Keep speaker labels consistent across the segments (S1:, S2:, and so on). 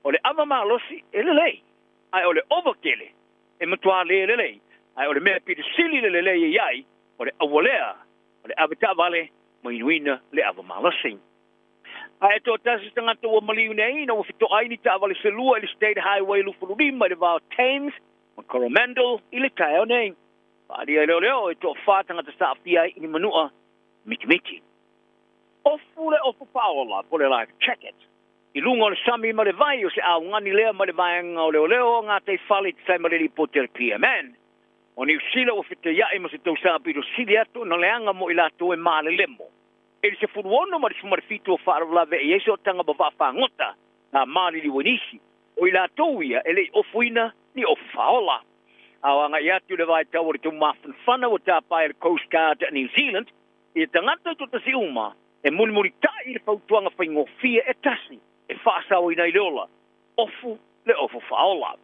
S1: O le ava malosi e lelei, ae o le ova tele e matua le lelei. Ae o le mea pito sili le lelei e iai, o le aualea, o le ave taavale ma inuina le ava malosi. Ae toatasi tagata ua maliu nei ina ua fetoai ni taavale se lua i le State Highway 25 i le va o Thames ma Coromandel i le taeao nei. Faaalia e leoleo e toafa tagata sa aafia ai i ni manua mitimiti. Ofu le ofu faaola po o le life jacket i luga o le sami ma le vai o se augani lea mai le vaega o leoleo o gataifale i tusa ai ma le lipoti a le PMN. O Niu Sila ua fetaiai ma se tausaga pito sili atu ona leaga mo i latou e malelemo. I le 16 ma le 17 o faalavelave e i ai sootaga ma vaafagota na maliliu ai nisi o i latou ia e le i ofuina ni ofu faaola. A o agai atu i le vaitau o le taumafanafana ua tapa ai e le Coast Guard New Zealand ia tagata i totasi uma e mulimulitai i le fautuaga faigofie e tasi e faasaoina ai le ola, ofu le ofu faaola.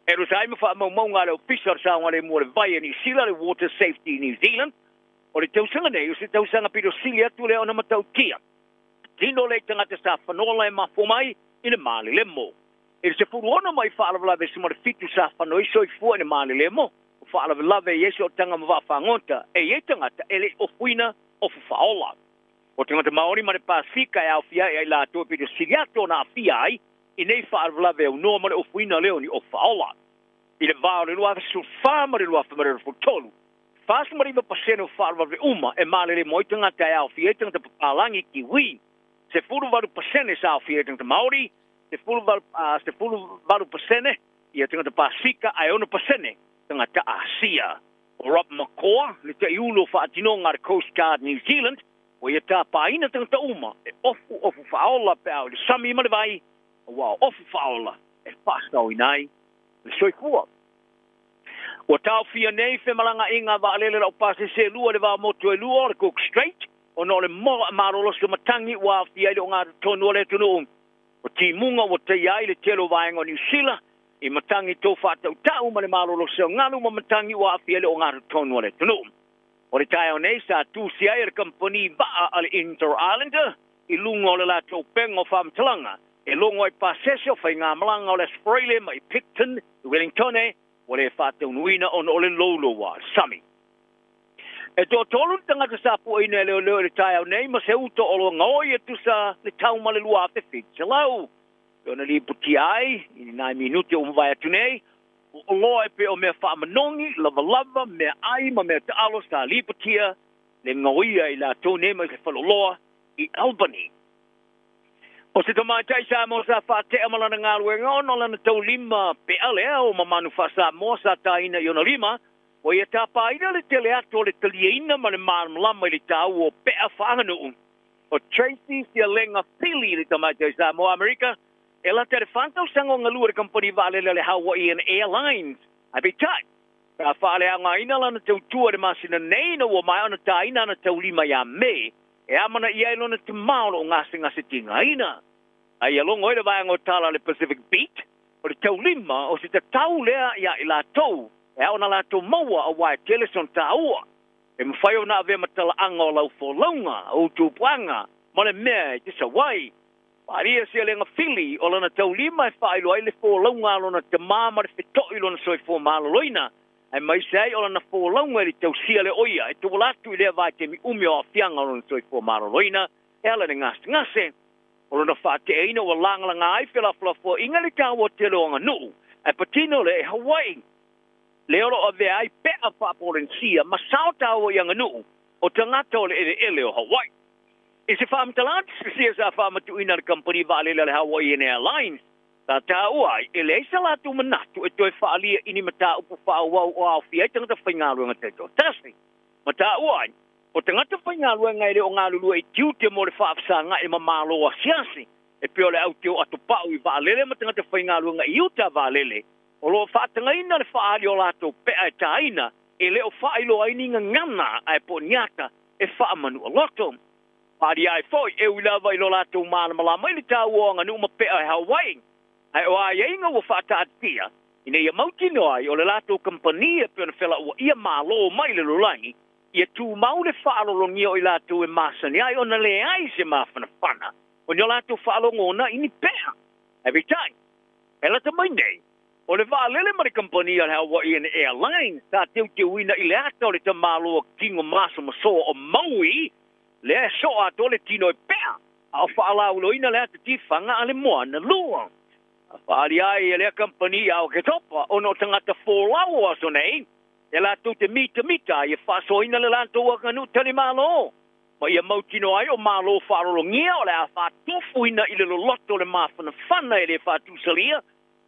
S1: E tusa ai ma faamaumauga a le Ofisa o le Saogalemu o le Vai a Niu Sila, le Water Safety New Zealand, o le tausaga nei o se tausaga pito sili atu lea ona matautia. Tino lea i tagata sa fanola e mafua mai i le malelemo. I le 16 mai faalavelave 17 sa fano ai soifua i le malelemo, o faalavelave e i ai sootaga ma vaafagota, e i ai tagata e le i ofuina ofu faaola. O tagata Maori ma le Pasefika e aofia ai i latou e pito sili atu ona aafia ai i nei faalavelave aunoa ma le ofuina lea o ni ofu faaola. I le va o le 2014 ma le 2023, 49% o faalavelave uma e malelemo ai tagata e aofia ai tagata papalagi Kiwi, 18% sa aofia ai tagata Maori, 18% ia tagata Pasefika ae 6% tagata Asia. O Rob McCaw, le taiulu o faatinoga a le Coast Guard New Zealand, ua ia tapaina tagata uma e ofu ofu faaola pe a o i le sami ma le vai, aua o ofu faaola e faasaoina ai le soifua. Ua taofia nei femalagaaiga a vaalele laupasese e lua i le va motu e lua o le Cook Strait ona o le malolosi o matagi ua aafia ai le ogatotonu o le atunuu. O timuga ua taia ai le tele o vaega o Niu Sila i matagi tou faatautau ma le malolosi o galu ma matagi ua aafia ai le ogatotonu o le atunuu. O le taeao nei sa tusi ai e le kamupani vaa a le Inter Islander i luga o le latou upega o faamatalaga e logo ai pasese o faigamalaga o le Australia mai Picton i Wellingtone ua le faataunuuina ona o le louloua sami. E toatolu ni tagata sa puaina e leoleo i le taeao nei ma se uta o lo gaoi e tusa le tau ma le 2700. E ona lipotia ai i ni nai minute ua mavae atu nei, o oloa e pei o mea faamanogi, lavalava, meaai ma mea taalo sa lipotia le gaoia i latou nei mai se faleoloa i Albany. O se tamaitai Samoa sa faatea ma lana galuega ona o lana taulima pea lea o mamanu faa-Samoa sa taina i ona lima, ua ia tapaina le tele atu o le taliaina ma le malamalama i le taua o pea faaaganuu. O Tracy Sialega Pili le tamaitai Samoa Amerika e lata i le fa tausaga o galue i le kamupani vaalele a le Hawaiian Airlines. Ae peitai, sa faaleaogaina lana tautua i le masina nei ina ua maea ona taina ana taulima ia Me, e amanaia ai lona tama o loo gasegase tigaina. A ia logo ai le vaega o tala a le Pacific Beat, o le taulima o se tatau lea iā i latou e ao ona latou maua aua e tele sona taua. E mafai ona avea ma talaaga o lau folauga, o ou tupuaga, ma le mea e te sau ai. Faaalia se alega fili o lana taulima e faailoa ai le folauga a lona tama ma le feto'i i lona soifua maloloina, aemaise ai o lana folauga i le tausia le oia e tuala atu i lea vaitaimi umi o aafiaga o lona soifua maloloina e ala i le gasegase. O lona faateaina ua lagalaga ai felafolafoaiga i le taua tele o aganuu, ae patino lea i Hawaii, lea o lo o avea ai pea faa-Polenisia ma sao taua i aganuu o tagata o le eleele o Hawaii. I se faamatalaga tusitusia sa faamatuuina e le kamupani vaalele a le Hawaiian Airlines, sa taua ai e leai sa latou manatu e toe faaalia i ni mataupu faaauau o aofia ai tagata faigaluega taitoatasi. Ma taua ai, o tagata faigaluega e le o galulue i tiute mo le faafesagai ma malo asiasi, e pei o le au teu atopau i vaalele ma tagata faigaluega i uta vaalele, o lo o faatagaina le faaali o latou pea e taina, e le o faailoa ai ni gagana ae po o ni ata e faamanualoto. Faaalia ai foi, e ui lava i lo latou malamalama i le taua o aganuu ma pea e Hawaii, ae o aiaiga ua faataatitia ina ia mautinoa ai o le latou kamupani e pei ona felauaia malo mai le lalolagi, ia tumau le faalologia o i latou e masani ai ona leai se mafanafana o ni o latou faalogona i ni pea. Ae peitai, E lata mai nei, o le vaalele ma le kamupani a le Hawaiian Airlines sa teuteuina i le ata o le tamaloa tino masomasoa o Maui, lea e soa atoa le tino e pea, a o faalauiloaina le ata tifaga a le moana lua. A faaali ai e lea kamupani ia Oketopa ona o tagata folau o aso nei, e latou te mitamita ai e faasoaina le latou aganuu talimalo, ma ia mautinoa ai o malo faalologia o le a faatofuina i le loloto o le mafanafana e le faatusalia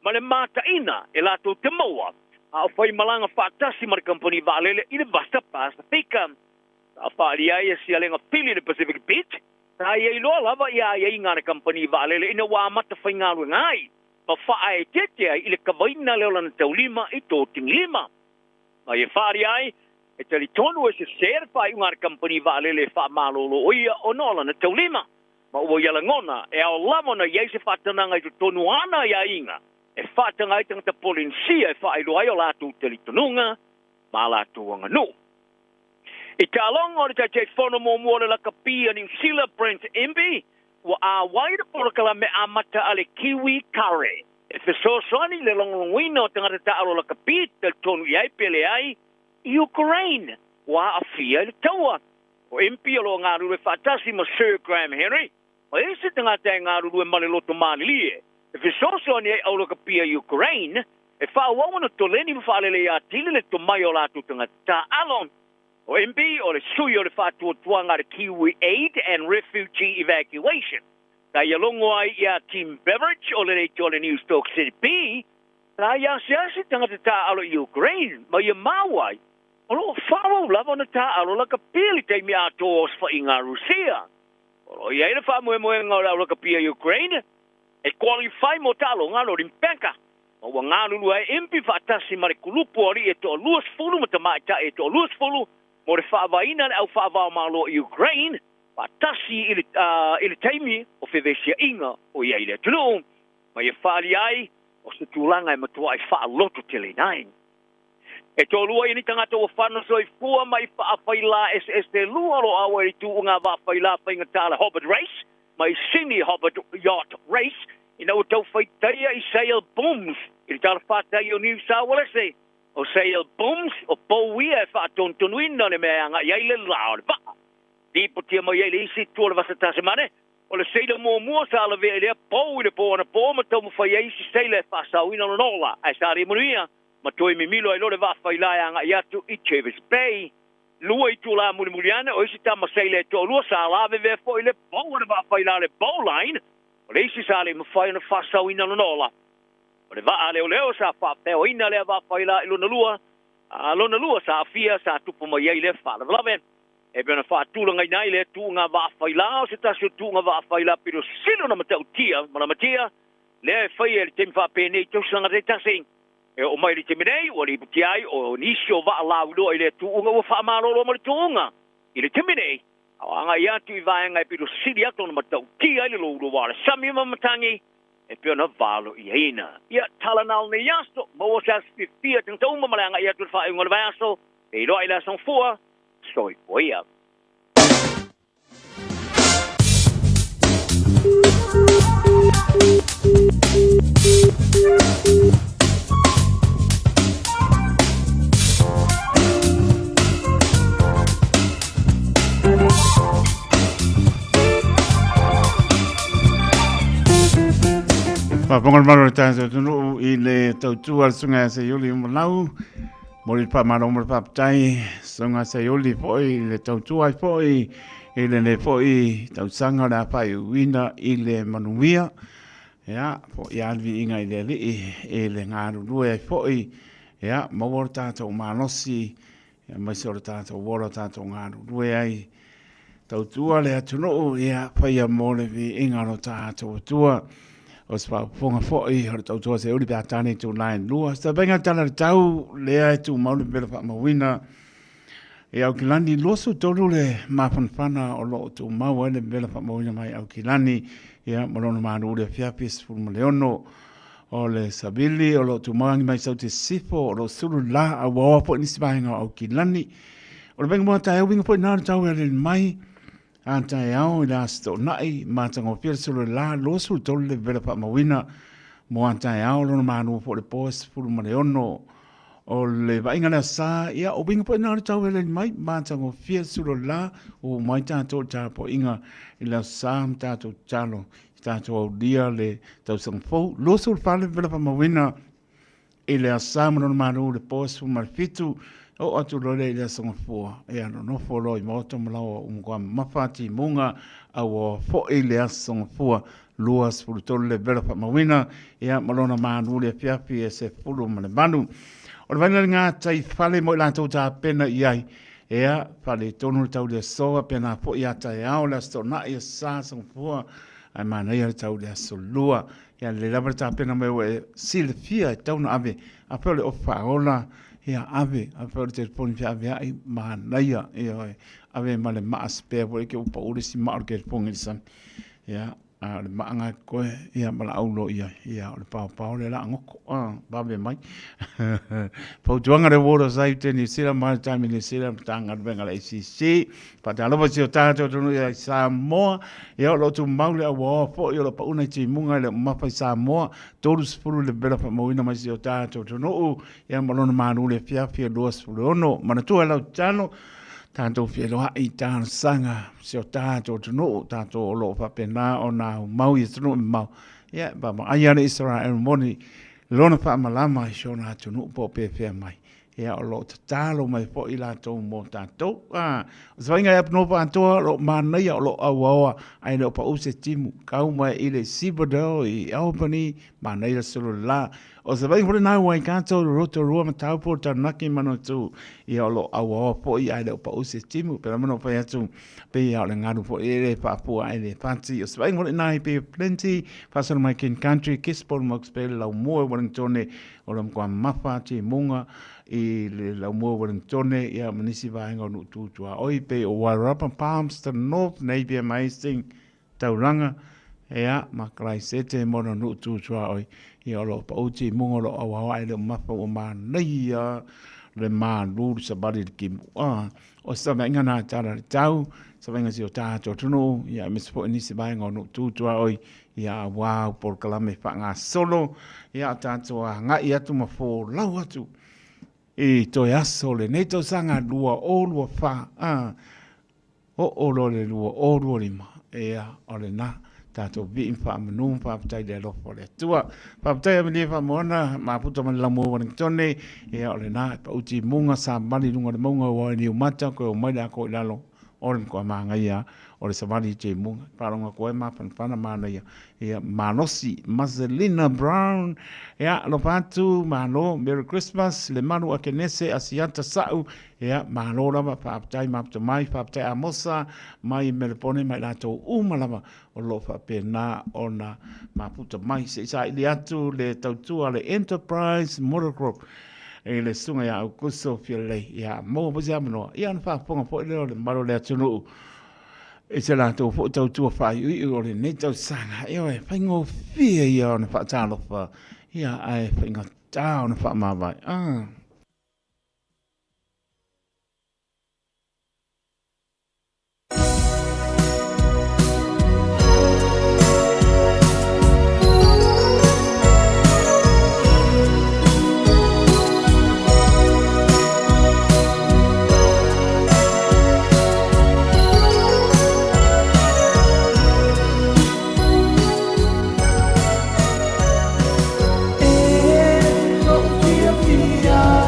S1: ma le mataina e latou te maua a o faimalaga faatasi ma le kamupani vaalele i le Vasa Pasifika. Sa faaalia ai e sialega pili i le Pacific Beach, sa ia iloa lava ia aiaiga a le kamupani vaalele ina ua amata faigaluega ai ma faaeteete ai i le kavaina lea o lana taulima i Totigilima. Ma ia faaalia ai, e talitonu e sese le faaiuga a le kamupani vaalele e faamalolo o ia ona o lana taulima. Ma ua ia lagona e ao lava ona i ai se faatanaga i totonu o ana aiaiga e faataga ai tagata Polenisia e faailoa ai o latou talitonuga ma a latou aganuu. I taaloga o le Taitaifono muamua o le Lakapi a Niu Sila, Brent Impey, ua āwai le polokalame amata a le Kiwi Kare e fesoasoani i le logologoina o tagata taaalo lakapi e talitonu i ai pe leai i Ukraine ua aafia i le taua. O Impey o lo o galulue faatasi ma Sir Graham Henry, ma isi tagata e galulue ma le loto malilie e fesoasoani ai aulakapi a Ukraine e faaauau ona toleni ma faalelei atili le tomai o latou tagata taaalo. O Impey o le sui o le faatuatuaga a le Kiwi Aid and Refugee Evacuation. Sa ia logo ai iā Tim Beveridge o le leitioa le News Talk ZB, sa ia asiasi tagata taaalo i Ukraine ma ia maua ai o lo o faaauau lava ona taaalo lakapi i le taimi atoa o osofaiga a Rusia. O lo o i ai le faamoemoega o le aulakapia Ukraine e qualify mo taaloga a le Olimpeka, ma ua galulue ai Impey faatasi ma le kulupu o alii e toa-20 ma tamaitai e toa-20 mo le faavaeina le au faavaomalo i Ukraine faatasi i le, i le taimi o fevesiaiga o i ai i le atunuu, ma ia faaalia ai o se tulaga e matuai faalototeleina ai. E toalua ia ni tagata ua fano soifua mai faafailā eseese e lua o lo o ʻauʻa i le tuuga vaafailā faigata le Hobart Race ma i Sydney Hobart Yacht Race ina ua tau faitaia i Sail Booms i le talafātai o Niu Saualese. O Sail Booms, o pou ia e faatonutonuina le mea e agai ai le lā o le vaa. Lipotia mai ai le isi itu o le Vasa Tasemane, o le seila muamua sa lavea i lea pou i le pō anapō ma taumafai ai isi seila e faasaoina lona ola, ae sa le manuia ma toe mimilo ai loa le vaafailā e agai atu i Jervis Bay. Lua itulā mulimuli ane, o isi tama seila e toalua sa lavevea foi le pou o le vaafailā le bowline, o le isi sa le mafai ona faasaoina lona ola. O le vaa leoleo sa faapeoina lea vaafailā i lona lua, a lona lua sa aafia sa tupu mai ai lea faalavelave. E pei ona faatulagaina ai lea tuuga vaafailā o se tasi o tuuga vaafailā pito sili ona matautia ma lamatia lea e faia i le taimi faapenei i tausaga taitasi. E oo mai i le taimi nei, ua lipotia ai o nisi o vaa lauiloa i lea tuuga ua faamalolo ma le tuuga i le taimi nei, a o agai atu i vaega e pito sili atu ona matautia ai le louloua o le sami ma matagi e pei ona valoiaina. Ia, tala na o lenei aso, maua se aso fiafia tagata uma ma le agai atu i le faaiuga o le vaiaso, feiloai i le Aso Gafua, soifua ia.
S2: Faafofoga le mamalu o le tatou atunuu i le tautua a le Susuga ia Seiuli Umalau. Momoli le faamalo ma le faafetai Susuga Seiuli foi i le tautua ai foi i lenei foi tausaga o le a faaiuina i le manuia. Ia, foi lava le viiga i le Alii i le galulue ai foi, ia, maua lo tatou malosi, aemaise o le tatou ola o tatou galulue ai. Tautua le atunuu, ia, faia mo le viiga o lo tatou Atua. O se faafofoga foi o le tautua Seiuli pe a tane i tulae lua. Se taupaiga le tala le tau, lea e tumau le pepela faamauina. I Aukilani, 23 le mafanafana o lo o tumau ai le pepela faamauina mai Aukilani, ia, ma lona malu le afiafi 16. O le savili o lo o tumau agi mai Saute Sisifo, o lo o sulu la a ua oa foi nisi vaega o Aukilani. O le vaega mua taeao uiga foi na o le tau e alele mai a taeao i le Aso Toonai, matagofie le sulu le la, 23 le vevela faamauina. Mo a taeao lona malu fo le po 16 o le vaaiga le asa, ia o uiga foi na o le taueleli mai matagofie sulo la ua mai tatou tapuaiga i le asa ma tatou tatalo i tatou aulia le tausaga fou 24 le vela faamauina i le asa ma lona malu le po 17 oo atu loa lea i le aso Gafua, ia nonofo loa i maota ma laoa ua matua mamafa timuga a ua foi le aso Gafua 23 le vela faamauina, ia ma lona malu le afiafi e 18. O le vaaiga i le gataifale mo i latou tapena i ai, ia, faaletonu le tau i le aso, faapena foi ia taeao le Aso Toonai, Aso Sa, Aso Gafua, ae manaia le tau i le Aso Lua. Ia lelei lava le tapena mai ua e silafia e tatau ona ave, afai o le ofi faaola, ia ave, afai o le telefoni feaveai, manaia, ioe, ave ma le maa spare foi lea ke ua pau le isi maa o le telefoni i le sami. Ia, a o le maa lena e totoe, ia ma laau loa i ai. Ia, o le paopao lea la goto, vave mai. Fautuaga le Water Safety New Zealand, Maritime New Zealand, Matagaluega a le ACC. Faatalofa i si o tatou atunuu i Samoa. Ia, o lo o tumau le auaoa foi o lo o pauna i timuga i le mamafa i Samoa. 30 le vela faamauina mai si o tatou atunuu. Ia, ma lona malu le afiafi e 26. Manatua e lau tatalo, tatou feiloai i talosaga si o tatou atunuu, tatou o lo o faapena ona aumau i atunuu e mamao. Ia, vaavaai lava le Isaraelu moni lona faamalama i si ona atunuu po o pefea mai. Ia, o lo o tatalo mai foi latou mo tatou. A, o se vaaiga i Ape Atoa, o lo o manaia, o lo o auaoa, ae le o pau se timu. Kau mai i le Cibodale i Albany, manaia le solo la. O se vaaiga foi lena i Waikato, Rotorua ma Taupo, Taranaki, Manawatu, ia o lo o auaoa foi ae le o pau se timu. Pei lava ona ou fai atu, pei lava o le galu foi e le faafua ae le fati. O se vaaiga foi lena i Bay of Plenty, faasolo mai King Country, Gisborne, Mokes Bay, le Laumua i Wellingtone, o le matua mafa timuga i le Laumua i Wellingtone, ia ma nisi vaega o nuu tu tuaoi, pei o Wairarapa, Palmerston North, Napier ma Hastings, Tauranga, ia, ma Karaisete ma ona nuu tu tuaoi, ia o lo o pau timuga o lo o auaoa ae le o mafa ua manaia le malu le savali i le timu. O se savaiga na tala le tau, savaiga si o tatou atunuu, ia aemaise foi nisi vaega o nuu tu tuaoi, ia auā au polokalame faagasolo, ia tatou agai atu ma folau atu i toe aso o lenei tausaga 2024, oo loa i le 2025, ia, o lena, tatou vii ma faamanu ma faafetai i le alofa o le Atua. Faafetai Amelia Faamoana, mafuta ma le laumua o Ueligitone, ia, o lena, e pau timuga savali i luga o le mauga ua i Niumata, toe omai le atoa i lalo, o le matua manaia o le savali i timuga. Faalogo atu ai mafanafana manaia, ia, malosi, Maselina Brown, ia, alofa atu, malo, Merry Christmas, Lemalu Akenese, Asiata Sa'u, Ia, malo lava, faafetai mafuta mai, faafetai Amosa mai Melepone ma i latou uma lava o lo o faapena ona mafuta mai. Se i saili atu le tautua a le Enterprise Motor Group i le susuga ia Aukuso Fialelei. Ia, maua foi se avanoa, ia ona faafofoga foi lea o le mamalu o le atunuu i se latou foi tautua faaiuiu o lenei tausaga. Ioe, faigofie ia ona faatalofa, ia ae faigata ona faamavae. Ah.
S3: E lou fiafia.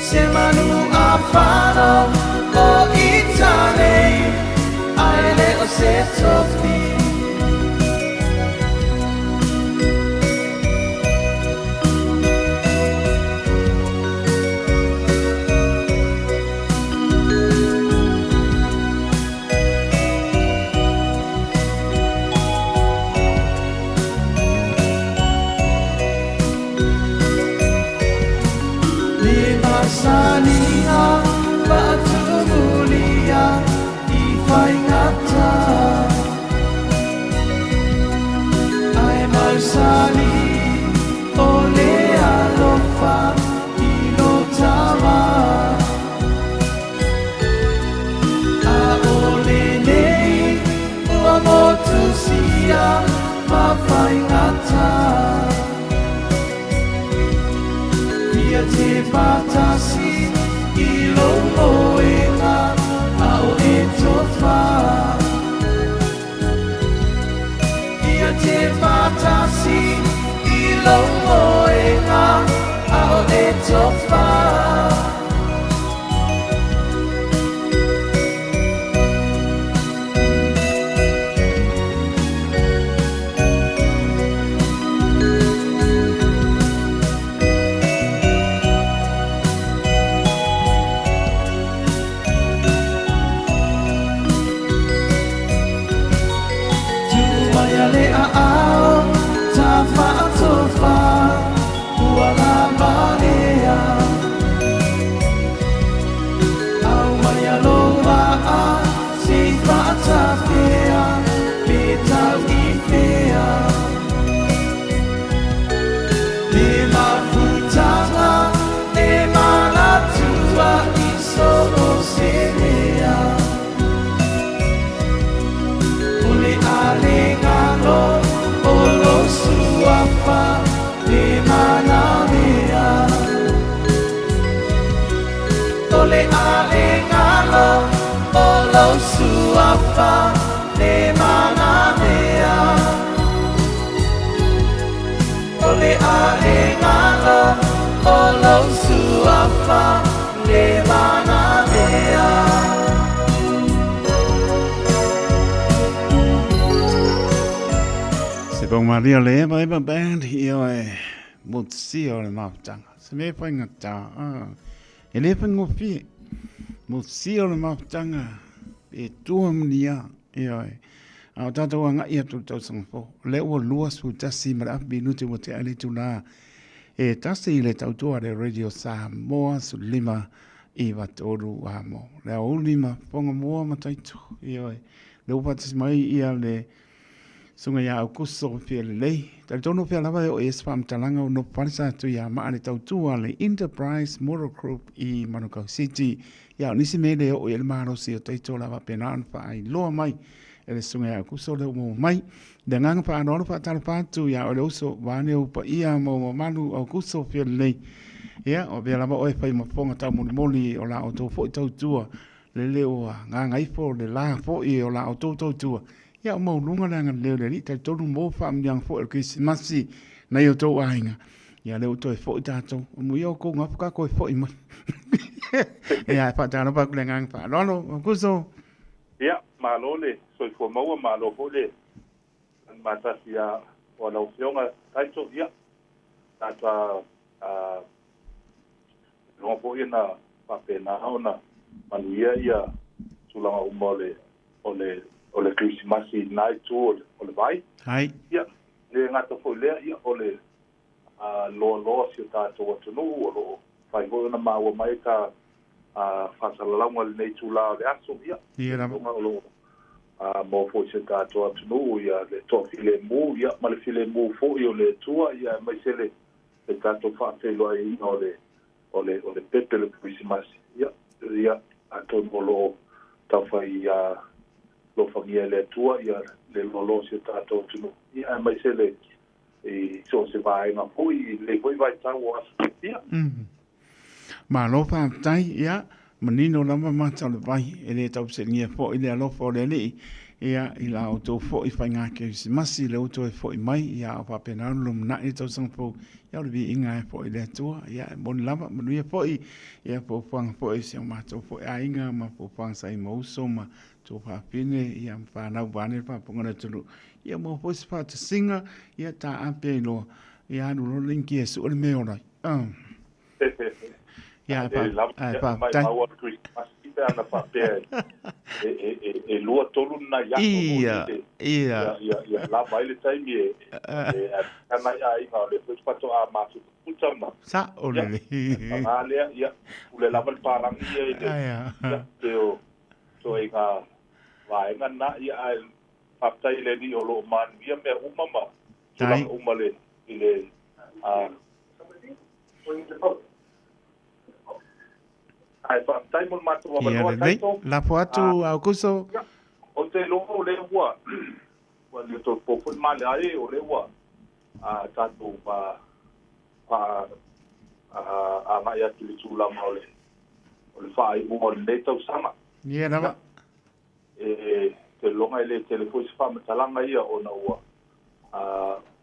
S2: Se manu ʻāpana o Italei, a e le o se tofi. Le masaniga faatumulia i faigata Ae mausali o le alofa i lo tama A o lenei ua motusia ma faigata Ia te patasi i lou moenga a o e tofa Ia te patasi i lou moenga a o e tofa. Tu mai a le aao ta faatofa ua lava lea Au mai a lou vaa se i faatafea pe tau i fea Le mafutaga e manatua i so o se mea O le alegalo o lou suafa le manamea O le alegalo o lou suafa le manamea O le alegalo o lou suafa le manamea. Se pau maria le eva eva band ia e motusia o le mafutaga. Se mea faigata, ah, e le faigofie. Motusia o le mafutaga e tua munia, ioe. A o tātou agai atu i le tausaga fou, o lea ua 21 ma le afa minute ua tea le itulā e tasi i le tautua le Radio Samoa 15 9 3 a mo. Le aoauli ma fofoga mua ma taitu, ioe. Le ua faatasi mai ia le Susuga ia Aukuso Fialelei. Talitonu pea lava e oo i ai se faamatalaga o nofo pale sa tui a maa le tautua le Enterprise Motor Group i Manukau City. Ia o nisi mea le oo i ai le malosi o taito lava faapena ona faailoa mai e le Susuga ia Aukuso lea ua maua mai. Le agaga faaaloalo faatalofa atu ia oe le uso vaeane ou paia ma ou mamalu Aukuso Fialelei. Ia o avea lava oe e fai ma fofoga taumolimoli o la outou foi tautua lele ua gagaifo le la foi o la outou tautua. Ia o maualuga le agalelei o le Alii, talitonu mo faamanuiaga foi o le Kerisimasi nai o tou aiga. Ia lea ua toe foi tatou. Amuia outou gafa ka toe foi mai. Ia, e faatalofa atu le agaga faaaloalo. Aukuso.
S3: Ia, malo le soifua maua, malo foi le matasi ia o lau Afioga Taito. Ia, tata a iloa foi na faapena ona manuia ia tulaga uma o le o le o le Kerisimasi i lena itu o le, o le vai.
S2: Hai.
S3: Ia, le gata foi lea, ia, o le loaloa si o tatou atunuu o lo o fai foi ona maua mai ta faasalalauga i lenei itula o le aso. Ia,
S2: Ia lava.
S3: o lo o maua foi si o tatou atunuu ia le toafilemu, ia, ma le filemu foi o le Atua, ia, aemaise le le tatou faafeiloaiina o le o le o le pepe o le Kerisimasi. Ia, ia, atonu o lo o taufai alofagia e le Atua ia le loaloa o si o tatou atunuu, ia, aemaise le i so o se vaega foi i lenei foi vaitau o aso fiafia.
S2: Malo faafetai, ia, manino lava mata o le vai, e le taupeseligia foi le alofa o le Alii. Ia, i la outou foi faiga Kerisimasi, lea ua toe foi mai, ia, a o faapena ona lumanai le tausaga fou, ia, o le viiga ai foi i le Atua, ia, e moni lava, manuia foi, ia, fuafuaga foi i si o matou foi aiga, ma fuafuaga sa i ma uso ma tou faafine, ia, ma fanau vaeane le faafofoga a le atunuu, ia, maua foi se faatasiga, ia, taape ai loa, ia, alu loa le inikia e sue le mea e ola ai. Ia,
S3: ae faafetai. Maua le Kerisimasi pe ana faapea e lua tolu ni nai aso foi lele. Ia lava ai le taimi e amata nai aiga o lea foi faatoa mafuta ma.
S2: Sao lelei.
S3: Ia, paga lea, ia, pule lava le palagi ia i le, ia, pei o ituaiga vaega na, ia, ae faafetai i le Alii o lo o manuia mea uma ma tulaga uma i le Ae faafetai mo le matou
S2: avanoa Taito. Lafo atu Aukuso.
S3: Ou te iloa o lea ua ua le toe po foi ma le ai o lea ua tatou faa agai atu i le tulaga o le o le faaiuga o lenei tausaga.
S2: Ia lava.
S3: E te iloga e le tele foi se faamatalaga ia ona ua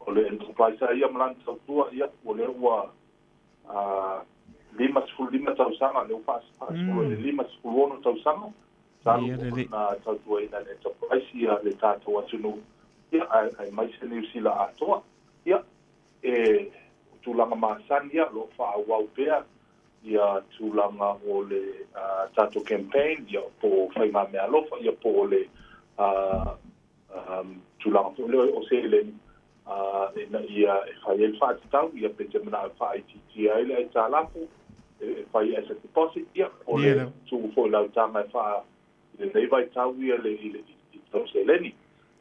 S3: o le enterprise lava ia ma lana tautua, ia, o lea ua 55 tausaga, lea ua faasolo i le 56 tausaga talu ona tautuaina e le enterprise ia le tatou atunuu, ia, aemaise Niu Sila atoa. Ia, e o tulaga masani ia o lo o faaauau pea ia tulaga o le tatou campaign, ia, po o faigameaalofa, ia, po o le tulaga foi lea o seleni ina ia e fai ai le faatatau, ia pe te manao e faaitiitia ai le aitalafu e fai as a deposit, ia o le tuu foi i lau taga e faa i lenei vaitau ia le i le i tau seleni.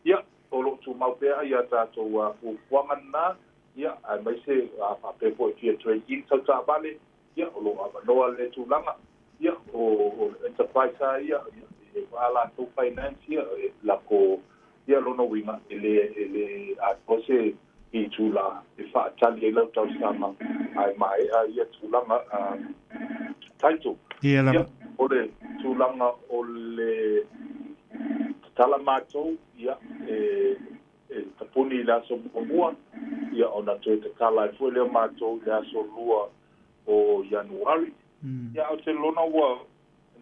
S3: Ia o lo o tumau pea ia tatou fuafuaga lena, ia aemaise a faapea foi e fia trade in sau taavale, ia o lo o avanoa lea tulaga. Ia o le enterprise lava ia, e a latou finance ia, e lako ia lona uiga e le e le atoa se itula e faatali ai lau talosaga ae maea ia tulaga title.
S2: Ia lava.
S3: Ia o le tulaga o le tatala matou, ia e e tapuni i le aso muamua, ia ona toe tatala ai foi lea o matou i le aso 2 o Ianuari. Ia, ou te lagona ua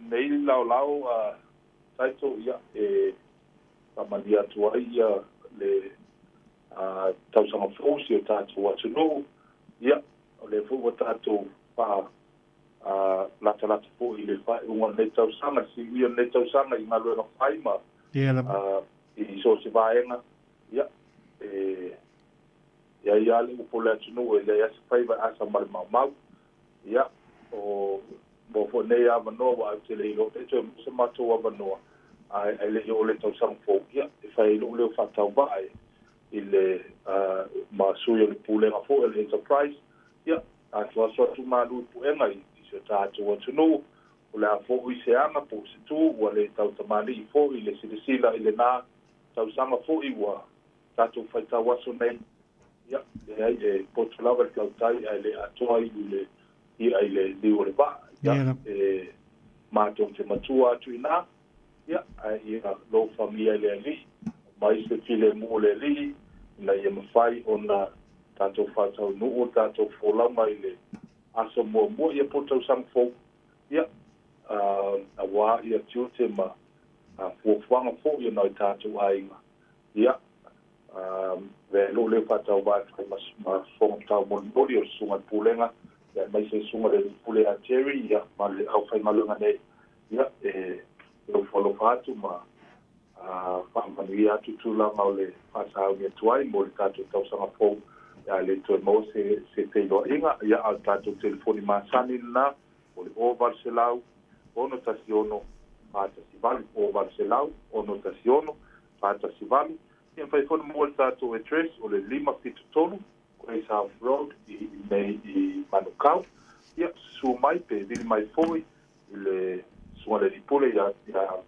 S3: nei laolao a title, ia, e faamalie atu ai ia le tausaga fou i si o tatou atunuu. Ia, o lea foi ua tatou faa latalata foi i le faaiuga o lenei tausaga, le siuia o lenei tausaga i galuega fai ma i so o se vaega, ia, e i ai lava le upu o le atunuu e leai lava se faiva e asa ma le maumau. Ia, o mo foi nei avanoa ua au te le iloa pe toe maua se matou avanoa, ae ae le i oo le tausaga fou, ia, e fai ai lou leo faatauvaa i le ma sui o le Pulega foi o le Enterprise, ia, asuasu atu malu i puega i si o tatou atunuu, o le a foi se aga po o se tu ua le tautamalii foi le silasila i lena tausaga foi ua tatou faitau aso nei, ia, leai, e poto lava le tautai ae le atoa iu i le i'a i le liu o le vaa. Ia, e matou te matua atu i ina, ia, ae ia lofagia i le Alii, mai se filemu o le Alii, ina ia mafai ona tatou faataunuu le tatou folauga i le aso muamua, ia po o le tausaga fou, ia, auā ia tiute ma fuafuaga foi o nai tatou aiga. Ia, avea ai lou leo faatauvaa e fai ma fofoga taumolimoli o le Susuga i le Pulega, ia aemaise le Susuga i le Alii Pule ia Jerry, ia, ma le aufaigaluega nei, ia, e ofo alofa atu ma faamanuia atu tulaga o le faasauni atu ai mo le tatou tausaga fou, ia, ae le toe maua se se feiloaiga, ia, a o le tatou telefoni masani lena, o le 0800 616 418, 0800 616 418. Ia mafai foi ona maua le tatou address o le 573 Grace House Road i inei i Manukau. Ia susu mai pe vili mai foi i le Susuga i le Alii Pule ia ia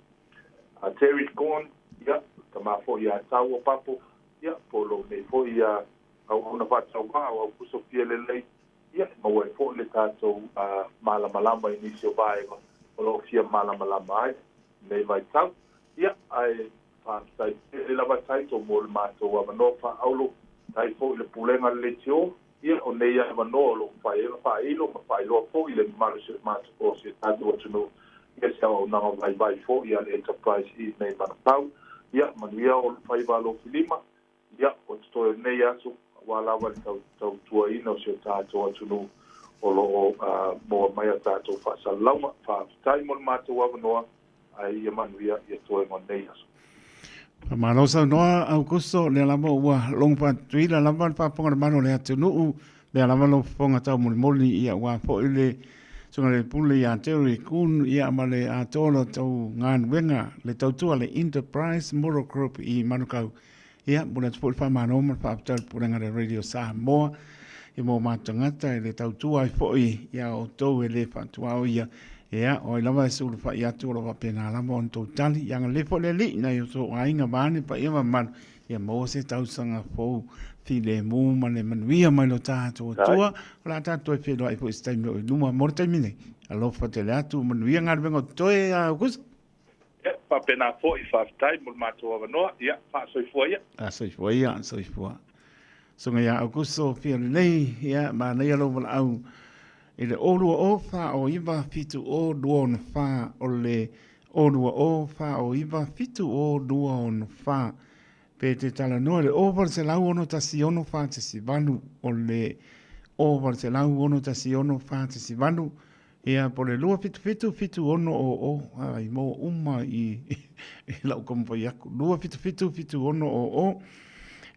S3: Terry Gorn, ia tama foi ia Taua Papo, ia po o lou nei foi ia auauna faatauvaa o Aukuso Fia Lelei, ia e maua ai foi le tatou malamalama i nisi o vaega o lo o fia malamalama ai i lenei vaitau. Ia ae. Faafetai tele lava Taito mo le matou avanoa faaauro, faafetai foi i le Pulega a le Leitio, ia o nei avanoa o lo o mafai ai ona faailo ma faailoa foi i le mamalu o si o tatou atunuu ia se auaunaga vaivai foi a le Enterprise i inei Manukau. Ia manuia faiva alofilima, ia o totoe o lenei aso aua lava le tautuaina o si o tatou atunuu o lo o maua mai a tatou faasalalauga. Faafetai mo le matou avanoa. Ae ia manuia ia toega o lenei aso.
S2: Faamalo saunoa Aukuso, lea lava ua logo faatutuila lava le faafofoga a le Malo o le atunuu, lea lava lou fofoga taumolimoli ia aua foi le Susuga i le Pule ia Terry Kuhn ia ma le atoa o la outou galuega le tautua a le Enterprise Motor Group i Manukau. Ia, momoli atu foi le faamalo ma le faafetai i le Pulega a le Radio Samoa i mo matou tagata i le tautua ai foi ia outou e le faatuao ia. Ia, o ai lava e sulufai atu o lo o faapena lava ona outou tali. Ia agalelei foi le Alii i nai o outou aiga vaeane paia ma mamalu, ia maua se tausaga fou filemu ma le manuia mai lo tatou Atua. O le a tatou toe feiloai foi i se taimi o i luma. Mo le taimi nei, alofa tele atu, manuia galuega o totoe, Aukuso.
S3: Ia, faapena foi, faafetai mo le matou avanoa. Ia, faasoifua ia.
S2: Faasoifua ia, soifua. Susuga ia Aukuso Fialelei, ia, manaia lou valaau i le 020 409 7024, o le 020 409 7024. Pe te talanoa i le 0 800 616 418, o le 0 800 616 418, Ia, po o le 277 7600, ai, maua uma i, i lau taumafai atu. 277 7600,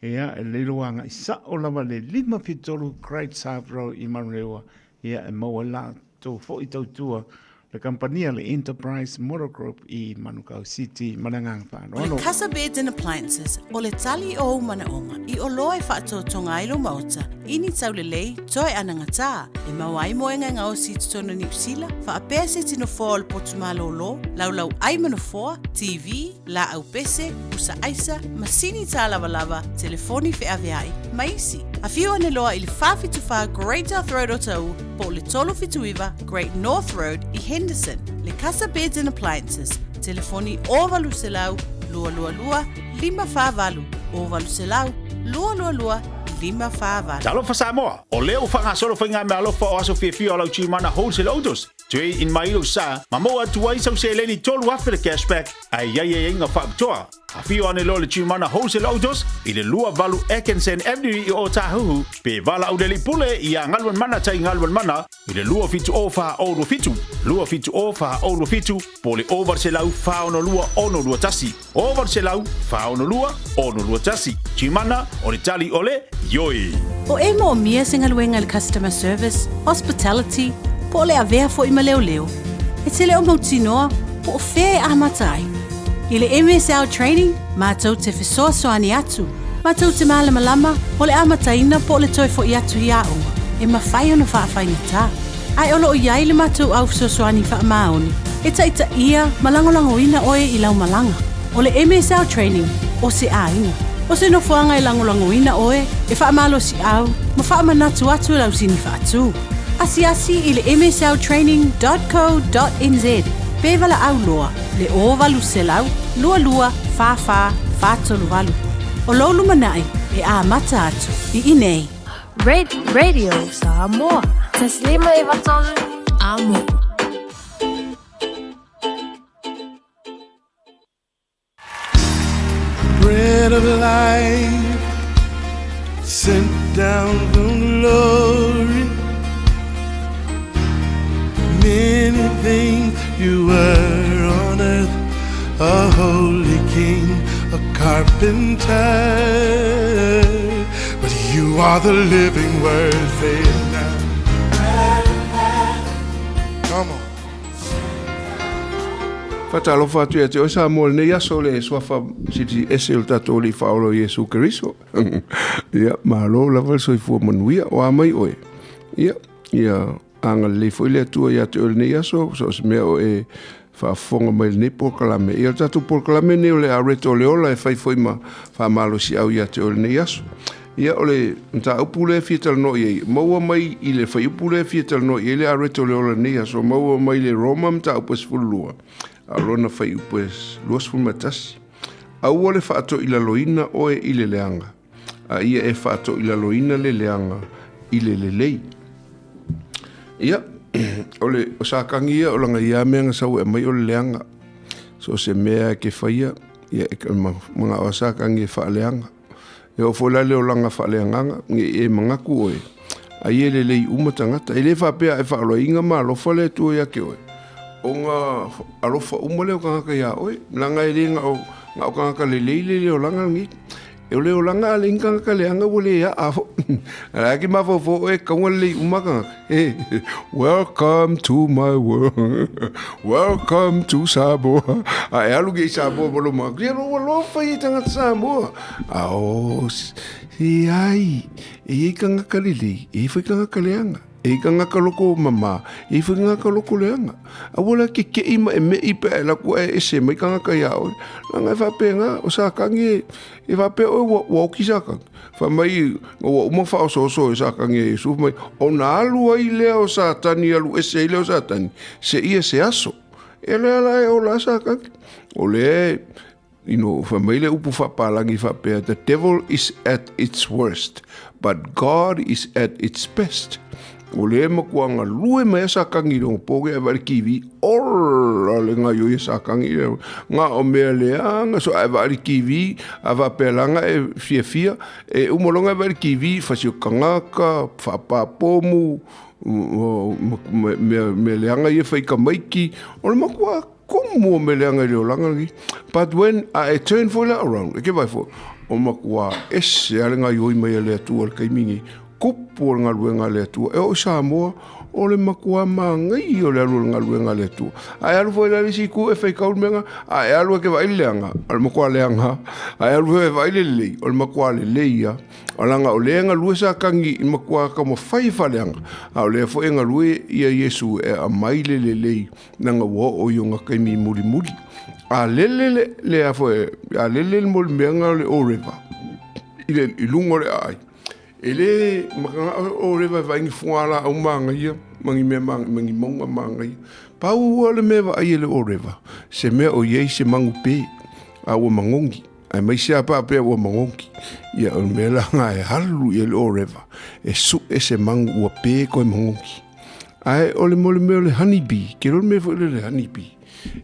S2: ia, e lelei lou agai sao lava i le 573 Great South Road i Manurewa, ia, e maua ai la outou foi tautua le kamupani a le Enterprise Motor Group i Manukau City. Ma le agaga faaaloalo.
S4: O le Casa Beds and Appliances, o le tali o ou manaoga i oloa e faatotoga ai lou maota i ni taulelei toe anagatā e maua ai moega e gaosi i totonu o Niu Sila, faapea se iti nofoa o le potu malōlō, laulau ʻai ma nofoa, TV, lāʻau pese, pusa ʻaisa, masini tālavalava, telefoni feaveaʻi, ma isi. Afio ane loa i le 474 Great South Road Otahuhu po o le 379 Great North Road i Henderson, le Casa Beds and Appliances, telefoni 0800 222 548, 0800 222 548.
S5: Talofa Samoa! O lea ua faagasolo faigameaalofa o aso fiafia o lau Gmana Wholesale Autos, Trade in mai lou sa, ma maua atu ai sau seleni 3,000 le cashback, ae i ai aiaiga faapitoa. Afio ane loa le Gmana Wholesale Autos i le 28 Atkinson Avenue i Ōtāhuhu, pe valaau le alii pule iā Galuanmana Tai Galuanmana i le 270 427, 270 427, po o le 800 462 621. 800 462 621. Gmana, o le tali o le ioe.
S4: O e moomia se galuega i le customer service, hospitality, po o le avea foi ma leoleo, e te le o mautinoa po o fea e amata ai. I le MSL Training, matou te fesoasoani atu, matou te malamalama mo le amataina po o le toe foi atu i aoga e mafai ona faafaigata. Ae o lo o i ai le matou au fesoasoani faamaoni e taitaia ma lagolagoina oe i lau malaga. O le MSL Training, o se aiga. O se nofoaga e lagolagoina oe, e faamalosiau ma faamanatu atu e lau sini faatu. Asiasi i le msltraining dot co dot nz pe valaau loa le 0800 22 44 438. O lou lumanai e amata atu i inei.
S6: Radio Samoa. Taslima e vatolu amo.
S7: Bread of life sent down from glory. Many things you were on earth, a holy king, a carpenter. But you are the living word, say it now. Come on.
S8: Faatalofa atu ia te oe Samoa i lenei aso le suafa silisili ese o le tatou Alii Faaola o Iesu Keriso. Ia, malo lava le soifua manuia, o a mai oe. Ia, ia agalelei foi le Atua ia te oe i lenei aso, so o se mea o e faafofoga mai i lenei polokalame. Ia, o le tatou polokalame lenei o le Areto o le Ola e fai foi ma faamalosiau ia te oe i lenei aso. Ia, o le mataupu lea e fia talanoa i ai, maua mai i le fuaiupu lea e fia talanoa i ai le Areto o le Ola i lenei aso, maua mai le Roma mataupu e 12, a o lona fuaiupu e 21. Aua le faatoilaloina oe i le leaga, a ia e faatoilaloina le leaga i le lelei. Ia, o le o Satani ia o lana ia mea na sau e aumai o le leaga. So o se mea e ke faia, ia e manao a Satani e faaleaga. E oo foi la le olaga faaleagaga, ne i e manatu oe, ai e lelei uma tagata. E le faapea a e faaoloaina ma alofa le Atua ia te oe, ona alofa uma lea o tagata iā oe. Leaga e le na o, na o tagata lelei le le olaga lenei. O le olaga a le ni tagata leaga ua le aa foi. A la e ke mafaufau oe e tatau ona lelei uma tagata. Hey, welcome to my world. Welcome to Samoa. A e alu i Samoa ma loma. Ia lo alofa i tagata Samoa. A o se ai, e i tagata lelei, e i foi tagata leaga. E i tagata loko mama, e i foi tagata loko leaga. Aua la kekeʻi ma e meʻi pe a e alu atu ae ese mai tagata iā ʻoe. Leaga e faapena, o Satani e, e faapea ʻoe ua, ua oki Satani. Fai mai, ua uma faaosooso e Satani e Iesu, fai mai, ona alu ai lea o Satani, alu ese ai lea o Satani, seia se aso. E lea la e ola ai Satani. O lea You know, fai mai le upu faapalagi faapea, the devil is at its worst, but God is at its best. O le matua galue mai a Satani i lona po ke ai vaai le TV, ola le gaoioi a Satani i le na o mea leaga so ae vaai le TV, a faapea lana e fiafia, e uma loa ona e vaai le TV, fasi o tagata, faapapomu, mea, mea leaga ia e fai i tamaiti, o le matua Kumu o meleaga i le olaga lenei. But when a e turn foi la around, e ke vai foi, o matua ese a le gaioi mai a le Atua i le taimi nei. Kupu o le galuega a le Atua. E oo i Samoa, o le matua māngai o le alu o le galuega a le Atua. A e alu foi la i le isi itu e faitau le mea a e alu e ke vaai le leaga, o le matua leaga. A e alu foi e vaai le lelei, o le matua lelei ia. O langa o lea e galue Satani i matua taumafai e faaleaga, a o lea foi e galue ia Iesu e aumai le lelei Leaga ua oo i ona taimi mulimuli. A lele le, le a foi, a lele le molimeaga o le Oreva i le i luga o le aai, e le makaga o Oreva e vaai ni fualaau manaia ma ni mea ma ni mauga manaia. Pau lava le mea e vaai e le Oreva, se mea o i ai se magu pe, a ua magogi. Aemaise lava pe a pea ua magogi. Ia, o le mea la lena e alu i ai le Oreva, e suʻe se magu ua pe koe magogi. Ae o le mea o le honey bee, ke iloa le mea foi lea le honey bee,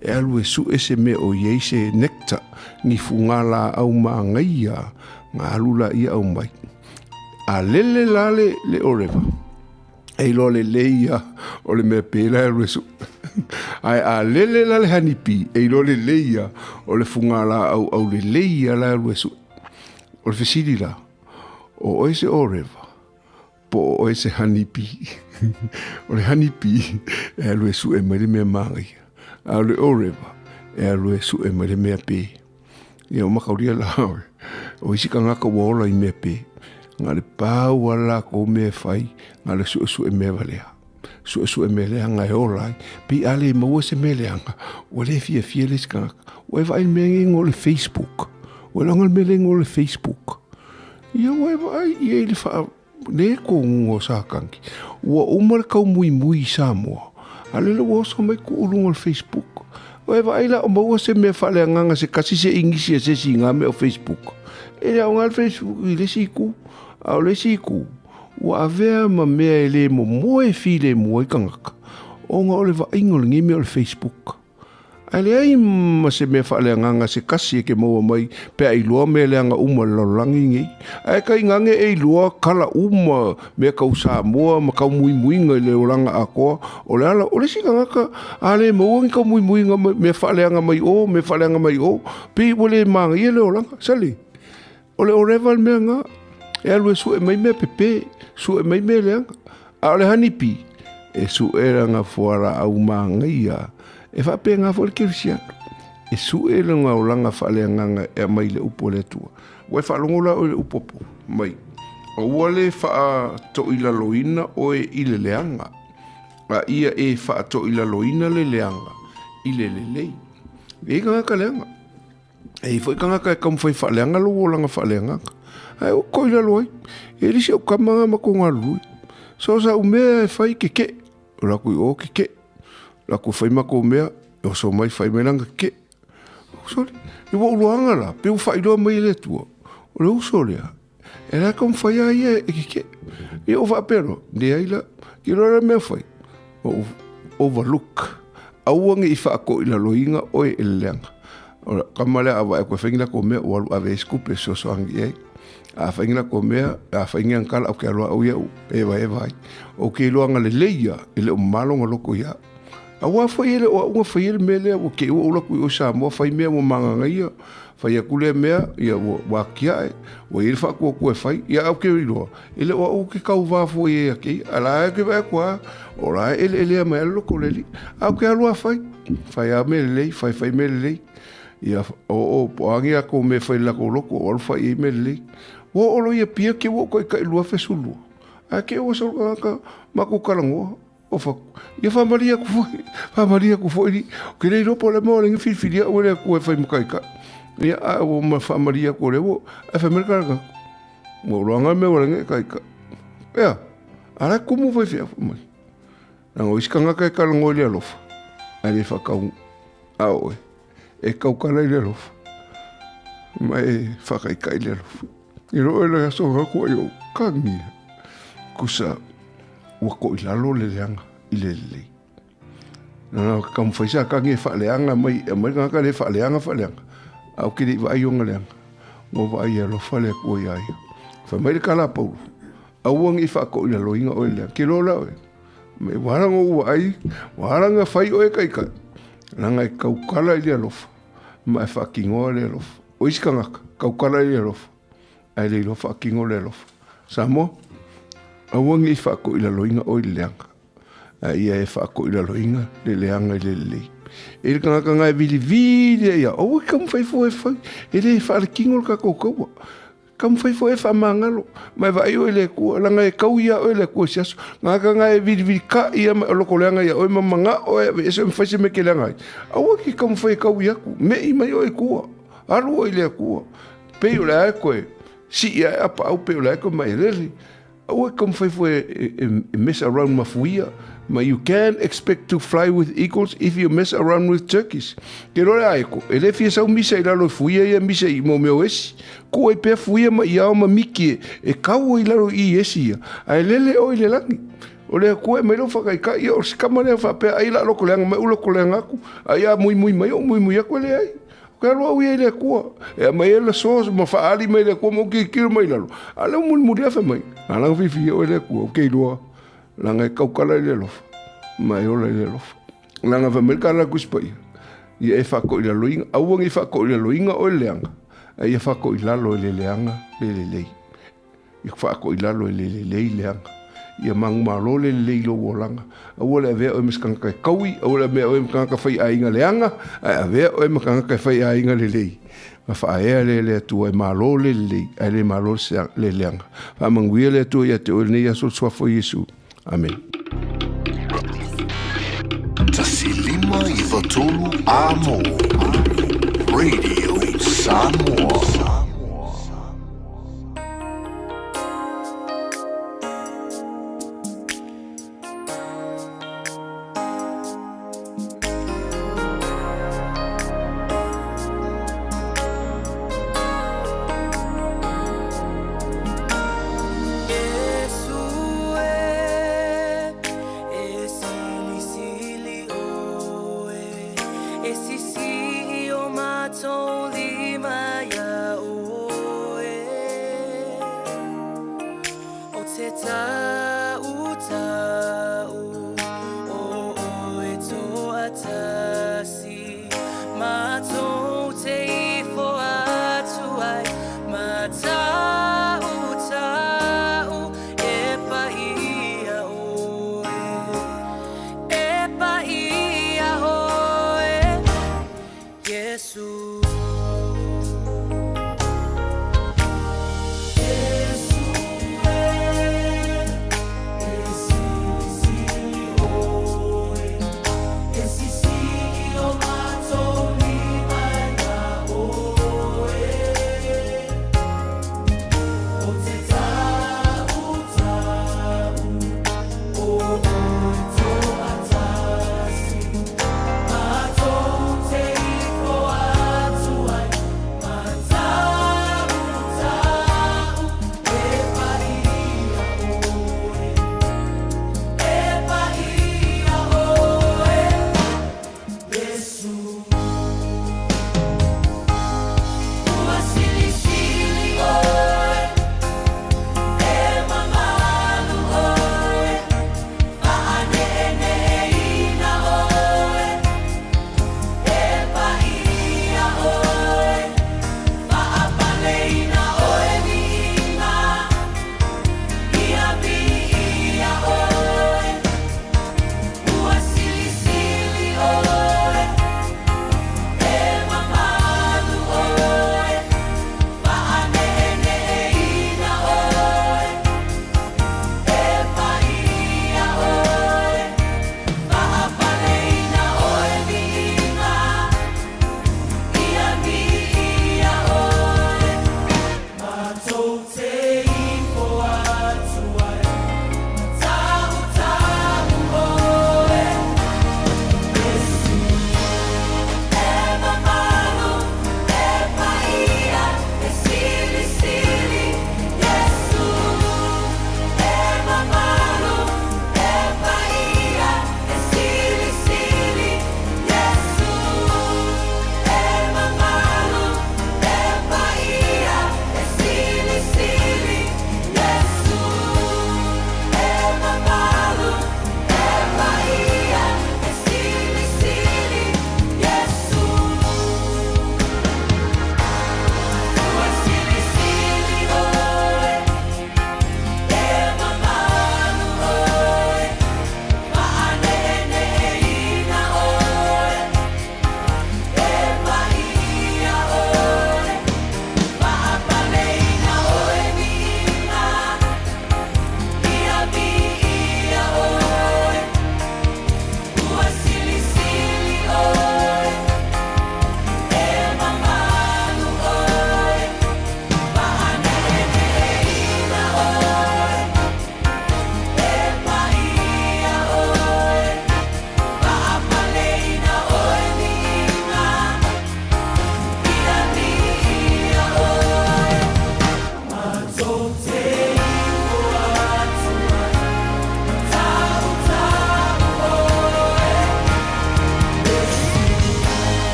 S8: e alu e sue se mea o i ai se nectar, ni fugalaau magaia, na alu laia aumai. A lele la le, le oreva, e iloa lelei ia o le mea pe la e alu e sue. Ae a lele la le honey bee, e iloa lelei ia o le fugalaau aulelei ia la e alu e sue. O le fesili la, o oe se oreva, Po o oe se honey bee. O le honey bee, e alu e sue mai le mea māngaia. A o le oreva, e alu e sue mai le mea pē. Ia o makaulia la oe. O isi kangaka ua ola i mea pē. Na o le pau a lākou mea e fai, na o le suesue mea walea. Suesue mea leaga e ola ai. Pei a le maua se mea leaga, ua le fiafia le isi kangaka. Ua e vaai i le mea nei o le Facebook. Ua iloga le mea lea o le Facebook. Ia ua e vaai i ai le faa le koguga o Satani. Ua uma le kaumuimui i Samoa, a lele ua oso mai kuu luga o le Facebook. Ua e vaai la o maua se mea faaleagaga se kasi se igisi a se isi i ngā mea o Facebook. E le aoga le Facebook i le isi itu, a o le isi itu, ua avea ma mea e le momoe filemu ai tagata, ona o le vaaiga o lenei mea o le Facebook. Ae leai ma se mea faaleagaga se kasi e ke maua mai pe a iloa mea leaga uma o le lalolagi nei. Ae kaigage e iloa kala uma mea kau Samoa ma kau muimuiga i le olaga atoa o le ala o le isi tagata a le maua ni kau muimuiga mea faaleaga mai o mea faaleaga mai o pei ua le manaia le olaga. Sale, o le oreva le mea na e alu e sue mai mea pepe, sue mai mea leaga. A o le hanipi, e sue lana fualaau manaia, e faapena foi le kerisiano, e sue lona olaga faaleagaga e aumai i le upu a le Atua. Ua e faalogo la oe i le upu a Paulo, mai, Aua le faatoilaloina oe i le leaga, a ia e faatoilaloina le leaga i le lelei. E i ai tagata leaga. E i foi tagata e taumafai faaleaga lou olaga faaleagaga. Ae o ko i lalo ai. E le si au kama nga ma ko galulue. So sa u mea e fai keke. O la kui o keke. La ku fai ma ko mea, e oso mai fai mai langa keke. Sole, i ua uloaga la, pe ua faailoa mai e le Atua, o le uso lea, e la taumafai lava ia e kekeʻe. Ia ou faapea loa, leai la, ke iloa le mea e fai, ua ou overlook, aua ne i faatoilaloina oe e le leaga. O le kama lea a vaai atu e fai ni latou mea, ua alu ave ai se tupe e fesoasoani i ai. A fai ni latou mea, a fai ni ana tala, ou te alu lava au ia e evaeva ai. Ou te iloaga lelei lava, e le o mamalo ona loto ia au. Aua foi e le o au na faia le mea lea, ua te i ua ou alu atu i o i Samoa fai mea ua magagaia, fai atu lea mea, ia ua, ua atiae, ua i ai le faatuatua e fai. Ia ae ou te iloa, e le o au ou te tauva fua i ai ia te ia. A o la e ou te vaai atu lava, o la e eleelea mai lava le loto o le alii. Ae ou te alu lava fai, fai lava mea lelei, fai fai mea lelei. Ia, oo, po o a ni latou mea e fai i le latou loto, ou alu fai i ai mea lelei. Ua oo loa i Apia, te i ua ou taitai i le 2012. Ae te i ua sau le tagata, matou talanoa. O fa, ia faamalie atu foi, faamalie atu foi li. Ou te le iloa po o le a le mea ua ala ai ona filifili au e le Atua e fai ma taitai. Ia, a ua ma faamalie atu o lea ua, ae fai mai le tagata, ua ou iloaga le mea ua ala ai ona e taitai. Ea, a o la e tumu faifeau fai mai. Leaga o isi tagata e talanoa i le alofa, ae le faatau a o oe. E tautala i le alofa, ma e faataitai i le alofa. I loo e le aso atu ai ou kagia. Kusa ua toilalo le leaga i le lelei. Na taumafai sa kagi e faaleaga mai, e aumai le tagata lea e faaleaga faaleaga, ae ou te le i vaai i ona leaga. Ua vaai e alofa le Atua iā ia. Fai mai le tala a Paulo, aua ne i faatoilaloina oe i le leaga. Ke loa la oe, mai ua ala ona ou vaai, ua ala ona fai oe e taitai, leaga e tautala i le alofa, ma e faatinoa le alofa. O isi tagata, tautala i le alofa, ae le iloa faatino le alofa. Samoa, aua ne i faatoilaloina oe i le leaga, a ia e faatoilaloina le leaga i le lelei. E le tagata na e vilivili ai ia, aua e taumafai fua e fai, e le faaletino le tatou taua. Taumafai foi e faamagalo, ma e vaai oe i le Atua, leaga e tau ia oe le Atua i se aso. Gata na e vilivili ka ia ma loko leaga ia oe ma manao e aveese ma fai se mea e te leaga ai. Aua e te taumafai e tau i atu, me'i mai oe i tua, alu oe i le Atua. Pei o le a e koe sii ae apaau, pei o le a e koe maelele. Aua e taumafai foi e mess around ma fuia, ma you can expect to fly with eagles if you mess around with turkeys. Ke loa le aeko, e le fia sau misa i lalo i fuia ia misa i mo mea o esi. Kua i pea fuia ma iao ma miki e, e kau i lalo i esi ia, ae lele oe i le lagi. O le Atua e mai lou whakaikai ia o se kama lea whaapea ai la loko leanga mai u loko leanga aku, ai a muimui mai o muimui aku e leai. Ke alu au ia i le Atua, e aumai ai le source ma faaali mai le Atua ma ou tilotilo mai i lalo. A o lea ua mulimuli afe mai, a langa fiafia oe le Atua, ou te iloa, leaga e tautala i le alofa, ma e ola i le alofa. Leaga fai mai le tala a le Tusi Paia, ia e faatoilaloina, aua ne i faatoilaloina oe i le leaga, a ia faatoilalo i le leaga le lelei. Ia faatoilalo e le lelei leaga. Ia manumalo le lelei i lou olaga. Aua le avea oe ma se tagata e kaui, aua le avea oe ma tagata faiaiga leaga, ae avea oe ma tagata e faiaiga lelei. Ma faaea lea e le Atua e malo le lelei, ae le malo le leaga. Faamanuia le Atua ia te oe i lenei aso i le Suafa o Iesu. Amene.
S9: 153 Amo Radio Samoa.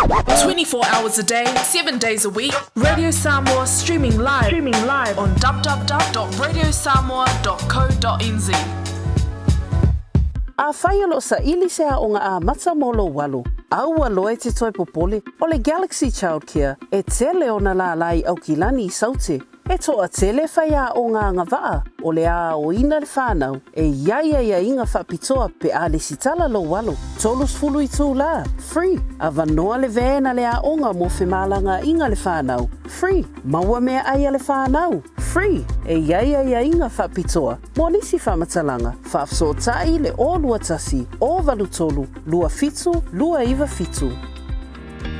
S10: 24 hours a day, 7 days a week. Radio Samoa streaming live, streaming live on www.radiosamoa.co.nz.
S4: Afai o lo o saili se aoga amata mo lou alo, aua loa e te toe popole, o le Galaxy Childcare e tele ona lālā i Aukilani i Saute. E toatele faiaoga agavaa o le a aoina le fanau e i ai aiaiga faapitoa pe a lesitala lou alo, 30 itulā, free, avanoa le van a le aoga mo femalagaaiga le fanau, free, maua meaai a le fanau, free, e i ai aiaiga faapitoa mo nisi faamatalaga, faafesootai le 021 083 27 297.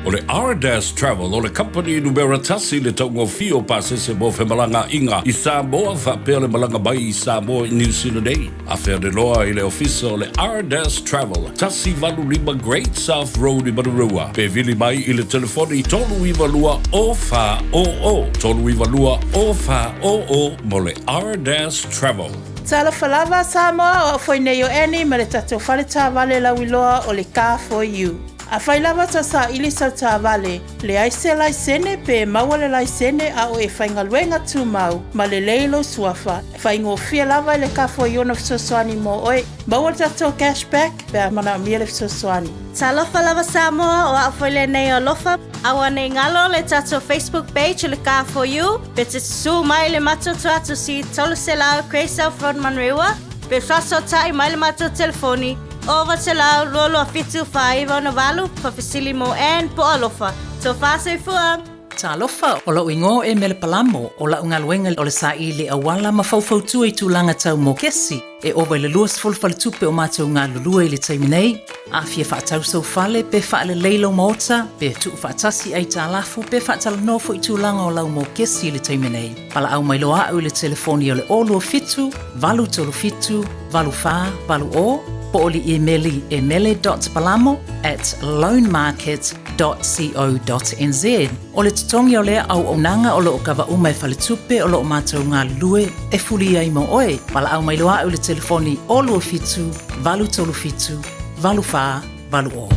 S11: O le Ardas Travel o le kamupani numera tasi i le taugofie o pasese mo femalagaaiga i Samoa faapea le malaga mai i Samoa i Niu Sila nei. Afea loa i le ofisa o le Ardas Travel, 185 Great South Road i Manurewa. Pe vili mai i le telefoni 392 0400, 392 0400 mo le Ardas Travel.
S12: Talofa lava Samoa, o au foi nei o Annie ma le tatou fale taavale lauiloa o le Car for You. Afai lava tau saili sau taavale, leai se laisene pe maua le laisene a o e faigaluega tumau ma lelei lou suafa, faigofie lava i le Car for You ona fesoasoani mo oe. Maua le tatou cash back pe a manaomia le fesoasoani.
S13: Talofa lava Samoa, o au foi lenei o Alofa. Aua nei galo le tatou Facebook page o le Car for You, pe te susū mai le matou tuatusi 300 Great South Road Manurewa, pe faasootai mai le matou telefoni 0900 227 498 faafesili mo Ann po o Alofa. Tofa soifua!
S14: Talofa, o lou igoa e Mele Palamo, o lau galuega o le saili auala ma faufautua i tulaga tau mokesi. E ova i le 20 faletupe o matou galulue i le taimi nei. A fia faatau sou fale pe faalelei lau maota, pe tuufaatasi aitalafu pe faatalanoa foi tulaga o lau mokesi i le taimi nei. Valaau mai loa au i le telefoni o le 027 837 8480 po o le imeli e mele.palamo@loanmarket.co.nz. O le totogi o lea auaunaga o lo o kava uma e faletupe o lo o matou galulue e fuli ai mo oe. Valaau mai loa au i le telefoni 027 837 8480.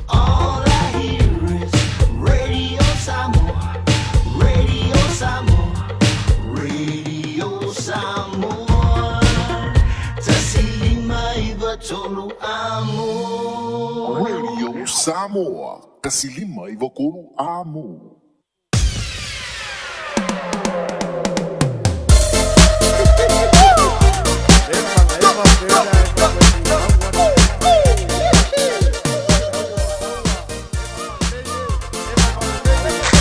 S15: All I hear is Radio Samoa, Radio Samoa, Radio Samoa. 159 amo.
S9: Radio Samoa, 159 amo.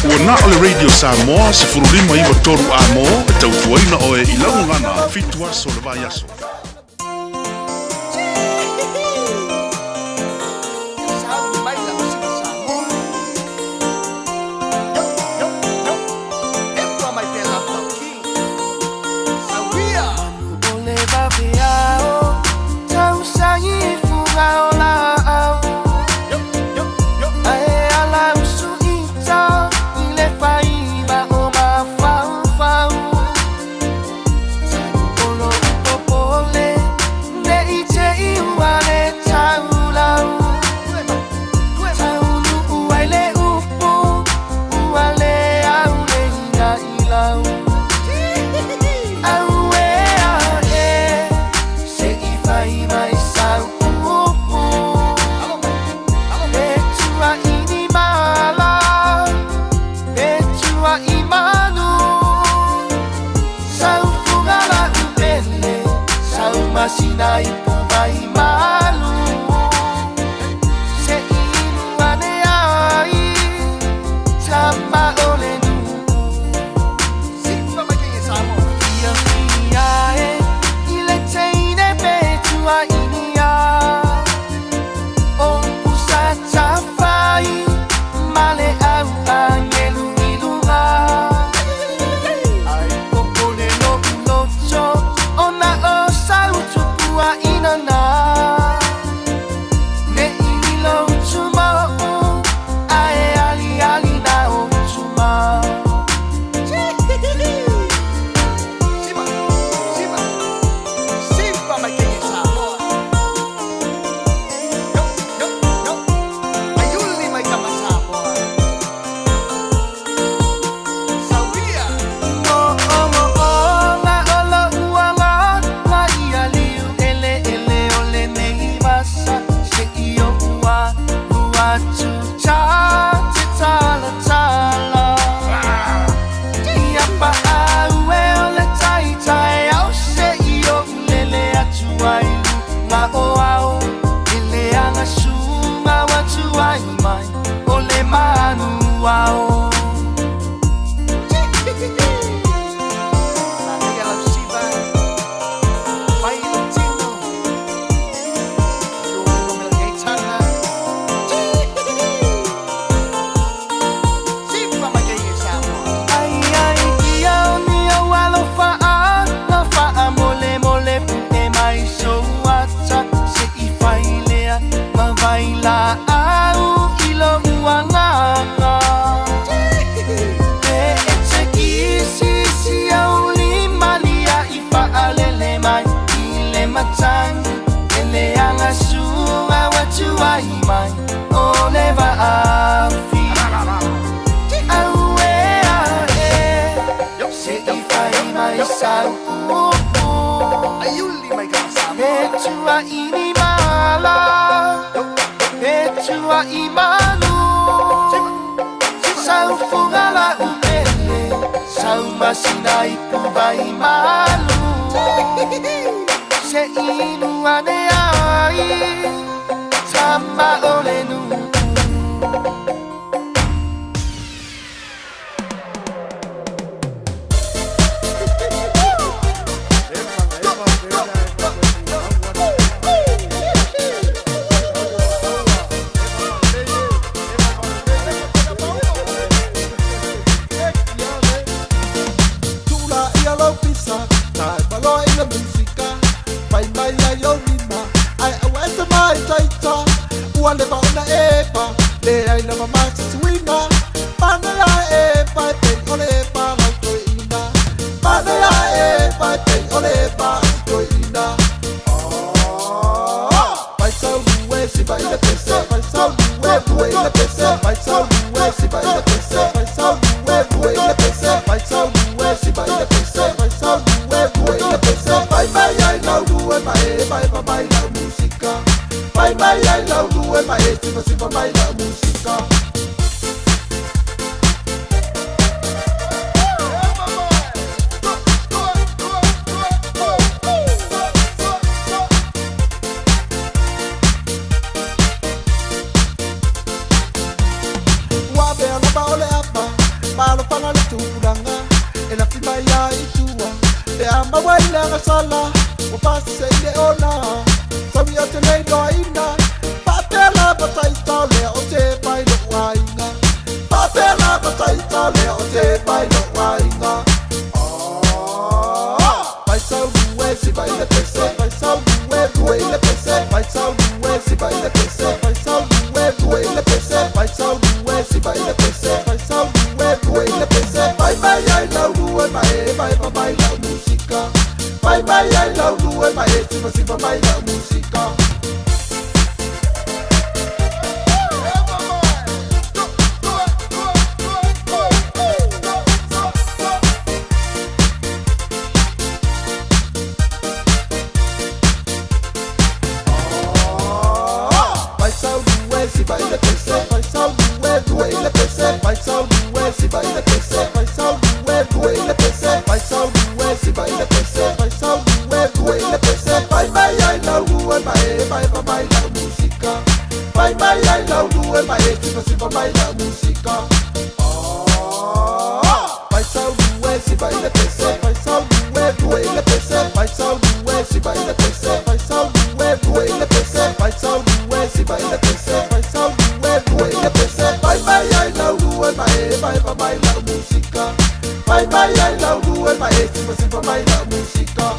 S5: Ua na o le Radio Samoa 159 amo e tautuaina oe i lau gagana 7 aso le vaiaso.
S15: O le vaveao, tausagi fuga o laau. Ae ala usu ita i le faiva o mafaufau. O lou popole, ne i te i ua le taulau. Taunuu ai le upu, ua le au le ina i lau. Auē ae, se i fai mai sau upu. E tua'i ni mala, e tua'i manu. Sau fuga laupele, sau masina ipu mai malu. Se i inu ane ai, tama o le nuu. Fiafia e, i le teine pe tua'i ni a. O upu sa tafai, ma le au agelu i luga. Ae popole lo'u loto, ona o sau tupuaʻina na. matagi E leaga suga ua tuai mai O le vaafi Auē ae Se'i fai mai sau upu Pe tuaʻi ni mala Pe tuaʻi manu Sau fuga la'u pele Sau masina ipu vai malu Se'i inu ane ai Tama o le nu'u.
S7: Tula ia lau pisa, tae maloa i le musika. Fai mai ai ou lima, ae aua e te māitaita. Ua leva ona epa, leai lava ma se suiga. Manaia e epa e pei o le epa a lau toeaina. Manaia e epa e pei o le epa a si toeaina. Vai sau lue, siva i le pese, vai sau lue, lue i le pese, vai sau lue, siva i le pese, vai sau lue, lue i le pese, vai sau lue, siva i le pese, vai sau lue, lue i le pese, fai mai ai lau lue ma epa epa mai lau musika. Fai mai ai lau lue ma e siva siva mai lau musika. Ua avea lava o le ava ma alofaga le tulaga e lafi mai ai i tua pe a maua i le agasala ua pasese i le ona saui o te le iloaina faapea lava taita o lea o te fai lo'u aiga faapea lava taita o lea o te fai lo'u aiga. Vai sau lue siva i le pese, vai sau lue lue i le pese, vai sau lue siva i le pese, vai sau lue lue i le pese, vai sau lue siva i le pese, vai sau lue lue i le pese, fai mai ai lau lue ma epa epa mai lau musika. Fai mai ai lau lue ma e siva siva mai lau musika. Vai sau lue siva i le pese, vai sau lue lue i le pese, vai sau lue siva i le pese, vai sau lue lue i le pese, vai sau lue siva i le pese, vai sau lue lue i le pese, fai mai ai lau lue ma epa epa mai lau musika. Fai mai ai lau lue ma e siva siva mai lau musika. Vai sau lue siva i le pese, vai sau lue lue i le pese, vai sau lue siva i le pese, vai sau lue lue i le pese, vai sau lue siva i le pese, vai sau lue lue i le pese, fai mai ai lau lue ma epa epa mai lau musika. Fai mai ai lau lue ma e siva siva mai lau musika.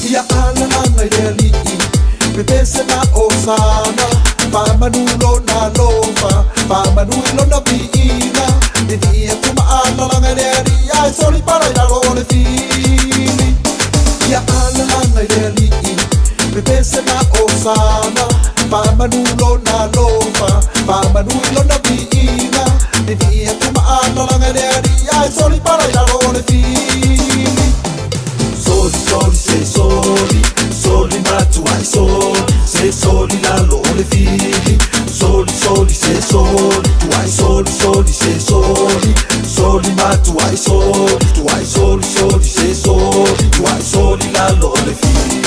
S7: Ia alalaga i le alii pepese ma osana faamanu lona alofa faamanu i lona viiga vivii atu ma alalaga i le alii ae solipala i lalo o le fili. Ia alalaga i le alii pepese ma osana faamanu lona alofa faamanu i lona viiga vivii atu ma alalaga i le alii ae solipala i lalo o le fili. Soli soli se soli soli matuai soli se soli lalo o le fili soli soli se soli tuai soli soli se soli soli matuai soli tuai soli soli se soli tuai soli lalo o le fili.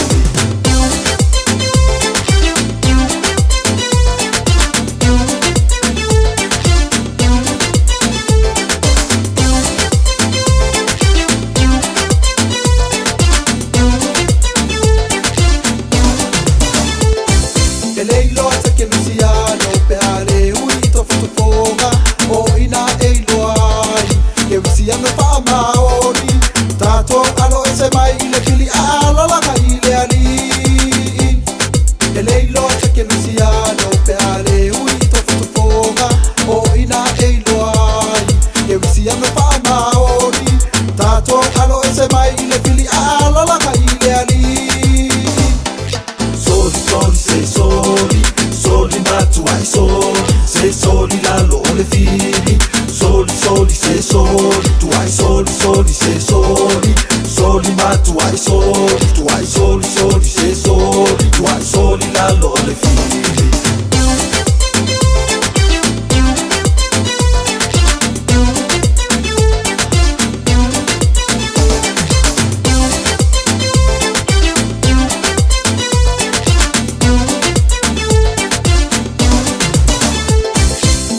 S7: ese mai i le fili a alalaga i le alii. Soli soli se soli, soli matuai soli, se soli lalo o le fili. Soli soli se soli, tuai soli soli se soli, soli matuai soli, tuai soli soli se soli, tuai soli lalo o le fili.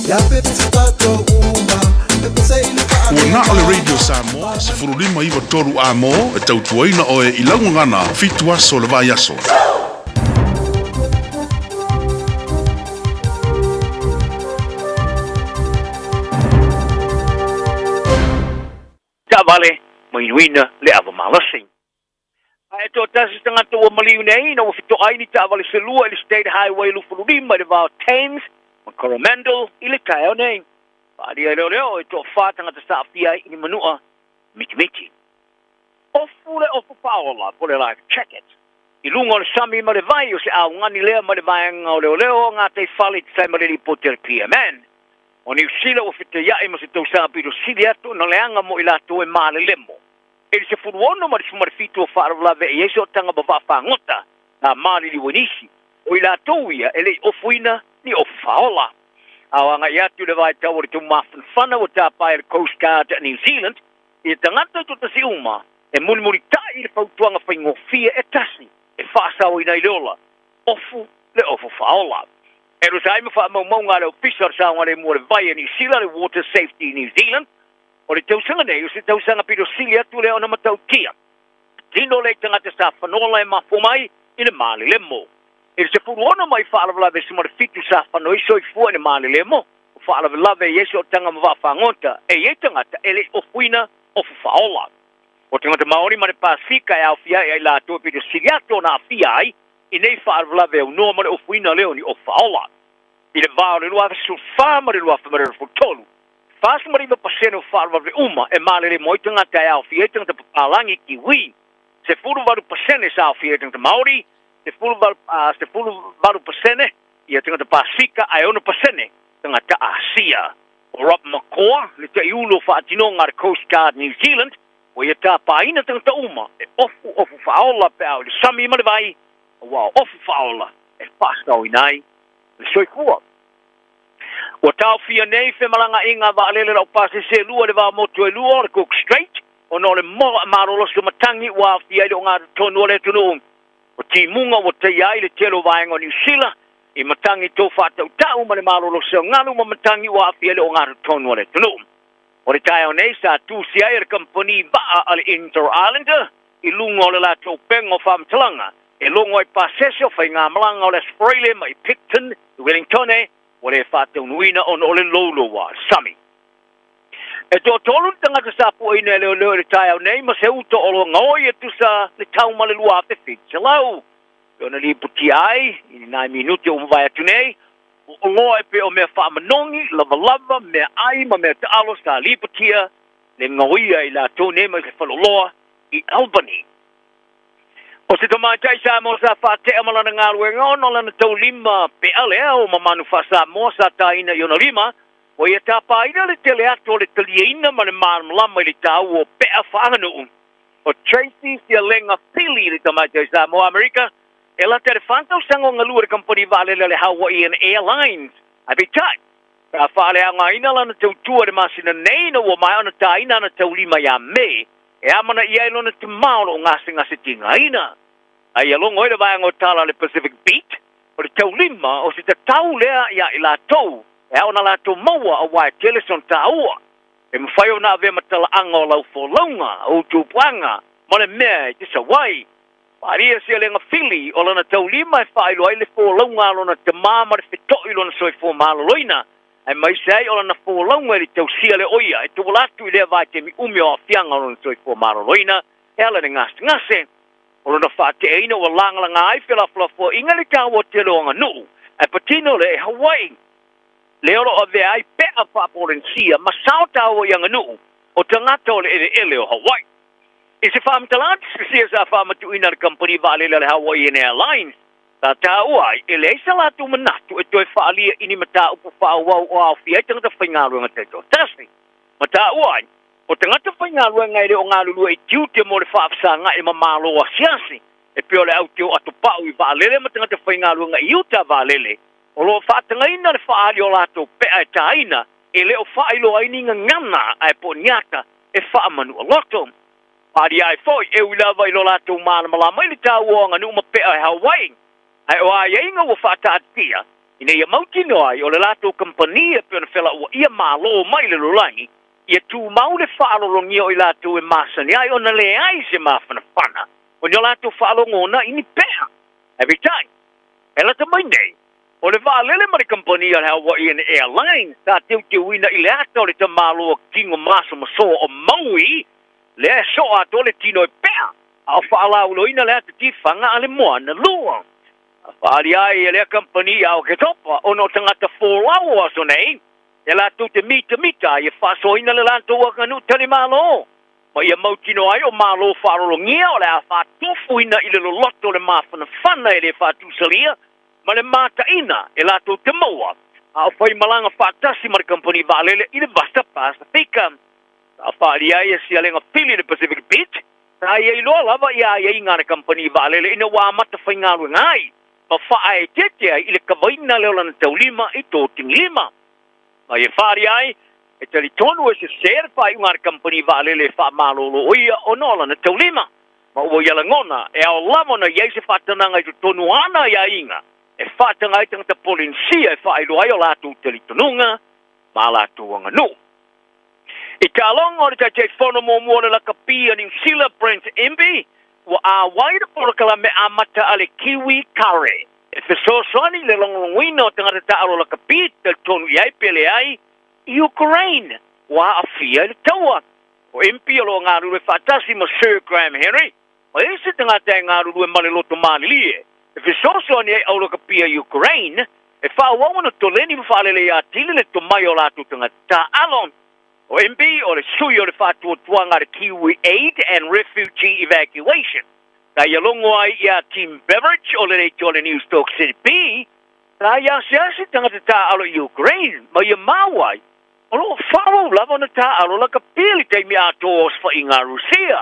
S7: Ia pepe se tatou uma, pepe se i le
S9: Ua na o le Radio Samoa, 1593 amo, e tautuaina oe i laugagana, 7 aso o le vaiaso.
S1: Taavale ma inuina le ava malosi. Ae toatasi se tagata ua maliu nei ina ua fetoai ni taavale se lua i le State Highway 25 i le va o Thames ma Coromandel i le taeao nei. Faaalia e leoleo e toafa tagata sa aafia ai i ni manua mitimiti. Ofu le ofu faaola po le life jacket i luga o le sami ma le vai o se augani lea mai le vaega o leoleo o gataifale i tusa ai ma le lipoti a le PMN. O Niu Sila ua fetaiai ma se tausaga pito sili atu ona leaga mo i latou e malelemo. I le 16 ma le 17 o faalavelave e i ai sootaga ma vaafagota na maliliu ai nisi o i latou ia e le i ofuina ni ofu faaola. A o agai atu i le vaitau o le taumafanafana ua tapa ai le Coast Guard a New Zealand i tagata toatasi uma e mulimulitai i le fautuaga faigofie e tasi e faasaoina ai le ola, ofu le ofu faaola. E tusa ai ma faamaumauga a le Ofisa o le Saogalemu o le Vai a Niu Sila, le Water Safety New Zealand, o le tausaga nei o se tausaga pito sili atu lea ona matautia. Tino lea i tagata sa fanola e mafua mai i le malelemo. I le 16 mai faalavelave 17 sa fanoi soifua i le malelemo, o faalavelave e i ai sootaga ma vaafagota, e i ai tagata e le i ofuina ofu faaola. O tagata Maori ma le Pasefika e aofia ai ai latou e pito sili atu ona aafia ai i nei faalavelave aunoa ma le ofuina lea o ni ofu faaola. I le va o le 2014 ma le 2023, 49% o faalavelave uma e malelemo ai tagata e aofia ai tagata papalagi Kiwi, 18% sa aofia ai tagata Maori, 18% ia tagata Pasefika ae 6% tagata Asia. O Rob McCaw, le taiulu o faatinoga a le Coast Guard New Zealand, ua ia tapaina tagata uma e ofu ofu faaola pe a o i le sami ma le vai, aua o ofu faaola e faasaoina ai le soifua. Ua taofia nei femalagaaiga a vaalele laupasese e lua i le va motu e lua o le Cook Strait ona o le malolosi o matagi ua aafia ai le ogatotonu o le atunuu. O timuga ua taia ai le tele o vaega o Niu Sila i matagi tou faatautau ma le malolosi o galu ma matagi ua aafia ai le ogatotonu o le atunuu. O le taeao nei sa tusi ai e le kamupani vaa a le Inter Islander i luga o le latou upega o faamatalaga e logo ai pasese o faigamalaga o le Aso Faraile mai Picton i Wellingtone ua le faataunuuina ona o le louloua sami. E toatolu ni tagata sa puaina e leoleo i le taeao nei ma se uta o lo gaoi e tusa le tau ma le 2,700. E ona lipotia ai i ni nai minuti o ua mavae atu nei, o oloa e pei o mea faamanogi, lavalava, meaai ma mea taalo sa lipotia le gaoia i latou nei mai se faleoloa i Albany. O se tamaitai Samoa sa faatea ma lana galuega ona o lana taulima pea lea o mamanu faa-Samoa sa taina i ona lima, ua ia tapaina le tele atu o le taliaina ma le malamalama i le taua o pea faaaganuu. O Tracy Sialega Pili le tamaitai Samoa Amerika e lata i le 4 tausaga o galue i le kamupani vaalele a le Hawaiian Airlines. Ae peitai, sa faaleaogaina lana tautua i le masina nei ina ua maea ona taina ana taulima ia Me e amanaia ai lona tamā o lo o gasegase tigaina. A ia logo ai le vaega o tala a le Pacific Beat, o le taulima o se tatau lea iā i latou e ao ona latou maua aua e tele sona taua. E mafai ona avea ma talaaga o lau folauga, o ou tupuaga, ma le mea e te sau ai. Faaalia se alega fili o lana taulima e faailoa ai le folauga a lona tamā ma le feto'i i lona soifua maloloina, aemaise ai o lana folauga i le tausia le oia e tuala atu i lea vaitaimi umi o aafiaga o lona soifua maloloina e ala i le gasegase. O lona faateaina ua lagalaga ai felafolafoaiga i le taua tele o aganuu, ae patino lea i Hawaii. Lea o lo o avea ai pea faa-Polenisia ma sao taua i aganuu o tagata o le eleele o Hawaii. I se faamatalaga tusitusia sa faamatuuina e le kamupani vaalele a le Hawaiian Airlines, sa taua ai e leai sa latou manatu e toe faaalia i ni mataupu faaauau o aofia ai tagata faigaluega taitoatasi. Ma taua ai, o tagata faigaluega e le o galulue i tiute mo le faafesagai ma malo asiasi, e pei o le au teu atopau i vaalele ma tagata faigaluega i uta vaalele, o lo o faatagaina le faaali o latou pea e taina e le o faailoa ai ni gagana ae po o ni ata e faamanualoto. Paria ai foi, e ui lava i lo latou malamalama i le taua o aganuu ma pea e Hawaii, ae o aiaiga ua faataatitia ina ia mautinoa ai o le latou kamupani e pei ona felauaia malo mai le lalolagi, ia tumau le faalologia o i latou e masani ai ona leai se mafanafana o ni o latou faalogona i ni pea. Ae peitai, e lata mai nei, o le vaalele ma le kamupani a le Hawaiian Airlines sa teuteuina i le ata o le tamaloa tino masomasoa o Maui, lea e soa atoa le tino e pea, a o faalauiloaina le ata tifaga a le moana lua. A faaali ai e lea kamupani ia Oketopa ona o tagata folau o aso nei, e latou te mitamita ai e faasoaina le latou aganuu talimalo, ma ia mautinoa ai o malo faalologia o le a faatofuina i le loloto o le mafanafana e le faatusalia ma le mataina e latou te maua a o faimalaga faatasi ma le kamupani vaalele i le Vasa Pasifika. Sa faaalia ai e sialega pili i le Pacific Beach, sa ia iloa lava ia aiaiga a le kamupani vaalele ina ua amata faigaluega ai ma faaeteete ai i le kavaina lea o lana taulima i Totigilima. Ma ia faaalia ai, e talitonu e sese le faaiuga a le kamupani vaalele e faamalolo o ia ona o lana taulima. Ma ua ia lagona e ao lava ona i ai se faatanaga i totonu o ana aiaiga e faataga ai tagata Polenisia e faailoa ai o latou talitonuga ma a latou aganuu. I taaloga o le Taitaifono muamua o le Lakapi a Niu Sila, Brent Impey, ua āwai le polokalame amata a le Kiwi Kare e fesoasoani i le logologoina o tagata taaalo lakapi talitonu i ai pe leai i Ukraine ua aafia i le taua. O Impey o lo o galulue faatasi ma Sir Graham Henry, ma isi tagata e galulue ma le loto malilie e fesoasoani ai au lakapi a Ukraine e faaauau ona toleni ma faalelei atili le tomai o latou tagata taaalo. O Impey o le sui o le faatuatuaga a le Kiwi Aid and Refugee Evacuation. Sa ia logo ai iā Tim Beveridge o le leitioa le News Talk ZB, sa ia asiasi tagata taaalo i Ukraine ma ia maua ai o lo o faaauau lava ona taaalo lakapi i le taimi atoa o osofaiga a Rusia.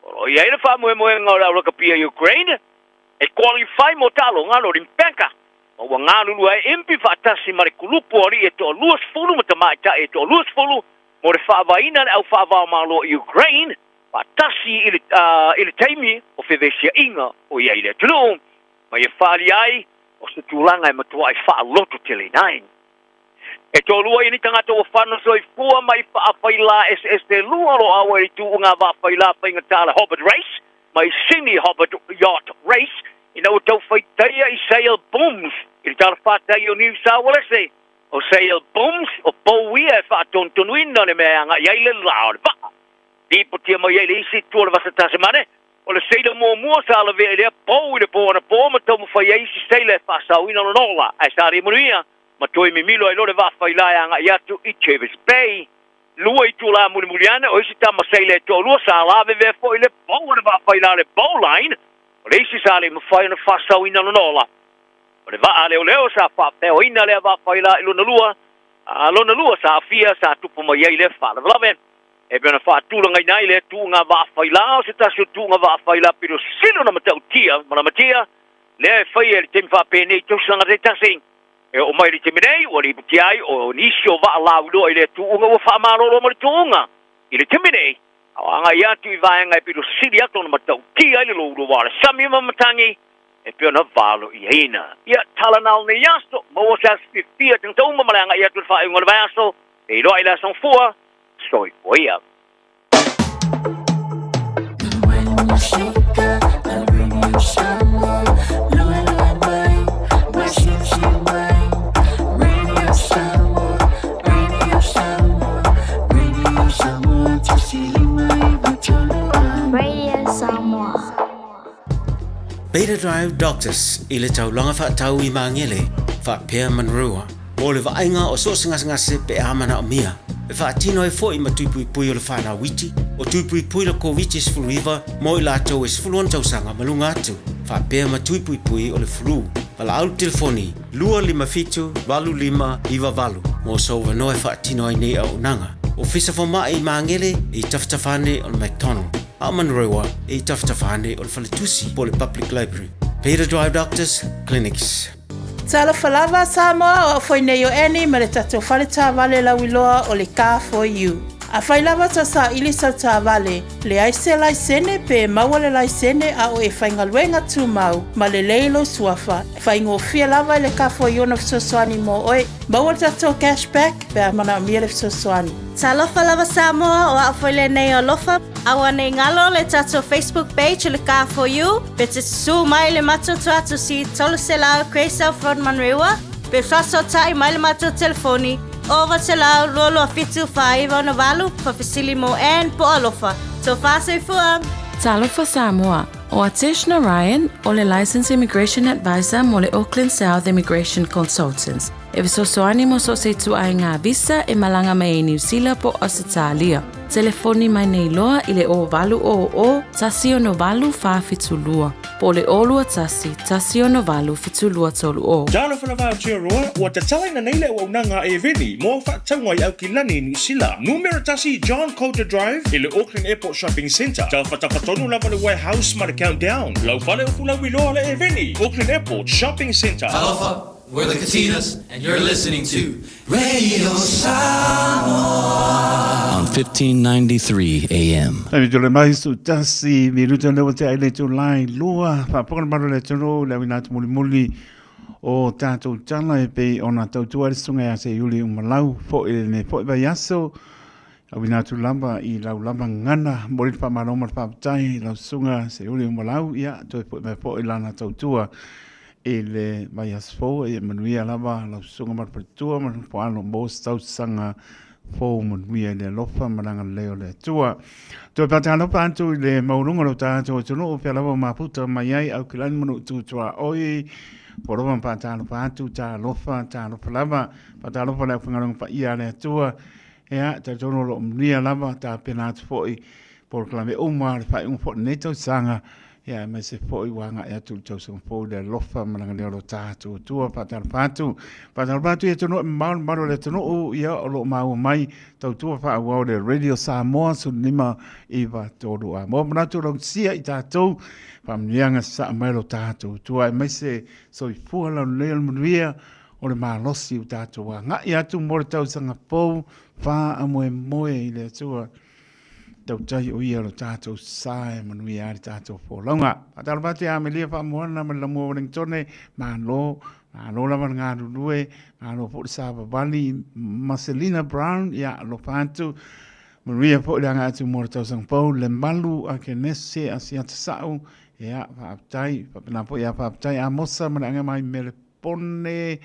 S1: O lo o i ai le faamoemoega o le aulakapia Ukraine e qualify mo taaloga a le Olimpeka, ma ua galulue ai Impey faatasi ma le kulupu o alii e toa-20 ma tamaitai e toa-20 mo le faavaeina le au faavaomalo i Ukraine faatasi i le, i le taimi o fevesiaiga o i ai i le atunuu, ma ia faaalia ai o se tulaga e matuai faalototeleina ai. E toalua ia ni tagata ua fano soifua mai faafailā eseese e lua o lo o ʻauʻa i le tuuga vaafailā faigata le Hobart Race mai Sydney Hobart Yacht Race ina ua tau faitaia i sail booms i le talafatai o Niu Saualese. O sail booms, o pou ia e faatonutonuina le mea e agai ai le lā o le vaa. Lipotia mai ai le isi itu o le Vasa Tasemane, o le seila muamua sa lavea i lea pou i le po anapo ma taumafai ai isi seila e faasaoina lona ola, ae sa le manuia ma toe mimilo ai loa le vaafailā e agai atu i Jervis Bay. Lua itulā mulimuli ane, o isi tama seila e toalua sa lavevea foi i le pou o le vaafailā le bowline, o le isi sa le mafai ona faasaoina lona ola. O le vaa leoleo sa faapeoina lea vaafailā i lona lua, a lona lua sa aafia sa tupu mai ai lea faalavelave. E pei ona faatulagaina ai lea tuuga vaafailā o se tasi o tuuga vaafailā pito sili ona matautia ma lamatia lea e faia i le taimi faapenei tausaga taitasi. E oo mai i le taimi nei, ua lipotia ai o nisi o vaa lauiloa i lea tuuga ua faamalolo ma le tuuga i le taimi nei, a o agai atu i vaega e pito sili atu ona matautia ai le louloua o le sami ma matagi e pei ona valoiaina. Ia, tala na o lenei aso, maua se aso fiafia tagata uma ma le agai atu i le faaiuga o le vaiaso, feiloai i le Aso Gafua, soifua ia.
S6: Radio Samoa.
S16: Beta Drive Doctors i le taulaga faatau i Magele faapea Manurewa mo le vaaiga o so o se gasegase pe a manaomia. E faatino ai foi ma tui puipui o le fanau iti. O tui puipui le Koviti-19 mo i latou e 16 tausaga ma luga atu, faapea ma tui puipui o le flu. Valaau le telefoni 257 8598 mo sou avanoa e faatino ai nei auaunaga. Ofisa Fomai i Magele e i tafatafa ane o le McDonald, a o Manurewa e i tafatafa ane o le Faletusi po o le Public Library. Beta Drive Doctors Clinics.
S12: Talofa lava Samoa, o au foi nei o Annie ma le tatou fale taavale lauiloa o le Car For You. Afai lava tau saili sau taavale, leai se laisene pe maua le laisene a o e faigaluega tumau ma lelei lou suafa, faigofie lava i le Car For You ona fesoasoani mo oe. Maua le tatou cash back pe a manaomia le fesoasoani.
S13: Talofa lava Samoa, o au foi lenei o Alofa. Aua nei galo le tatou Facebook page o le Car For You, pe te susu mai le matou tuatusi 300 Grey South Road Manurewa, pe faasootai mai le matou telefoni 900 227 498 faafesili mo Ann po o Alofa. Tofa soifua!
S10: Talofa Samoa, o Atesh Narayan o le Licensed Immigration Advisor mo le Auckland South Immigration Consultants. E fesoasoani mo so o se ituaiga visa e malaga mai ai Niu Sila po o Ausetalia. Telefoni mai nei loa i le 0800 168 472 po o le 021 168 7230.
S5: Talofa lava Aotearoa, ua tatalaina nei le auaunaga a Eveni mo au faatauga i Aukilani i Niu Sila. Numera 1 John Coulter Drive i le Auckland Airport Shopping Centre. Tafatafa tonu lava le warehouse ma le Countdown. Lau fale o Fulauiloa le Eveni, Auckland Airport Shopping Centre.
S17: Talofa, we're the Katinas and you're listening to Radio Samoa
S18: on 1593 AM.
S2: Taimi tole mai su tasi mi ruta le te aile tu lai lua whaaponga maro le tunu le awina atu mulimuli o tātou tala e pei ona tautua le sunga ia se iuli umalau fo i le fo i vai aso awina atu lava i lau lava ngana mori le whamalo ma le whapatai lau sunga se iuli umalau ia toe fo i mai fo i lana tautua i le vaiaso fou e manuia lava lau susuga ma le faletua ma le nofoaalo mo se tausaga fou manuia i le alofa ma le agalelei o le Atua. Toe faatalofa atu i le maualuga o lo tatou atunuu pea lava o mafuta mai ai Aukilani ma Nuu Tuaoi. Polofa ma faatalofa atu, talofa, talofa lava. Faatalofa le aufaigaluega paia a le Atua. Ea, talitonu o lo o manuia lava, tapena atu foi polokalame uma le faaiuga foi o lenei tausaga. Ia, aemaise foi ua agai atu i le tausaga fou i le alofa ma le agalelei o lo tatou Atua. Faatalofa atu. Faatalofa atu i atunuu e mamao le mamalu o le atunuu, ia, o lo o maua mai tautua faaauau le Radio Samoa 1593 A. Mo manatu o lausia i tatou, faamanuiaga sasaa mai lo tatou Atua, aemaise soifua laulelei o le manuia o le malosi o tatou agai atu mo le tausaga fou, faamoemoe i le Atua. Tautai o ia lo tātou sa e manuia ai le tātou folauga. Faatalofa atu ia Amelia Faamoana ma le Lamua Wellingtone, malo, malo lava le galulue, malo foi le savavali, Marcelina Brown, ia alofa atu, manuia foi le agai atu mo le tausaga fou, le malu a Kenese Asiata Sa'u, ia faafetai, faapena foi ia faafetai Amosa ma le aga mai Melepone,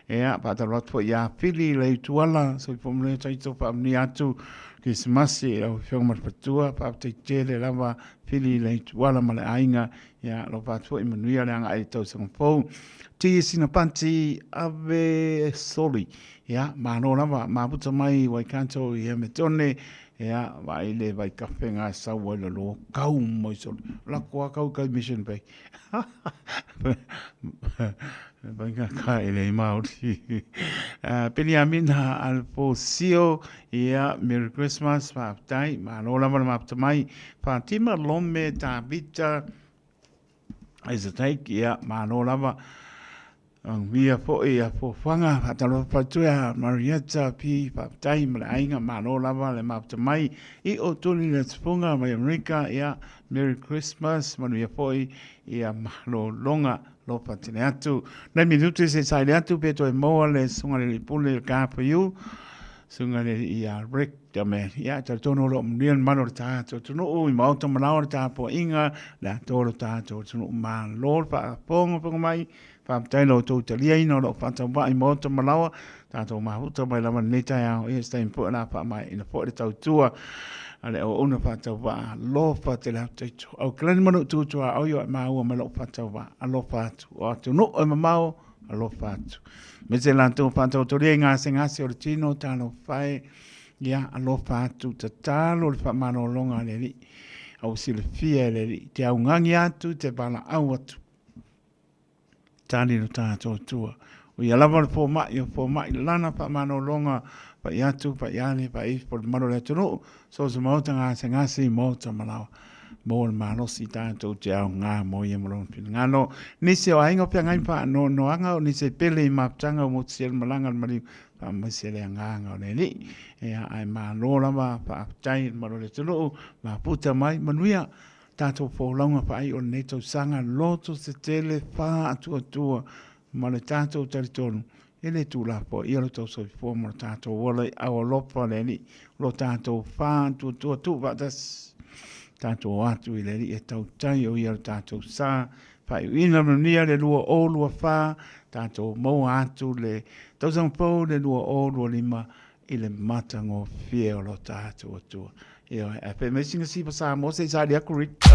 S2: ia faatalofa atu foi ia Fili Leituala, soifua manuia taito faamanuia atu Kerisimasi i lau Afioga ma le faletua, faafetai tele lava Fili Leituala ma le aiga, ia alofa atu foi manuia le agai i le tausaga fou. Ti Sinapati Ave Soli, ia malo lava mafuta mai Waikato i Hametone, ia vaai le vaikafe ga sau ai le lo kau mai soli. Lako a kau kai Mission Bay. Pai ka ka e le Māori. Peniamina Alfosio, ia, Merry Christmas, whaapetai, malo lava le maputa mai. Fatima Lome Tavita, Isaac, ia, malo lava. Manuia foi a fuafuaga, faatalofa faletua ia Marietta P. Faafetai ma le aiga, malo lava le mafuta mai i o tuli le tufunga mai Amerika, ia Merry Christmas, manuia foi ia malologa lofa tele atu. Nei minuti se saili atu pe toe maua le susuga i le alii pule le KFU, susuga i le alii ia Rick Dame. Ia, talitonu o lo o manuia le mamalu o le tatou atunuu i maota malaoa le tapuaiga, le atoa o le tatou atunuu malo le faafogafoga mai. Faafetai lo outou taliaina o lou faatauvaa i maota ma laoa, tatou mafuta mai lava lenei taeao, ia se taimi foi o le a faamaeaina foi le tautua a le auauna faatauvaa alofa tele atu taito. Au kalani ma lou tutua o io e maua mai lou faatauvaa alofa atu. O atunuu e mamao alofa atu. Me se latou faatautolia i gasegase o le tino, talofa e. Ia, alofa atu, tatalo le faamalologa a le Alii, a ua silafia e le Alii, te augani atu, te valaau atu. Tali lo tatou Atua. O ia lava le fomai, o fomai lana faamalologa, pai atu, pai ale, pai ifo le mamalu o le atunuu, so o se maota gasegase i maota malaoa. Maua le malosi tatou te aoga mo ia ma lona finagalo. Nisi o aiga o feagai ma faanoanoaga, o nisi e pele i mafutaga o motusia le malaga a le maliu, faamaise le agaga o le Alii. Ia, ae malo lava, faafetai i le mamalu o le atunuu, mafuta mai, manuia tatou folauga faaiu o lenei tausaga, loto se tele, faatuatua ma le tatou talitonu, e le tuulafoaia lo tou soifua ma lo tatou ola i au alofa o le Alii, lo tatou faatuatua tuufaatasi, tatou o atu i le Alii e tautai o ia lo tatou sa, faaiuina manuia le 2024, tatou maua atu le tausaga fou le 2025 i le matagofie o lo tatou Atua. Ioe, ae fai mai sina siva Samoa se i saili atu Rick.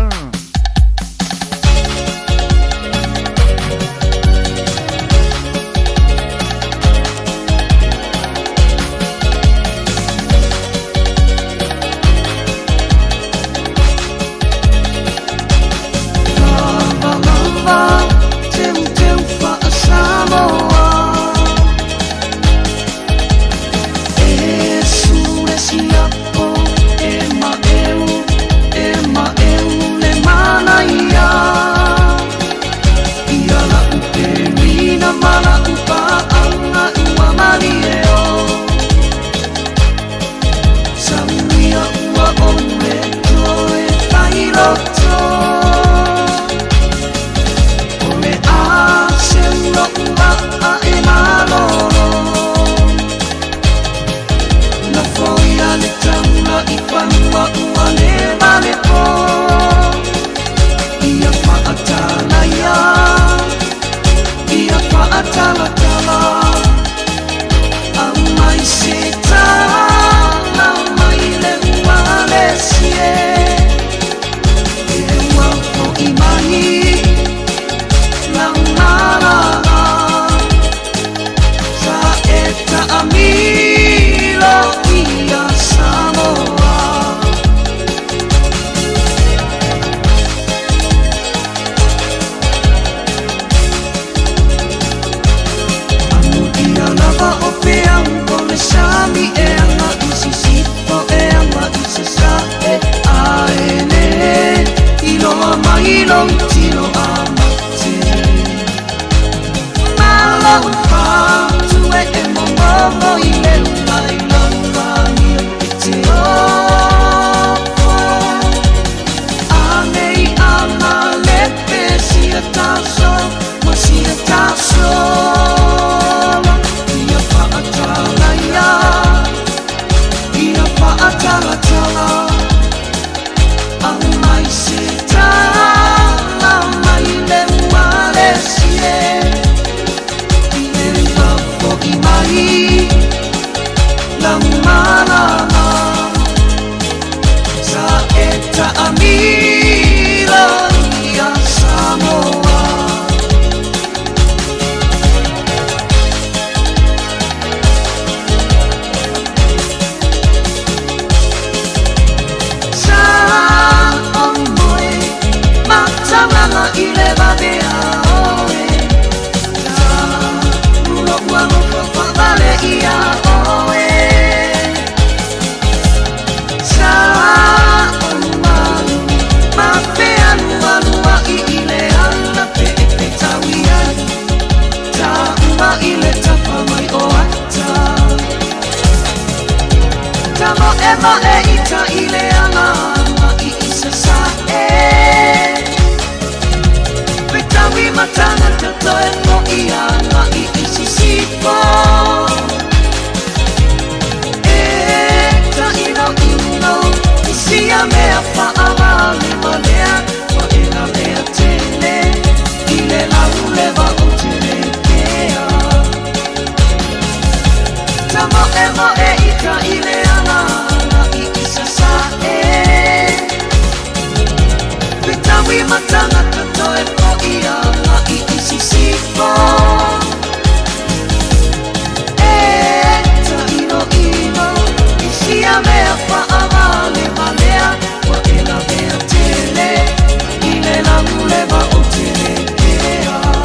S19: lavea faavalevalea ua e lavea tele i le laguleva o te le kea.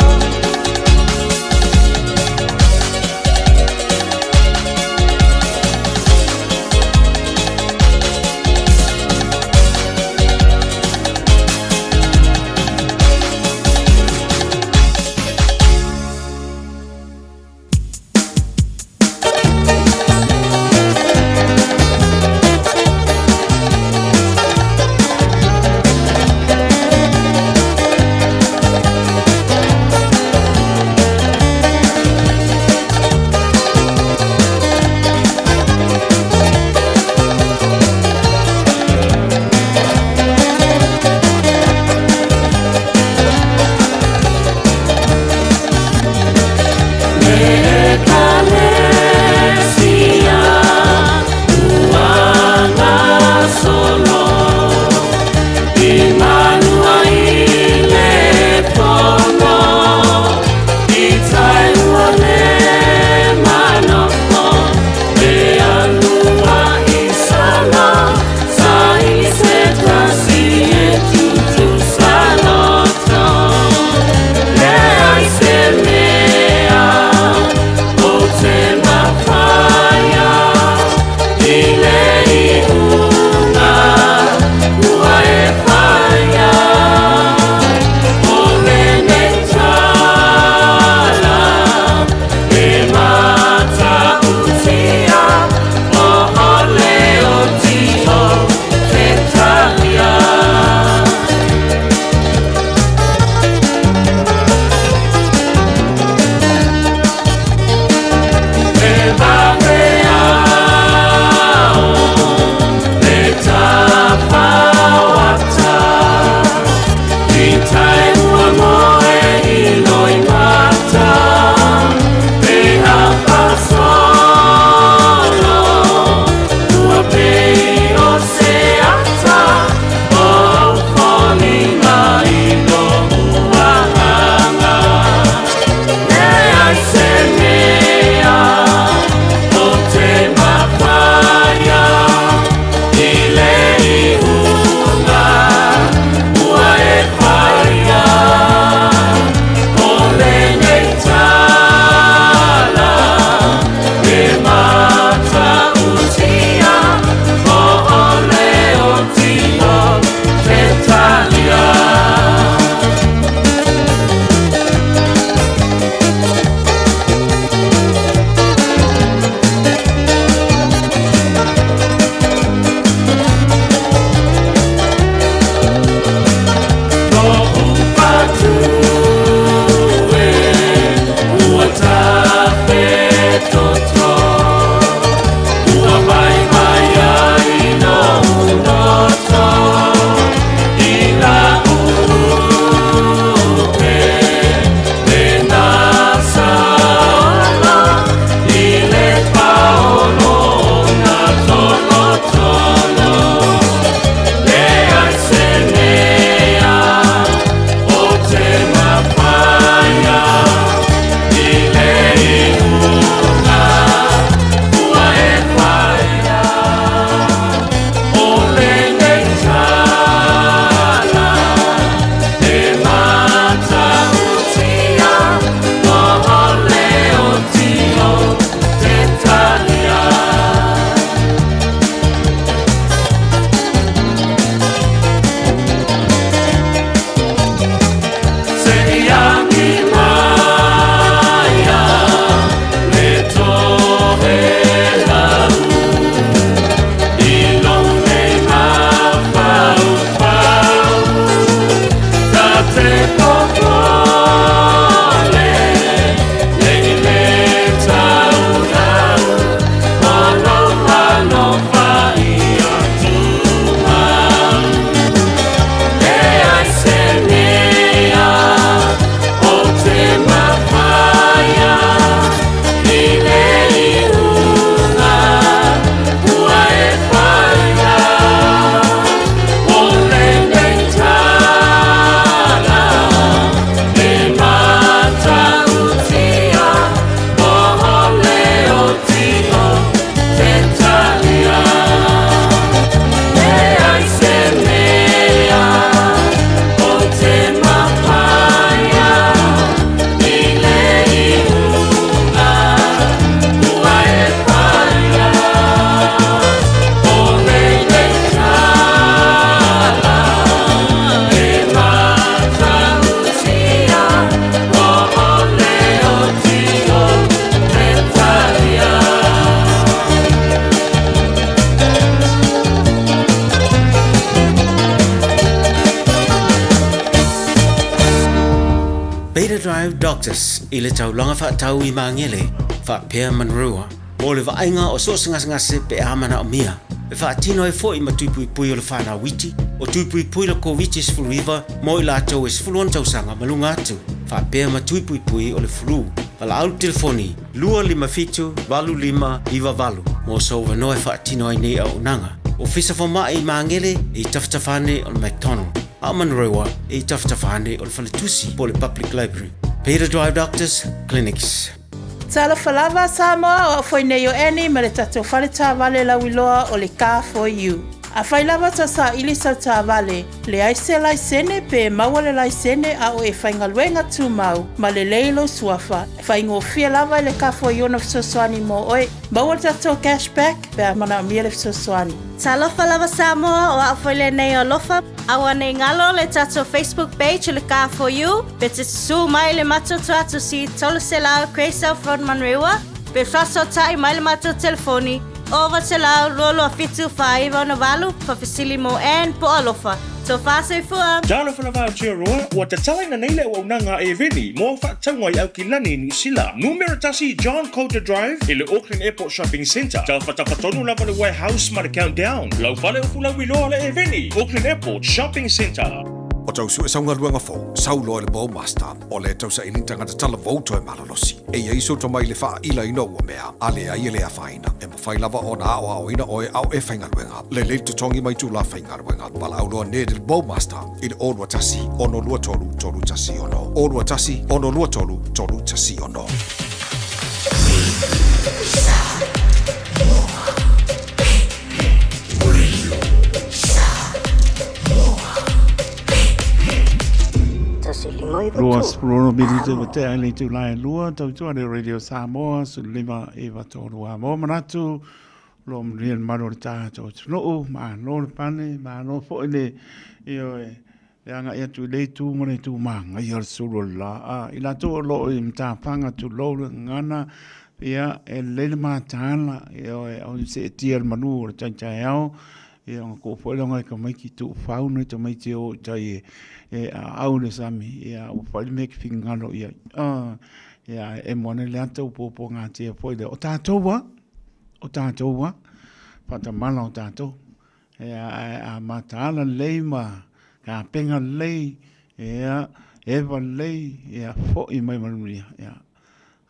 S16: Beta Drive Doctors i le taulaga faatau i Magele faapea Manurewa mo le vaaiga o so o se gasegase pe a manaomia. E faatino ai foi ma tui puipui o le fanau iti, o tui puipui le Koviti-19 mo i latou e 16 tausaga ma luga atu, faapea ma tui puipui o le flu. Valaau le telefoni 257 8598 mo sou avanoa e faatino ai nei auaunaga. Ofisa Fomai i Magele i tafatafa ane o le McDonald, a o Manurewa i tafatafa ane o le Faletusi po o le Public Library. Peter Drive Doctors Clinics.
S12: Talofa lava Samoa, o au foi nei o Annie ma le tatou fale taavale lauiloa o le Car For You. Afai lava tau saili sau taavale, leai se laisene pe maua le laisene a o e faigaluega tumau ma lelei lou suafa, faigofie lava i le Car For You ona fesoasoani mo oe. Maua le tatou cash back pe a manaomia le fesoasoani.
S13: Talofa lava Samoa, o au foi lenei o Alofa. Aua nei galo le tatou Facebook page o le Car For You, pe te susu mai le matou tuatusi 300 Grey South Road Manurewa, pe faasootai mai le matou telefoni 900 227 4968, faafesili mo Ann po o Alofa. Tofa soifua!
S5: Talofa lava Aotearoa, ua tatalaina nei le auaunaga a Eveni mo au faatauga i Aukilani, Niu Sila. Numera tasi John Coulter Drive i le Auckland Airport Shopping Centre. Tafatafa tonu lava le Warehouse ma le Countdown. Lau fale o Fulauiloa le Eveni, Auckland Airport Shopping Centre.
S20: O tau sue sau galuega fou, sau loa i le Bowmaster, o le tausaili tagata talavou toe malolosi. E i ai sou tomai i le faailaina o ua mea, a leai e le afaina. E mafai lava ona aoaoina oe a o e faigaluega. Lelei le totogi mai itula faigaluega. Valaau loa Ned i le Bowmaster i le 021 623 316. 021 623 316.
S2: 26 minute ua tea i le itula e lua, tautua le Radio Samoa, 15 93 a mo manatu, lo manuia le malu o le tatou atunuu, malo le pane, malo foi le, ioe, le agai atu i le itu ma le itu manaia o le sulu o le la. A, i latou o lo o i matafaga tulou le gagana, ia, e lelei le mataala, ioe, au i seetia le manu o le taitaeao, ia, ona kuu foi lea o ngai tamaiti tuufau nai tamaiti e o i tai e, e aau i le sami, ia, ua fai le mea e te finagalo i ai. A, ia, e emo ane le ata ua puapuagatia foi lea. O tatou lava, o tatou lava, faatamala o tatou. Ia, ae a mataala lelei ma tapena lelei, ia, eva lelei, ia, foi mai manuia, ia,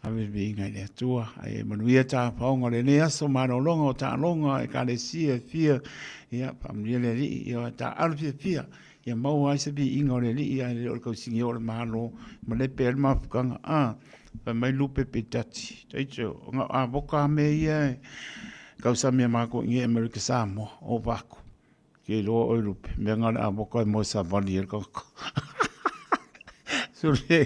S2: ave le viiga i le Atua. Ae manuia tapaoga o lenei aso, malologa o taaloga, ekalesia e fia, ia, faamanuia le Alii, ia, taaalo fiafia, ia maua ai se viiga o le Alii, ae le o le kausigi o le Malo, ma lepe ai le mafutaga. A, fai mai lupe pe tati, taito, o ngā avoka me ia e, Kausami a mākou i Amerika Samoa, o Vaku. Ke loa oi lupe, mea ngā le avoka e moe savali e le kaka. So le,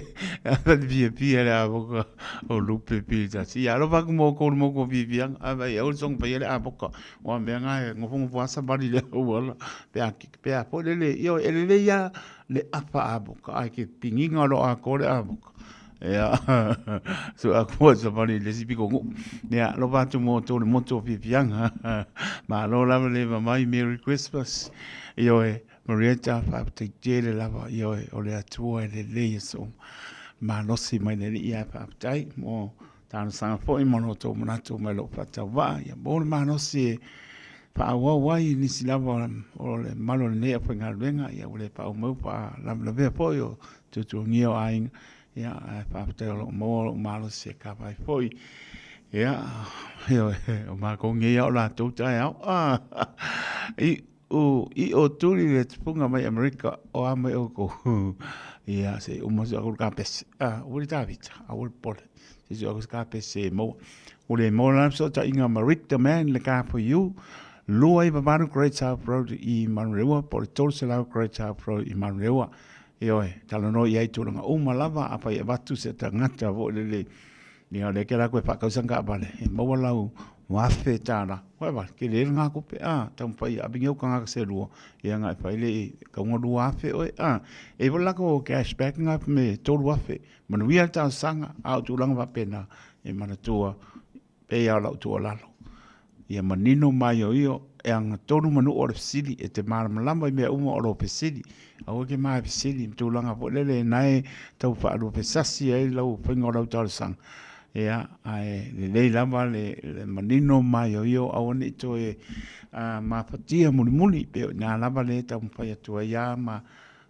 S2: a le pia pia le avoka o lupe pi tasi. Ia alo vaku mo kou mo ko pia pia, a vai au song pa le avoka. O mea ngā e ngofo ngofo a savali le au ala. Pe a pe a po le le, io e le le ia le apa avoka, ai ke pinginga lo a ko le avoka. Ia, so a kua sa whare le sipi ko ngu. Ia, lo wātu mō tō le motu o Pipianga. Malo lava le mamai, Merry Christmas. Ioe, Marietta, whāpatei tele lava, ioe, o le atua e le lei e so. Malosi mai le lii ai whāpatei, mō tāna sanga foi, mō no tō manatu mai lo whātau waa. Ia, mō le malosi e whaawau ai nisi lava o le malo le nei a whaingaluenga, ia ua le whaumau wha lavelavea foi o tutuangia o aiga. Ia, ae faafetai o lo o maua lou malosi e kava ai foi. Ia, ioe, o mākou nei a o latou taeao. Ah, i u, i o tuli le tupunga mai Amerika, o a mai oukou. Ia, se uma se aku le kapese. Ah, ua le tāvita, a ua le pole. Se se aku se kapese e maua. Ua le maua la fesootaiga ma Rick the Man le Car for You. 298 Great South Road i Manurewa, po o le 300 Great South Road i Manurewa. Ioe, talanoa i ai tulaga uma lava, afai e avatu se tagata foi lele, ia o lea ke la koe whaakausanga kaavale, e maua lau $1,000. Koe vale, ke le ngā kope, a, taumawhai, a bingi au ka ngā se lua, ia ngā e whai le, kaunga 2,000 oe, a, e wala lako cashback ngā me 3,000, manuia le talosaga, a o tulaga faapena, e manatua, pei lava o lau tuualalo, ia manino maioio e agatonu manuu o le fesili, e te malamalama i mea uma o lou fesili. Aua e te ma e fesili ma tulaga foi lele na e tau faaluafesasi ai lau faiga o lau talosaga. Ia, ae lelei lava le, le manino ma maioio aua ne i toe mafatia mulimuli, pei o i ina lava le taumafai atu ai lava ma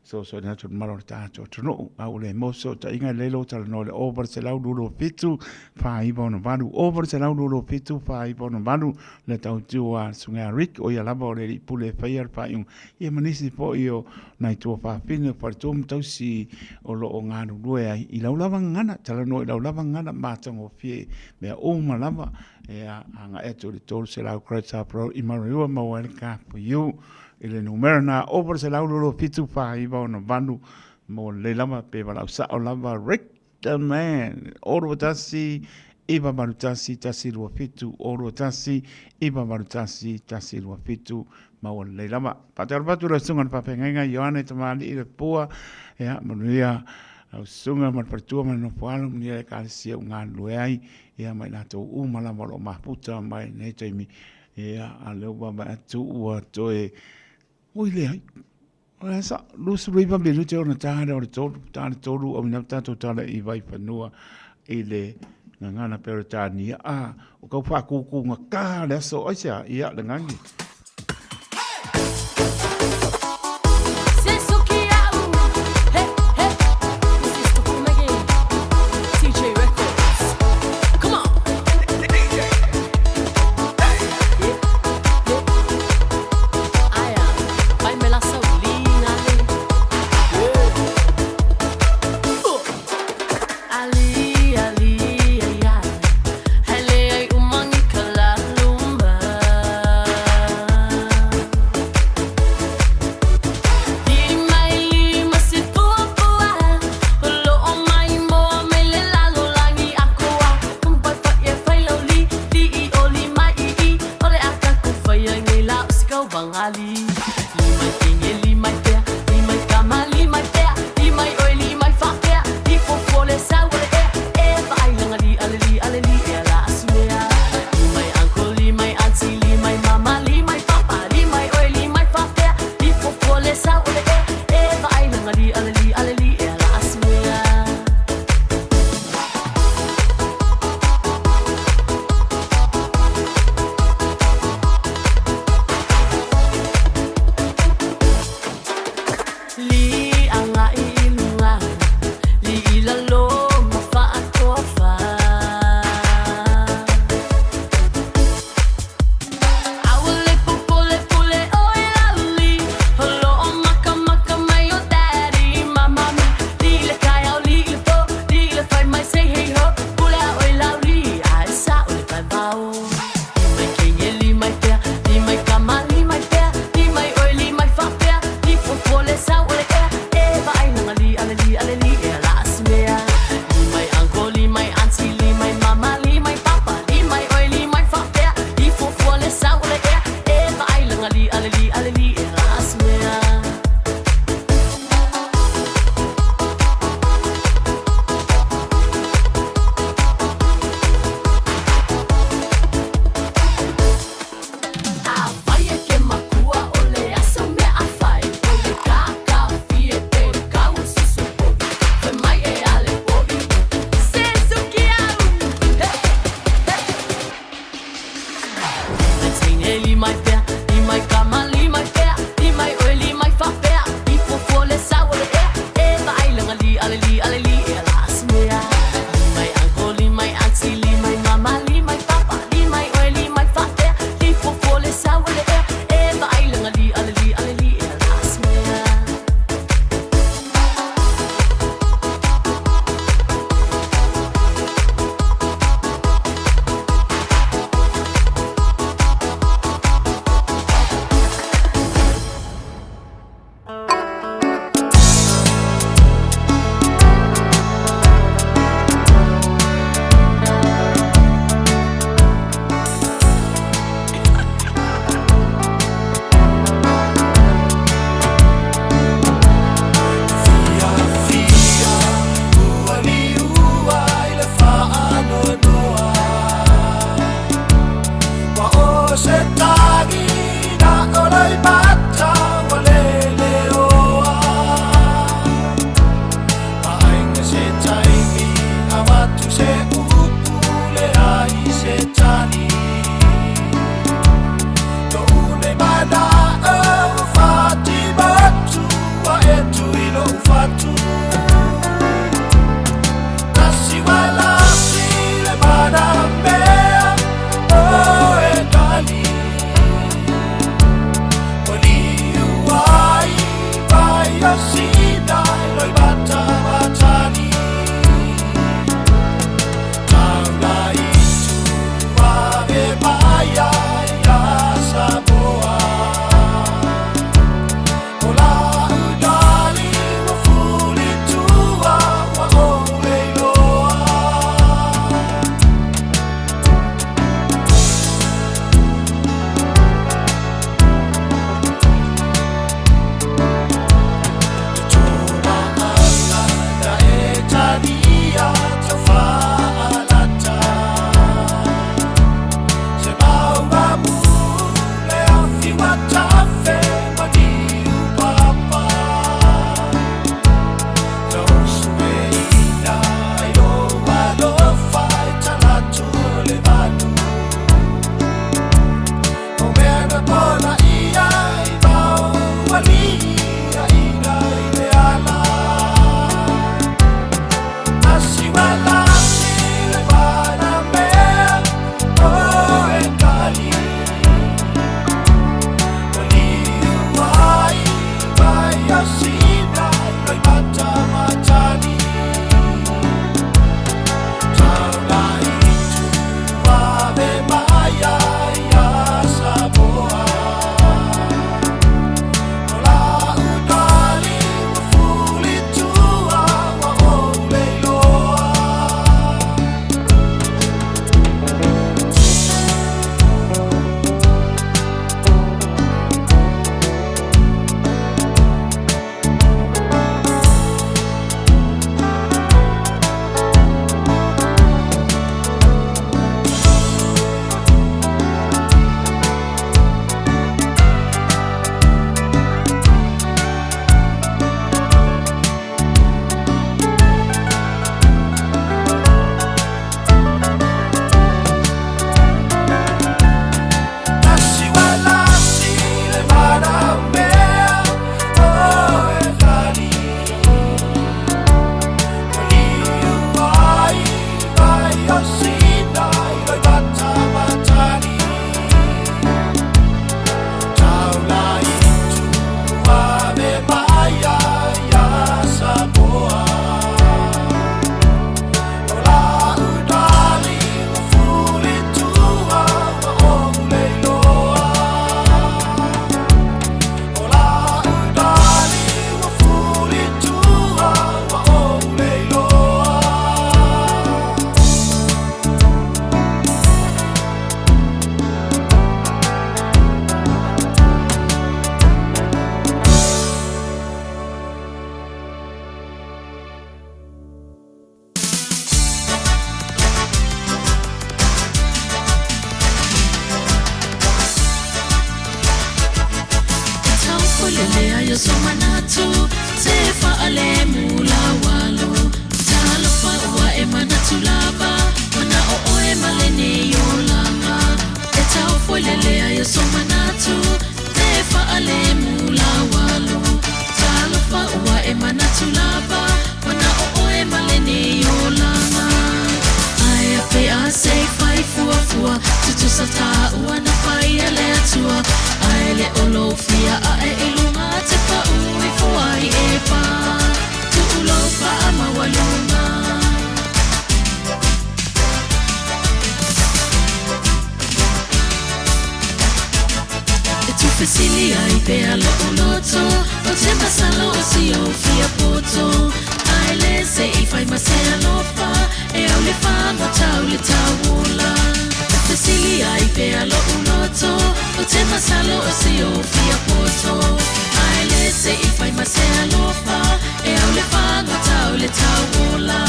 S2: Fesoasoani atu i le mamalu o le tatou atunuu. A ua le maua se fesootaiga, e lelei lou talanoa i le 0800 27 4968, 0800 27 4968, le tautua a le Susuga ia Rick, o ia lava o le alii pule e faia le faaiuga, ia ma nisi foi o nai tuafafine o faletua ma tausi o lo o galulue ai i lau lava gagana, talanoa i lau lava gagana matagofie mea uma lava, ia agai atu i le 300 Great South Road i Manurewa maua ai le Car4U. I le numera na 0800 7 49 68 mo lelei lava pe valaau sao lava Rick the man 6 1 9 8 1 1 2 7 6 1 9 8 1 1 2 7 maua lelei lava. Faatalofa atu lau susuga i le faafeagaiga Ioane Tamalii le Pua, ia manuia lau susuga ma le faletua ma le nofo alo, manuia le ekalesia ua galulue ai, ia ma i latou uma lava o lo o mafuta mai lenei taimi. Ia, a lea ua vaavaai atu ua toe, oi leai, o le a sa, 29 minute ona ta lea o le tolu, ta le tolu, auina atu tatou tala i Vaifanua i le gagana Peretania. A, o kau faakūkūgatā le aso, aisea? Ia, le gagi.
S19: ua Ae le o lou fia ae i luga Te pau ifo ai e pā Tuu lou faamaualuga E tuufesili ai pea lo'u loto Ou te masalo o si ou fia poto Ae le se i fai ma se alofa E au le fago tau le tauola Fesili ai pea lo'u loto Ou te masalo o si ou fia poto Ae le se i fai ma se alofa E au le fago tau le tauola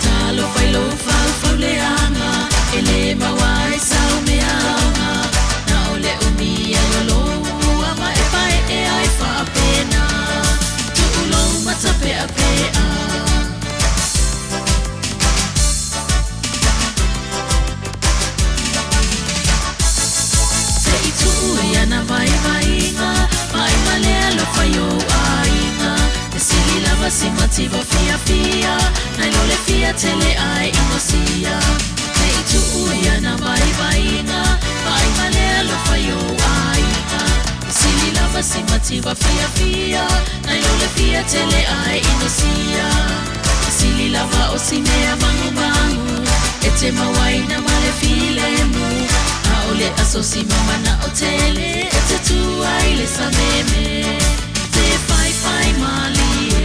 S19: Talofa i lou faufau leaga E lē maua ai sau mea aoga Na o le umi ai o lou ama E pae'e ai faapena Tuu lou matape'ape'a Se i tuu i ana vaivaiga Vaai ma le alofa i ou aiga E sili lava si mativa fiafia Nai lo le fia tele ae inosia Se i tuu i ana vaivaiga Vaai ma le alofa i ou aiga E sili lava si mativa fiafia Nai lo le fia tele ae inosia E sili lava o si mea magumagu E te mauaina ma le filemu A'ole aso si mamana'o tele E te tu ai le sameme Te faifai malie.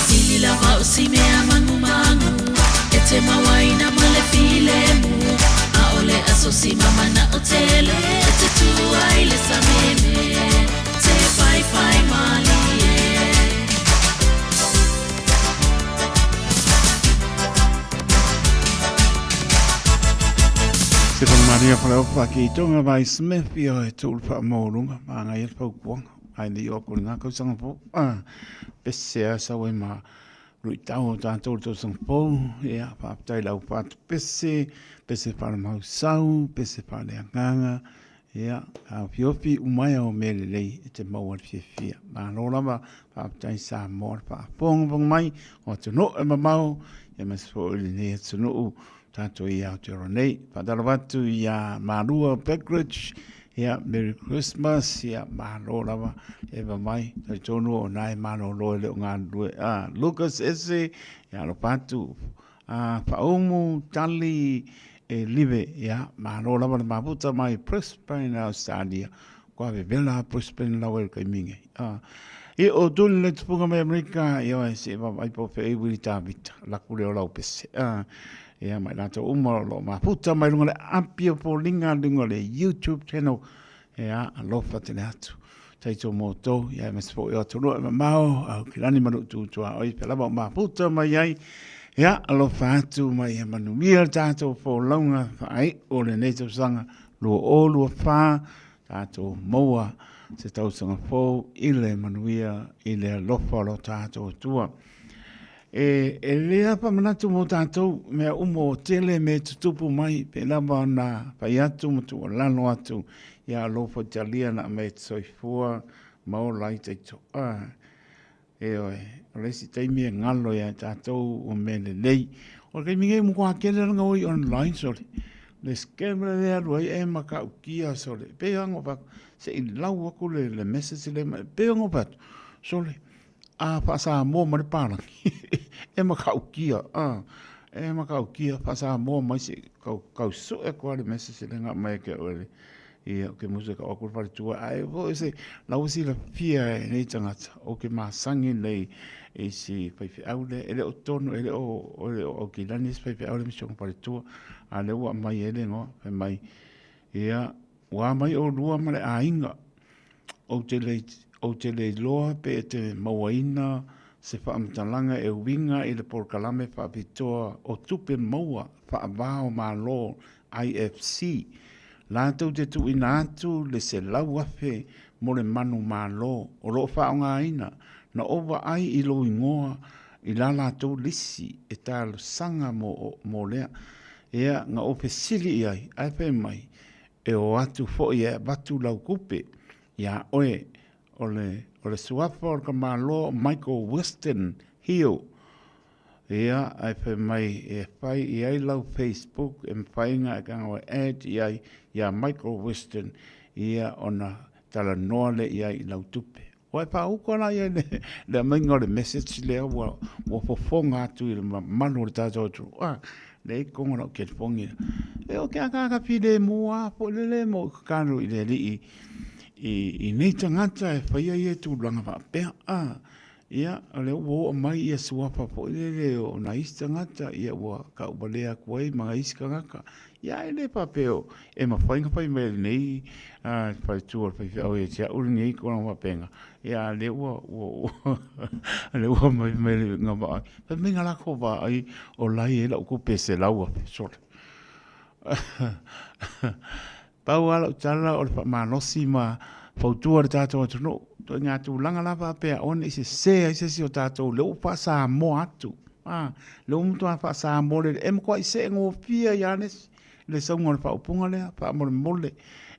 S19: Sili lava o si mea magumagu E te mauaina ma le filemu A'ole aso si mamana'o tele E te tu ai le sameme Te faifai malie.
S2: Stefano Maria Faleofa ki Tonga vai Smith ia e tū le whaamōlunga ma ngai e paukuanga ai ni o ko ngā kausanga po pese a sau e ma lui tau o tātou le tausanga pou ia whaapatai lau whaatu pese pese wharamau sau pese whaaleanganga ia a fiofi umaia o mea lelei e te maua le fiafia. Malo lava faafetai Samoa le faafogafoga mai o atunuu e mamao ia aemaise foi o lenei atunuu tatou i Aotearoa nei. Faatalofa atu iā Malua Beckridge, ia Merry Christmas, ia malo lava e mai, talitonu o na e malolo e le o galulue. Ah, Lucas Ese, ia alofa atu, ah, Faaumu Tali e Live, ia malo lava le mafuta mai Brisbane, Australia. Kua vevela Brisbane lau e le kaiminge. Ah, i o tuli le tupunga mai Amerika, ia oe se vaavaai po o fea i Wili Tavita, laku lea o lau pese. Ah, ia ma i latou uma o lo o mafuta mai luga o le api o Foliga, luga o le YouTube channel, ia alofa tele atu. Taito mōtou, ia aemaise foi o atunuu e mamao, au ki lani ma luu tutua oi, pea lava o mafuta mai ai, ia alofa atu mai ia manuia le tatou folauga faaiu o lenei tausaga 2024, tatou maua se tausaga fou i le manuia i le alofa o lo tatou Atua. E, e le apa manatu mo tatou, mea uma o tele me tutupu mai, pe lava ona fai atu ma tuualalo atu, ia alofa talia na me soifua ma ola ai taito. Ah, e oe, o le isi taimi e galo ia tatou o mea lelei. O le taimi nei matua tele lana oi online sole. Le scam le le alu ai e matautia sole. E pei lava ona fai atu, se i lau atu le, le message lea mai, e pei ona fai atu, sole, a faa-Samoa mai le palagi, e matautia, a, e matautia faa-Samoa mai se i tau, tau sue atu lava le message lea na aumai ia te au e le, ia, ou te musu e tau atu le faletua, ae foi se, la ua silafia e nei tagata, ou te masani nei i si faifeau lea, e le o tonu, e le o, e le o Aukilani si faifeau lea ma si ona faletua, a o lea ua aumai ai le igoa, fai mai, ia, ua amai oulua ma le aiga, ou te le, ou te le iloa pe e te mauaina se faamatalaga e uiga i le polokalame faapitoa o tupe maua faava o Malo, IFC, latou te tuuina atu le $100,000 mo le manumalo o lo o faaaogaina na ou vaai i lou igoa i la latou lisi e talosaga mo, mo lea. Ia, na ou fesili i ai, ae fai mai, e o atu foi e avatu lau tupe iā oe, o le, O le suafa o le tamaloa o Michael Weston Hill. Ia, ae fai mai e fai i ai lau Facebook e mafai ona e kagaua e add i ai ia Michael Weston ia ona talanoa lea i ai i lau tupe. Ua e faauka la ia le, le aumaiga o le message lea ua, ua fofoga atu i le mamalu o le tatou atunuu. Ah, le i konga lau telefoni. E o ke akaka filemu a po le le mo kakalo i le alii i, i nei tagata e faia ia tulaga faapea. Ah, ia, o lea ua oo mai ia suafa foi lele o nai isi tagata, ia ua tauvalea atu ai ma nai isi tagata. Ia e le faapea e mafai ona fai mai e lenei faletua o le faifeau ia te au lenei tulaga faapena. Ia a o lea ua, ua, o lea ua aumai mai le na vaai. Fai mai na latou vaai o la e i ai lau tupe e $100,000. Sole. Pau lava lau tala o le faamalosi ma fautua i le tatou atunuu, ituaiga tulaga la faapea aua ne i sese ai se isi o tatou lea ua faa-Samoa atu, a, lea ua matua faa-Samoa lelei, e matuai seegofie ai lava le isi le sauga o le faaupuga lea, faamolemole.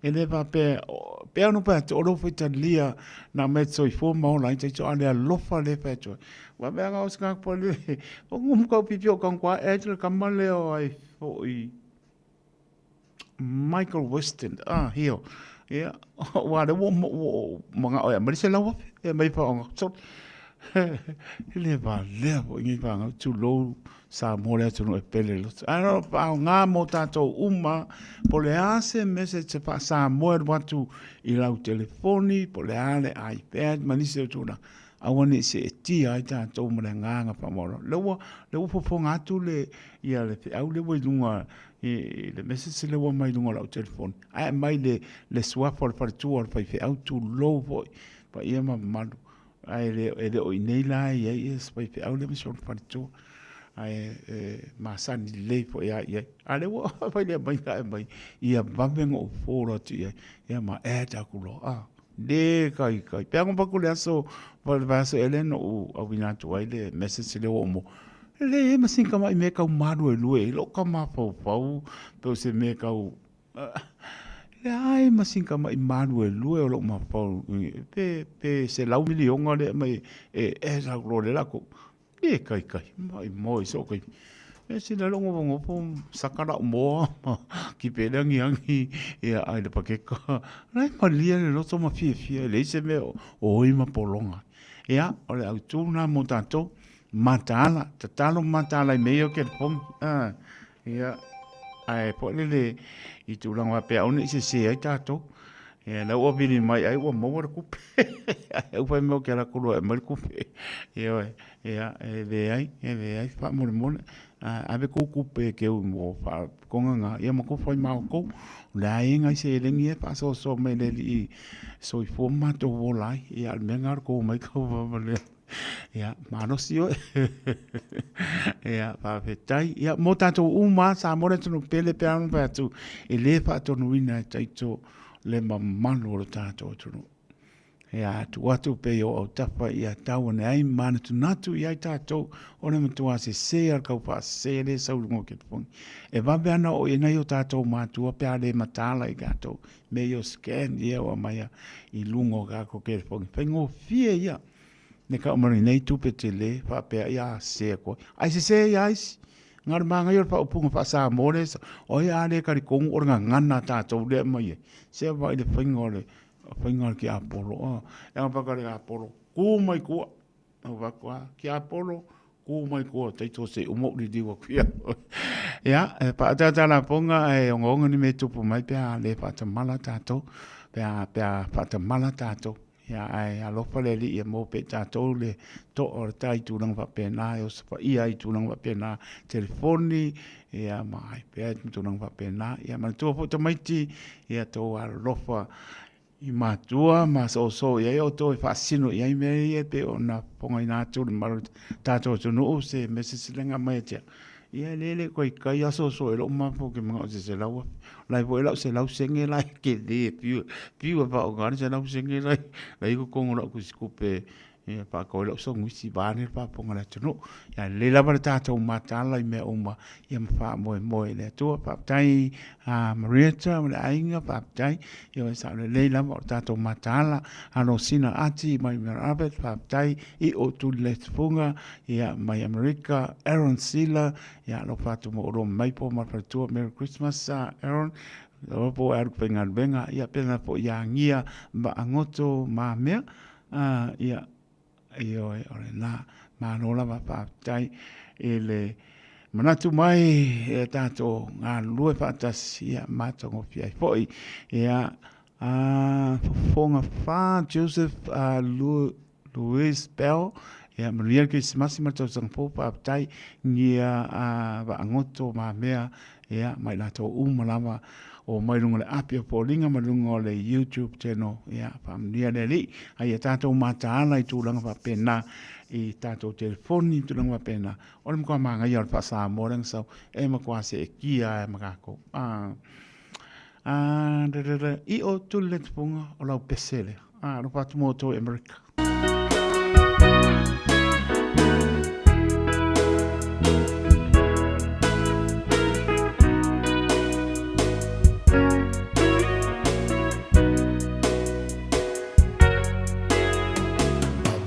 S2: E le faapea, pei lava ona ou fai atu, o lou faitalia na aumai e te soifua ma ola ai taito, a o le alofa lea e fai atu ai. Aua e pei o se tagata foi lele, o matua piopio o tagata e le tama lea o ai foi, Michael Weston, ah, hio. Ia, ua le ua ua manao e aumai le $100,000 e aumai faaaoga. Sorry. E le valea foi nei fanau, tulou Samoa le atunuu e pele loto. Ae o faaaoga mo tatou uma, po o le a se message e faa-Samoa e alu atu i lau telefoni, po o le a le iPad ma nisi o tulaga, aua ne i seetia ai tatou ma le agaga faamaualalo. Lea ua, lea ua fofoga atu le, ia le feau lea ua i luga i le message lea ua aumai i luga o lau telefoni, ae aumai le, le suafa o le faletua o le faifeau, tulou foi, paia ma mamalu, ae le, e le o i inei la e i ai ia se faifeau lea ma si ona faletua, ae e masani lelei foi lava i ai. A o lea ua fai le aumai la e aumai, ia vave ona ou follow atu i ai, ia ma add atu loa, a, le kaikai. Pe a na avatu le aso, le vaiaso ea lea na ou auina atu ai le message lea ua ou maua, E leai ma sina tamai mea e tau maluelue ai lou mafaufau pe o se mea tau leai ma sina tamai maluelue o lou mafaufau pe pe $100 miliona lea aumai e e sau loa le latou e kai kai maimoa i soo taimi e sili lou nofonofo saka lau moa ma kipe le agiagi ia ai le pakeka la e malie le loto ma fiafia e leai se mea o oi ma pologa ia o le autu lena mo tatou. Mataala, tatalo mataala i mea ia o telefoni. Ah, ia, ae foi lele i tulaga faapea aua ne i sese ai tatou. Ia, la ua vili mai ai ua maua le tupe. Ai au fai mai ou te alu atu loa e aumai le tupe. Ioe, ia, e leai, e leai faamolemole. Ave kou tupe e keu mo faapotopotoga na, ia ma tou fai ma outou. O le a e nai seleni ia e faasoasoa mai e le Alii soifua ma matou ola ai. Ia, o le mea lena o le tou omai tou valea. Ia, malosi oe. Ia, faafetai. Ia, mo tatou uma lava, Samoa le atunuu pele pe a ona fai atu, e le faatonuina e taito le mamalu o le tatou atunuu. Ia, tuu atu pea i ou autafa ia tau ane ai manatunatu i ai tatou o le matua sese a le taufaasese lea e sau i luga o telefoni. E vave ana oo i ai nai o tatou matua pe a le mataala i tatou mea ia o scan ia ua aumai i luga o tatou telefoni. Faigofie ia. Ne kau mai nei tupe tele faapea ia sese atu ai. Ai sese ia isi. Nga le manaia o le faaupuga faa-Samoa lea, o ai a le talitonu o le gagana a tatou lea e aumai ai. Se vaai i le faiga o le faiga o le tiapolo. E aga paka le apolo, tu mai tua. Au fai atu, a, tiapolo, tu mai tua, taito se i uma ou liliu atu ia oe. Ia, e faaataata lafoga ae ogaoga ni mea e tupu mai pe a le faatamala tatou, pe a, pe a faatamala tatou. Ia, ae alofa le Alii e maua pea i tatou le toa o le tai i tulaga faapena, e osofaia ai i tulaga faapena, telefoni, ia, ma iPad ma tulaga faapena. Ia, manatua foi tamaiti, ia outou alolofa i matua ma soosoo i ai outou e faasino i ai mea ia e pei ona fofogaina atu le mamalu o le tatou atunuu se mea sesilega mai ia te au. Ia e le le kaikai aso so e lou mafaufau ou te manao i se $100,000. O la e foi lau 100 sene la e tele e fiu, fiu e faaaoga le 100 sene la e i totonu o lau tusitupe. Ia faatau ai lau soguisi vaeane le faafofoga a le atunuu. Ia lelei lava le tatou mataala i mea uma ia ma faamoemoe i le Atua. Faafetai a Marietta ma le aiga, faafetai. Ia e sao lelei lava o le tatou mataala. Alosina Ati mai Mount Albert, faafetai. Io Tuli Letufuga, ia mai Amerika. Aaron Sila, ia alofa atu mo oloa mai po ma le faletua. Merry Christmas Aaron. Alofa po o e alu i faigaluega, ia pena foi ia Agia ma Agoto ma mea. A, ia, ioe, o lena. Malo lava faafetai i le manatu mai e tatou galulue faatasi, ia, matagofie ai foi. Ia, a, fofoga fa Joseph a, Lu, Louis Bell, ia, manuia le Kerisimasi ma le tausaga fou, faafetai ia a, Vaagoto ma mea, ia, ma i latou uma lava o mai luga o le api o foliga ma luga o le YouTube channel, ia, faamanuia le Alii, a ia tatou mataala i tulaga faapena i tatou telefoni, tulaga faapena, o le matua manaia o le faa-Samoa lea na sau, e matua seetia lava ma tatou. Ah, ah, da, da, da, i o tuli le tupunga o lau pese lea. Ah, alofa atu mo outou i Amerika.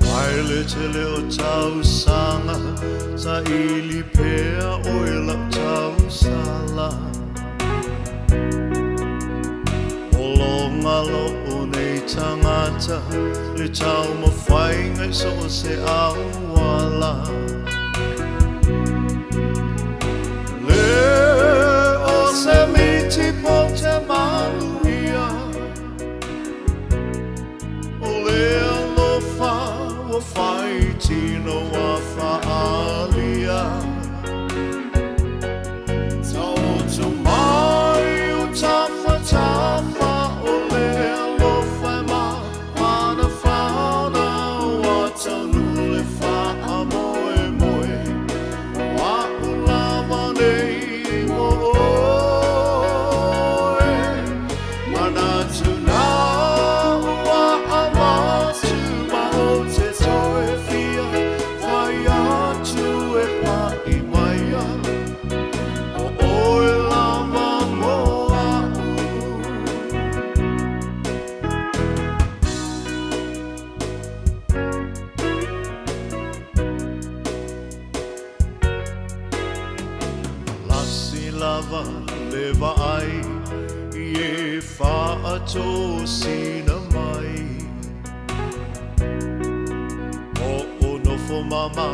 S21: Mai le tele o tausaga sa ili pea oe lau tausala O lo o nei tagata le taumafaiga i so o se auala Le o se miti po te manuia O le alofa ua fai tino ua faaalia Taoto mai o tafatafa o le alofa e mafanafana ua taunuu le faamoemoe o a'u lava nei mo oe Manatu nā ua avatu ma o te toe fia whai atu e pa'i mai ai O oe lava mo a'u. Lasi lava le vaai i e faatosina mai. Hoʻonofo mama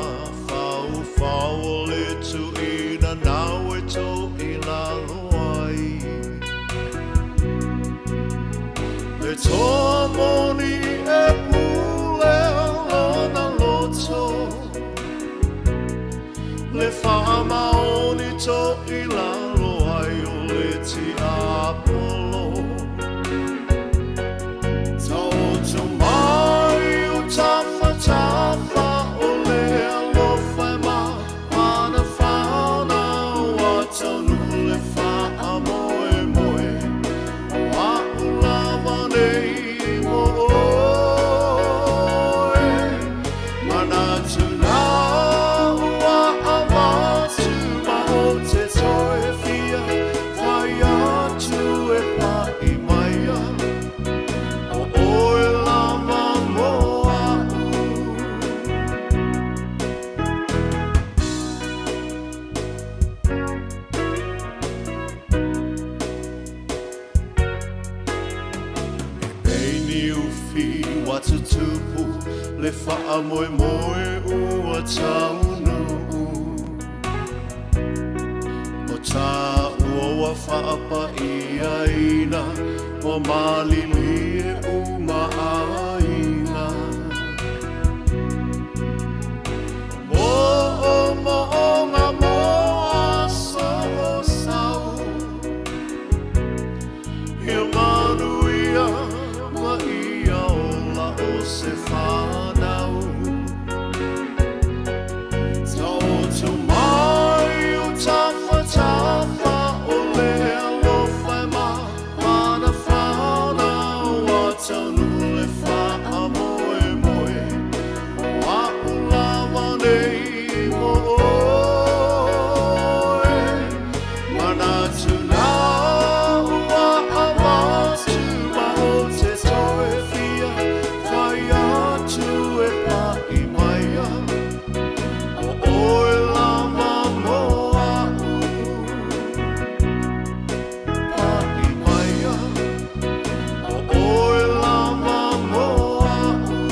S21: faufau o le tuʻina nau e tō i lalo ai. Le toa moni e pule lona loto, Le faamaoni tō i lalo ai o le tiapolo. Taoto mai o tafatafa o le alofa e mafanafana ua taunuu le faamoemoe o a'u lava nei mo oe. Manatu nā ua avatu ma o te toe fia whai atu e pa'i mai ai O oe lava mo a'u. E pei ni ufi ua tutupu le faamoemoe ua taunuu. O tāua ua faapaiaina ua malilie uma aiga. Moomooga mo aso o sau. Ia manuia ma ia ola o se whanau. Taoto mai o tafatafa o le alofa e mafanafana Manatu nā ua avatu ma o te toe fia Whai atu e pa'i maia O oe lava mo a'u Pa'i maia O oe lava mo a'u.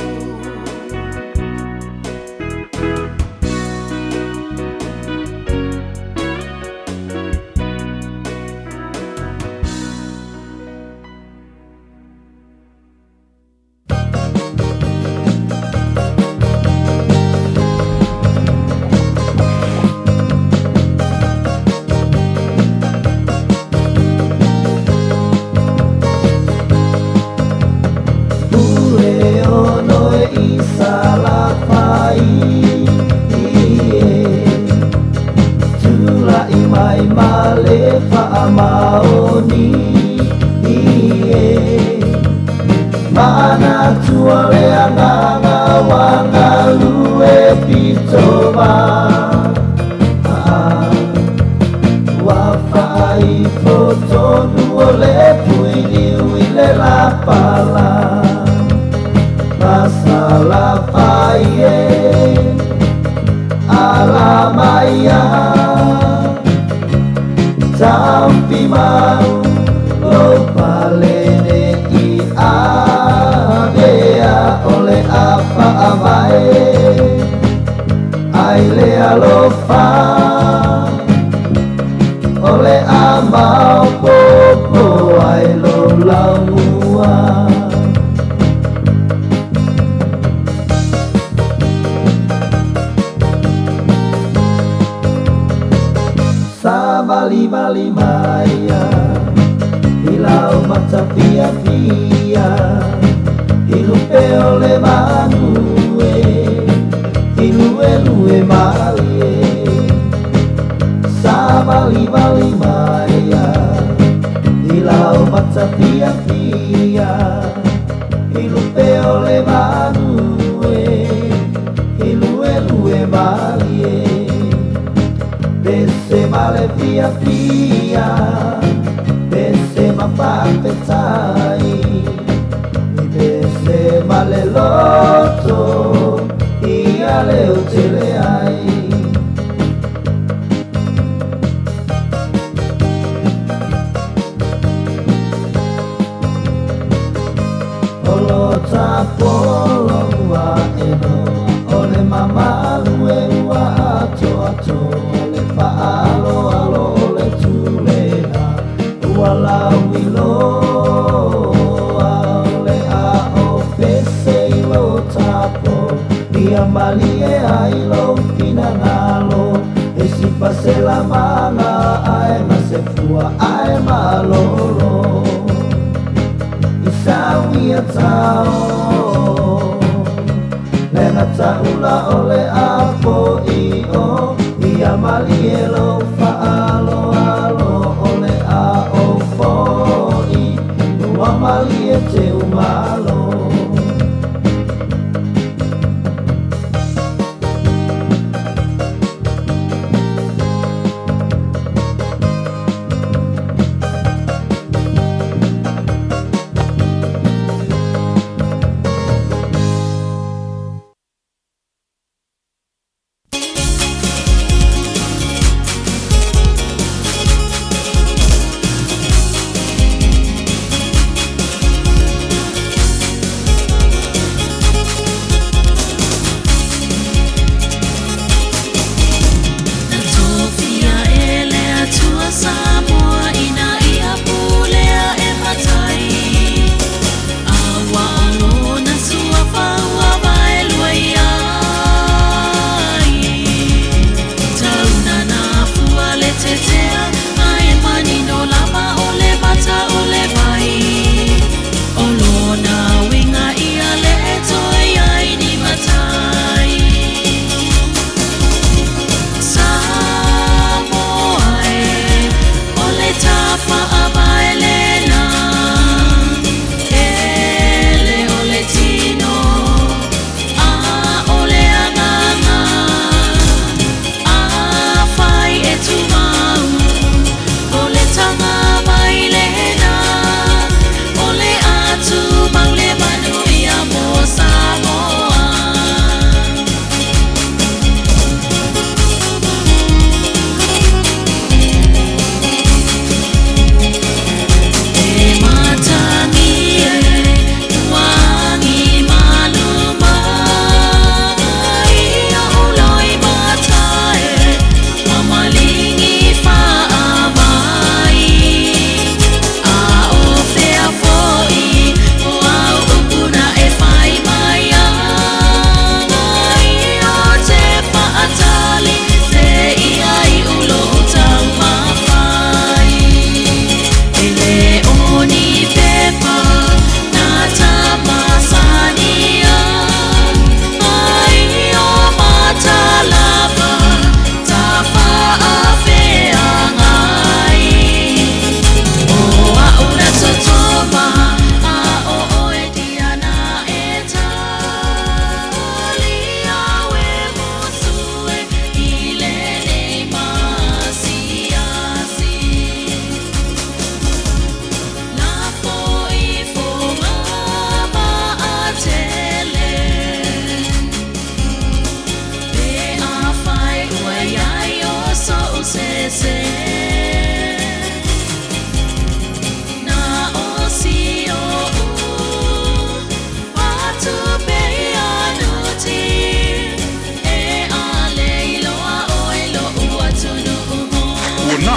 S15: Pule ono e i Salafai e Tula'i mai ma le faamaoni e Manatua le agaga ua galue pito ma Ua faaifo tonu o le puiliu i le lapala Ma Salafai e ala maia Taofi mau lou pale ne'i avea o le a faavae ai le alofa o le a maopoopo ai lo laumua. Savalivali maia i lau mata fiafia i lupe o le manu e i luelue malie. Savalivali maia i lau mata fiafia i lupe o le manu e i luelue malie. Pese ma le fiafia, pese ma faafetai, i pese ma le loto ia leotele ai. O lo tapolo ua enoa, o le mamalu e ua atoatoa, le faaaloalo o le tulena ua lauiloa, o le a o pese i lo tapo, ia malie ai lou finagalo, e sipa se lamaga ae ma se fua ae malolo. I sauia tao, le gataula o le apo i'o, ia malie lou faaaloalo, o le a o fo'i, ua malie teumalo.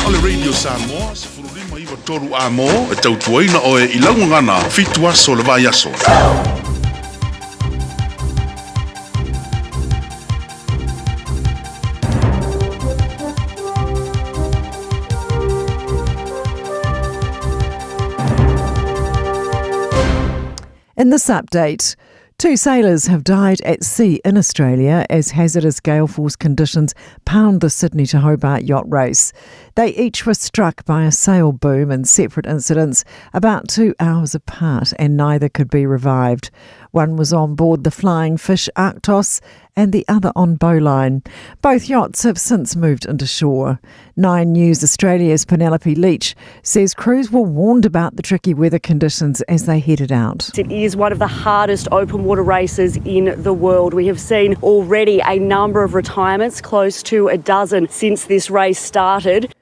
S9: O le Radio Samoa, 1593 amo e tautuaina oe i lau gagana fitu aso o le vaiaso.
S3: In this update, two sailors have died at sea in Australia as hazardous gale force conditions pound the Sydney to Hobart yacht race. They each were struck by a sail boom in separate incidents about two hours apart and neither could be revived. One was on board the Flying Fish Arctos and the other on Bowline. Both yachts have since moved into shore. Nine News Australia's Penelope Leach says crews were warned about the tricky weather conditions as they headed out.
S22: It is one of the hardest open water races in the world. We have seen already a number of retirements, close to a dozen since this race started.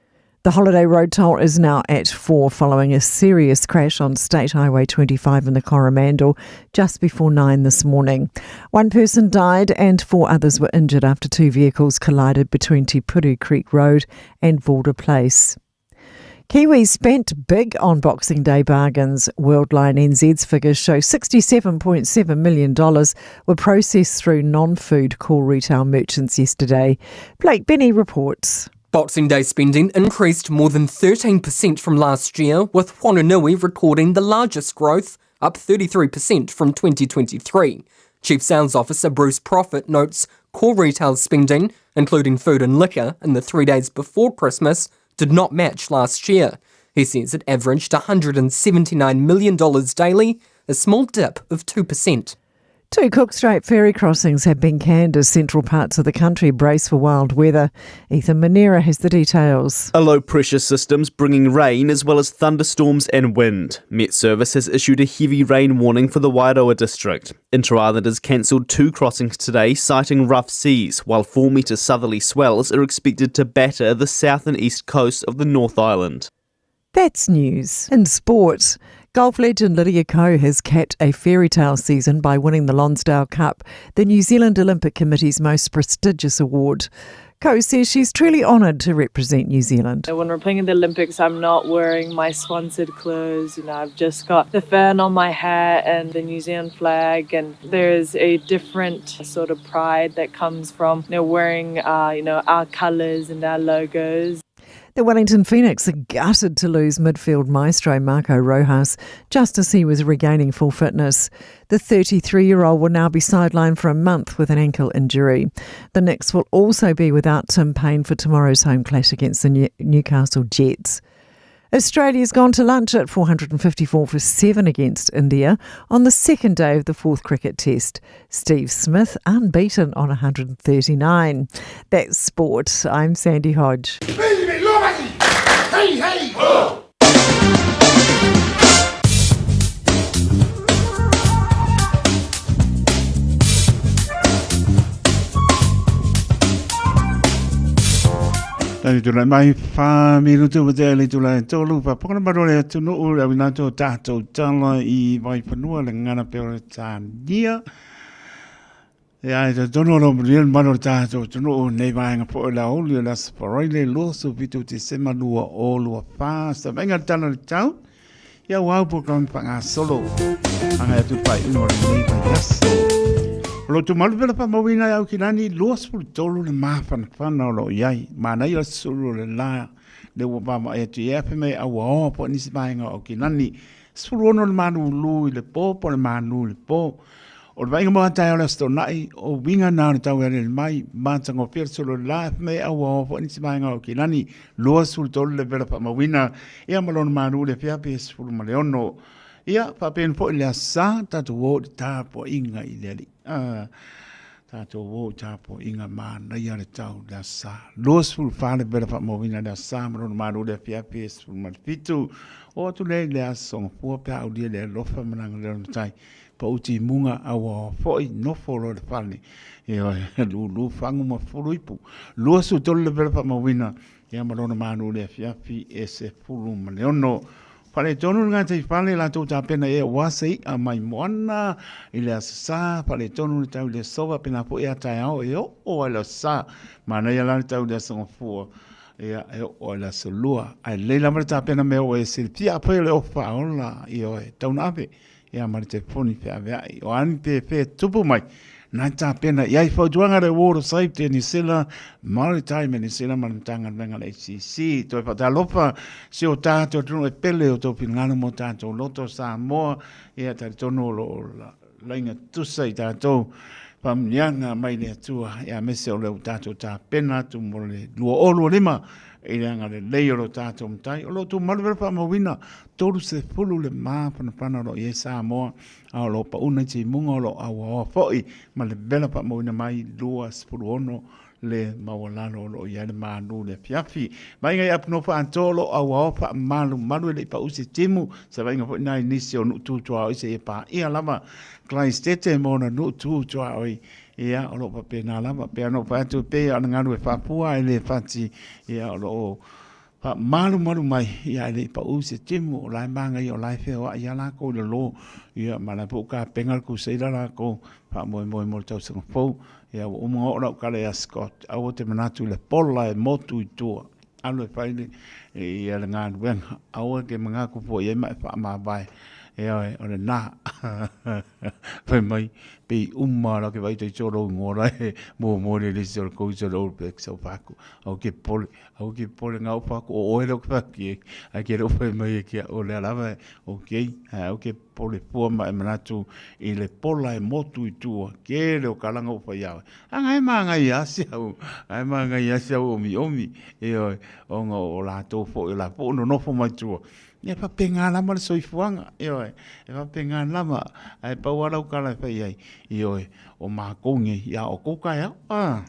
S3: The holiday road toll is now at 4 following a serious crash on State Highway 25 in the Coromandel just before 9 this morning. One person died and four others were injured after two vehicles collided between Te Puru Creek Road and Valder Place. Kiwis spent big on Boxing Day bargains. Worldline NZ's figures show $67.7 million were processed through non food core retail merchants yesterday. Blake Benny reports.
S23: Boxing Day spending increased more than 13% from last year, with Whanganui recording the largest growth, up 33% from 2023. Chief Sales Officer Bruce Profit notes core retail spending, including food and liquor, in the three days before Christmas, did not match last year. He says it averaged $179 million daily, a small dip of 2%.
S3: Two Cook Strait ferry crossings have been canned as central parts of the country brace for wild weather. Ethan Manera has the details.
S24: A low pressure system's bringing rain as well as thunderstorms and wind. Met Service has issued a heavy rain warning for the Wairoa district. Inter-Island has cancelled two crossings today, citing rough seas, while 4 metre southerly swells are expected to batter the south and east coasts of the North Island.
S3: That's news. In sport, golf legend Lydia Ko has capped a fairy tale season by winning the Lonsdale Cup, the New Zealand Olympic Committee's most prestigious award. Ko says she's truly honoured to represent New Zealand.
S25: When we're playing in the Olympics, I'm not wearing my sponsored clothes. You know, I've just got the fern on my hat and the New Zealand flag, and there's a different sort of pride that comes from you know, wearing, you know, our colours and our logos.
S3: The Wellington Phoenix are gutted to lose midfield maestro Marco Rojas just as he was regaining full fitness. The 33 year old will now be sidelined for a month with an ankle injury. The Nix will also be without Tim Payne for tomorrow's home clash against the Newcastle Jets. Australia's gone to lunch at 454 for 7 against India on the second day of the fourth cricket test. Steve Smith unbeaten on 139. That's sport. I'm Sandy Hodge.
S9: Hey, hey, oh!
S2: Tani tūlai mai, whā minutu o te le tūlai tōlu, wha pokana maro le atunuu, le awina tō tātou tala i waiwhanua, le ngana pe o le tānia. E ai te tono ro mriel maro tātou atunuu, nei vaenga po la oli o la sparaile, loso fitu te sema lua o lua whā, sa venga tala le tau, ia wau po kaun whanga solo. Anga atu pai ungo le nei vai aso. O lo tu malu pela whamawina au ki lani, 23 le māwhanawhana o lo iai. Māna ia sulu le la, le ua mama e atu i ape me au oa po nisi maenga o ki lani. 16 le manu lu i le pō, po le manu le pō. O le vainga moa tai o le astonai, o winga nā le tau le mai, mātanga o whia sulu le la ape me au oa po nisi maenga o ki lani. 23 le pela whamawina, ia malona manu le whiape e 16. Ia, whapen po i le asa, tātou o te tāpo inga i le ali. Tātou o tāpo inga māna ia le tau le asa. 24 le pera whamawina le asa, marona mānu le whiape e 17. O atu le le asa, o pua pia au lia le alofa mananga le ona tai. Pa uti munga awa foi nofo lo le whane. E oi, lulu whangu ma furuipu. 23 le pera whamawina, ia marona mānu le whiape e 16. Whare tonu ngā te whale la tō tāpena e wāsei a mai moana i le asa whare tonu le tau le sowa pena po e a tai ao e o o ai la sa mana ia la tau le asanga fua Ia, e oo i le aso lua. Ae lelei lava le tapena mea ua e silafia afai o le ofu faaola, ioe, tau na ave, ia ma le telefoni feaveai. O a ni pēpē tupu mai, na e tapena i ai fautuaga le Ward of Safety New Zealand, Maritime New Zealand ma le Matagaluega a le HCC. Toe faatalofa si o tātou atunuu e pele o tou finagalo mo tātou loto Samoa, ia talitonu o lo o laina tusa i tātou faamanuiaga mai le Atua, ia aemaise o lea ua tātou tapena atu mo le 2025 i le agalelei o lo tātou Matai. O lo o tumalu pea le faamauina 30 le mafanafana o lo o i ai Samoa, a o lo o pauna i timuga o lo o auaoa foi ma le vela faamauina mai 26 le maualalo o lo o i ai le malu i le afiafi. Vaaiga i Apunofa atoa o lo o auaoa faamalumalu e le i pau se timu, se vaaiga foi lena i nisi o nuu tu tuaoi seia paia lava Christete ma ona nuu tu tuaoi. Ia, o lo o faapena lava. Pei ona ou fai atu, e pei lava o le galu e faapua ae le fati, ia, o lo o faamalumalu mai, ia, e le i pau se timu, o la e manaia, o la e feoai lava lakou i lalo, ia, ma o la e foi ua tapena le Crusader lakou, faamoemoe mo le tausaga fou. Ia, ua uma ona oo lau tala ia Scott, aua te manatu i le pola e motu i tua, alu e fai le, ia le galuega, aua e te manatu fua i ai ma e faamavae, ioe, o lena. Fai mai, pei uma lava ke vaai atu ai so lou igoa la e muamua i le lisi o le coach o le All Blacks au fai atu, aua ke popole, aua ke popole na ou fai atu o oe lea ou te fai atu i ai, ae ke le o fai mai ia te au, o lea lava e okay, ae aua ke popole fua ma e manatu i le pola e motu i tua, tele o tala na ou fai ia oe. A na e manaia lava si au, na e manaia lava si au omiomi, ioe, ona o latou foi o la foi ua nonofo mai tua, E faapena lava le soifuaga, ioe, e faapena lava, ae pau lava lau tala e fai ai, ioe, o matou nei, a o tou taeao, a.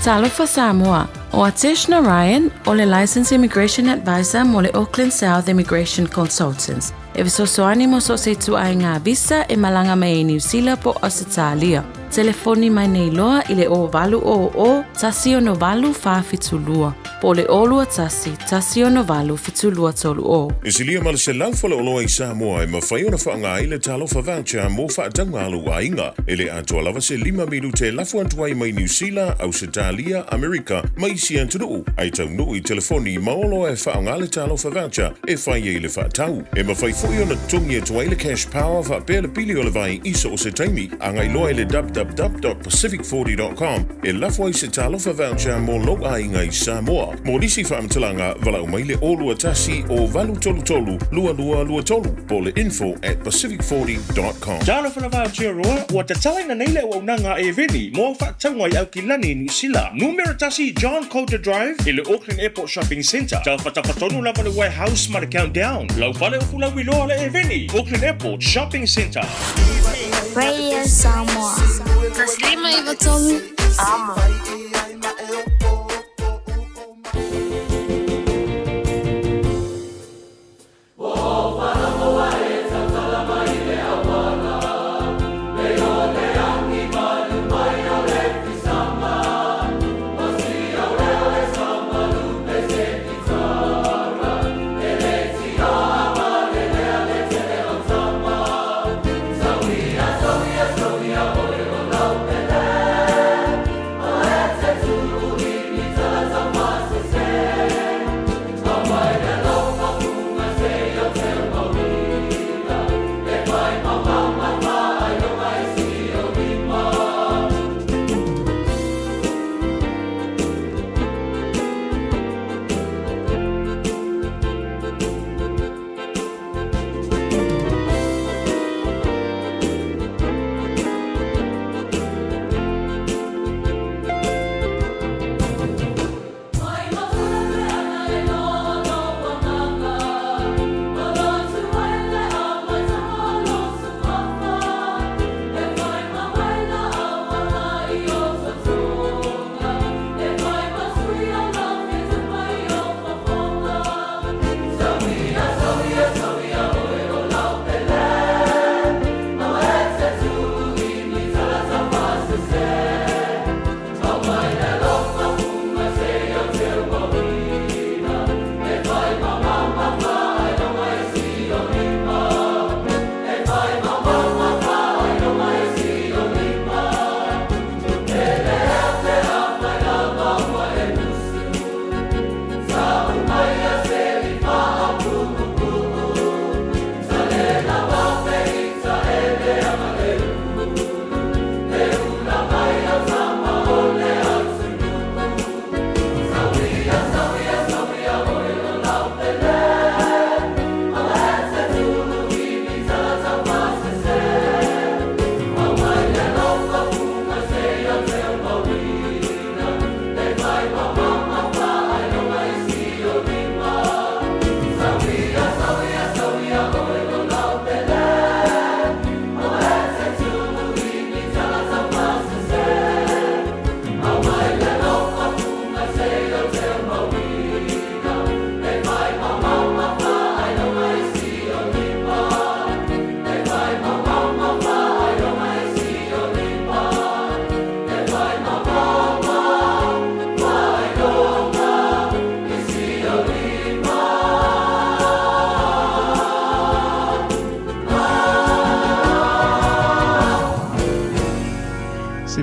S10: Talofa Samoa, ʻO Atesh Narayan, ʻo le Licensed Immigration Advisor mo le Auckland South Immigration Consultants, e fesoasoani mo so o se ituaiga visa e malaga mai ai Niu Sila po o Ausetalia. Telefoni mai nei loa i le 0800 168 472 po o le 021 168 7230.
S9: E silia ma le 100 faleoloa i Samoa e mafai ona faaaoga ai le Talofa Voucher mo faatauga a lou aiga. E le atoa lava se lima minute e lafo atu ai mai Niu Sila, Ausetalia, Amerika ma isi atunuu, ae taunuu i telefoni ma oloa e faaaoga le Talofa Voucher e fai ai le faatau. E mafai foi ona totogi atu ai le Cash Power faapea le pili o le vai i so o se taimi. Agai loa i le www.pacific40.com e lafo ai se Talofa Voucher mo lou aiga i Samoa. Mo nisi faamatalaga, valaau mai le 021 o 833 2223 po o le info at pacific40.com.
S5: Talofa lava Aotearoa, ua tatalaina nei le auaunaga a Eveni mo au faatauga i Aukilani i Niu Sila. Numera tasi John Coulter Drive i le Auckland Airport Shopping Centre. Tafatafa tonu lava le Warehouse ma le Countdown. Lau fale o Fulauiloa le Eveni, Auckland Airport Shopping Centre.
S6: Radio Samoa. Taslima Ivatolu. Amo.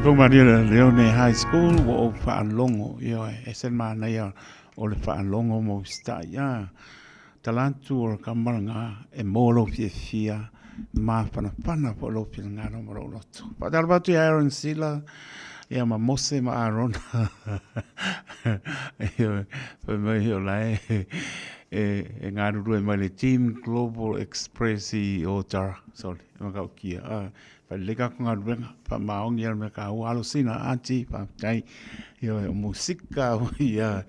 S2: Pongmaria le Leone High School ua ou faalogo, ioe, ese le manaia o le faalogo ma usitai. A tala atu o le kamalaga e maua lou fiafia mafanafana foi lou finagalo ma lou loto. Faatalofa atu ia Aaron Sila, ia ma Mose ma Arona. Ioe, fai mai o la e e galulue mai le Team Global Express i Otara. Sorry, e matautia. Ah, Failelei tatou galuega, faamaoni le mea taua, alo sina ati, faafetai. Ioe, o musika ia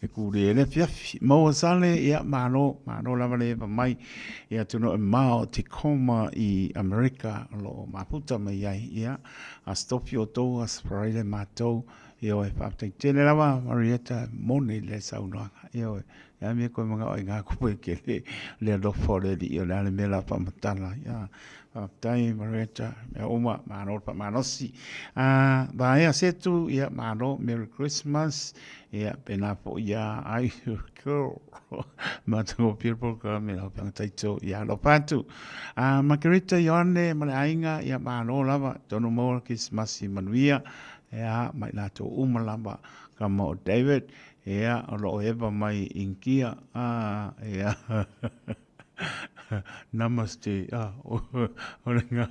S2: e kūlē ai le afiafi. Maua sale, ia malo, malo lava le eva mai i atunuu e mamao o Tacoma i Amerika o lo o mafuta mai ai. Ia, aso tofi outou, aso Faraile matou. Ioe, faafetai tele lava Marietta, e moni le saunoaga. Ioe, le a le mea e toe manao ai i kupu e tele le alofa o le Alii, o le a le mea o le a faamatala. Ia, Faafetai Marietta, mea uma, malo le faamalosi. A vaea Setu, ia malo, Merry Christmas. Ia pena foi ia ai girl. Matagofie le polokalame lau Afioga Taito, ia alofa atu. A Margarita Ioane ma le aiga, ia malo lava, tonu maua le Kerisimasi manuia. Ia ma i latou uma lava, kama o David, ia o lo o eva mai Inkia. A ia Namaste, ah, o le ngā,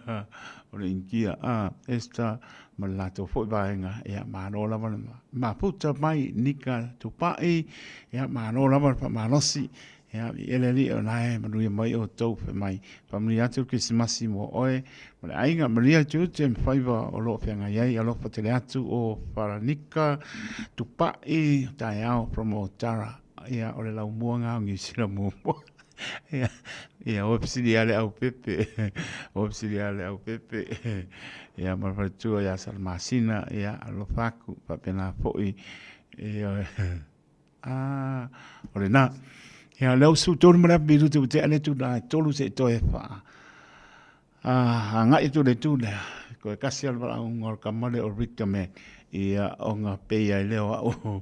S2: o le Inkia, ah, Esther, ma le latou foi vaega, ia, malo lava le mafuta mai, Nika Tupai, ia, malo lava le faamalosi, ia, i ele alii o la e manuia mai outou fai mai, faamanuia atu le Kerisimasi mo oe, ma le aiga, manuia le tiute ma faiva o lo o feagai ai, alofa tele atu o Faranika Tupai, taeao from Otara. Ia, o le laumua ngā o Niu Sila muamua. Ia, ia, o fesili a le au pepe. O fesili a le au pepe. Ia, ma le faletua ia Salamasina, ia, alofa aku, faapena foi. Ia, ah, o lena. Ia, lea ua 13 ma le afa minute ua tea le tulaga e tolu seʻi toe faa. Ah, agai atu i le itu lea, koe kasi a le valaauga o le tama lea o Victor Man, ia ona pei ai lea o au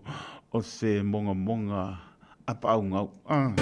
S2: o se mogamoga apaau gau. Ah.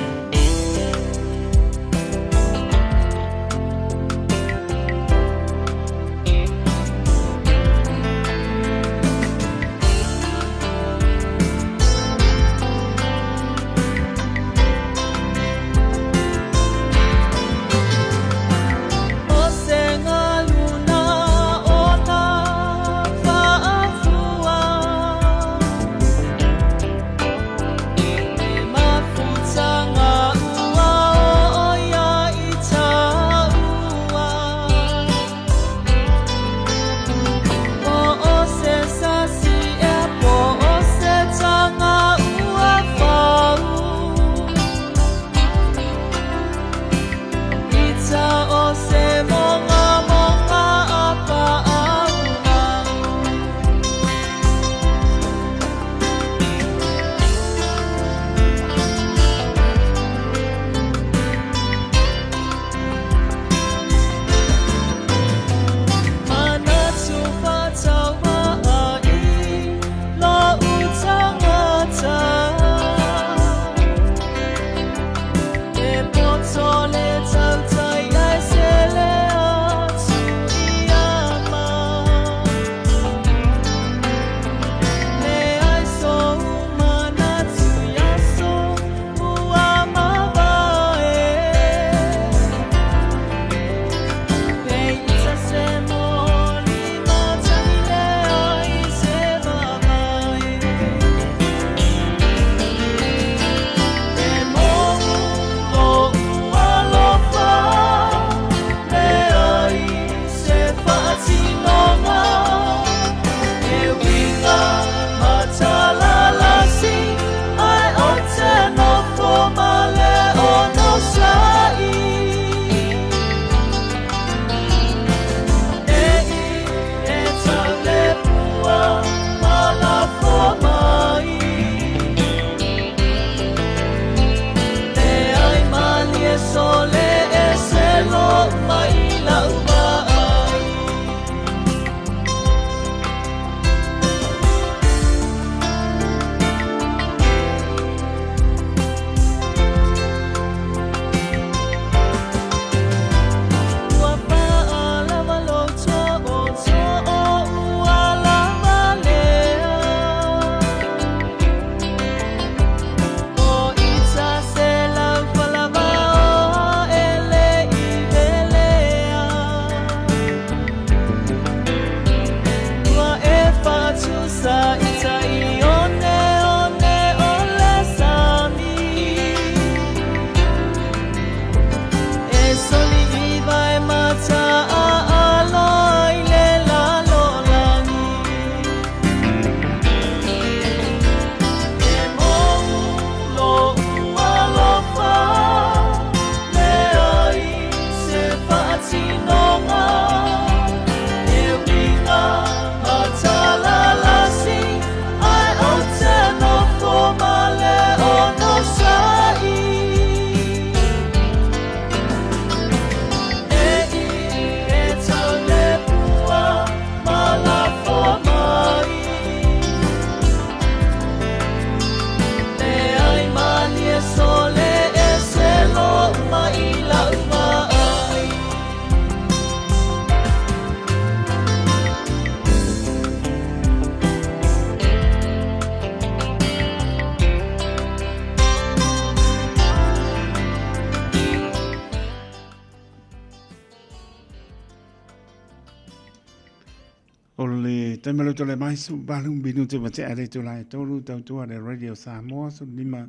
S2: taimi o le mai su balu minute ma te ale tula e tolu tautua le Radio Samoa su lima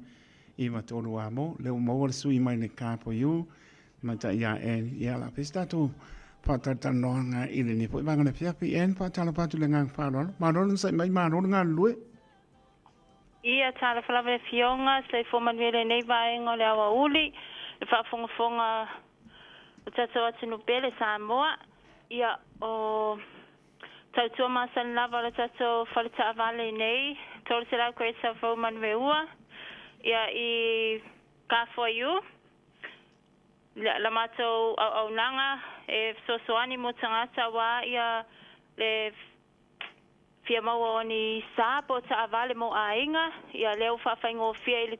S2: i ma tolu a mo le maua le sui mai le ka for you ma ta ia en ia la pesta tu whātalanoanga i le ni foi vanga le fiafi en whātalo patu le ngang whālolo. Marolo sai mai marolo ngā lue.
S4: Ia talofa lava le Afioga, soifua manuia lenei vaega o le aoauli, le faafogafoga o tatou atunuu pele Samoa. Ia o tautua masani lava o le tatou fale taavale nei, 300 Great South Road Manureua, ia i Car4U. La matou auaunaga e fesoasoani mo tagata aua ia le fia maua o ni sa po o taavale mo aiga, ia lea ua faafaigofie i le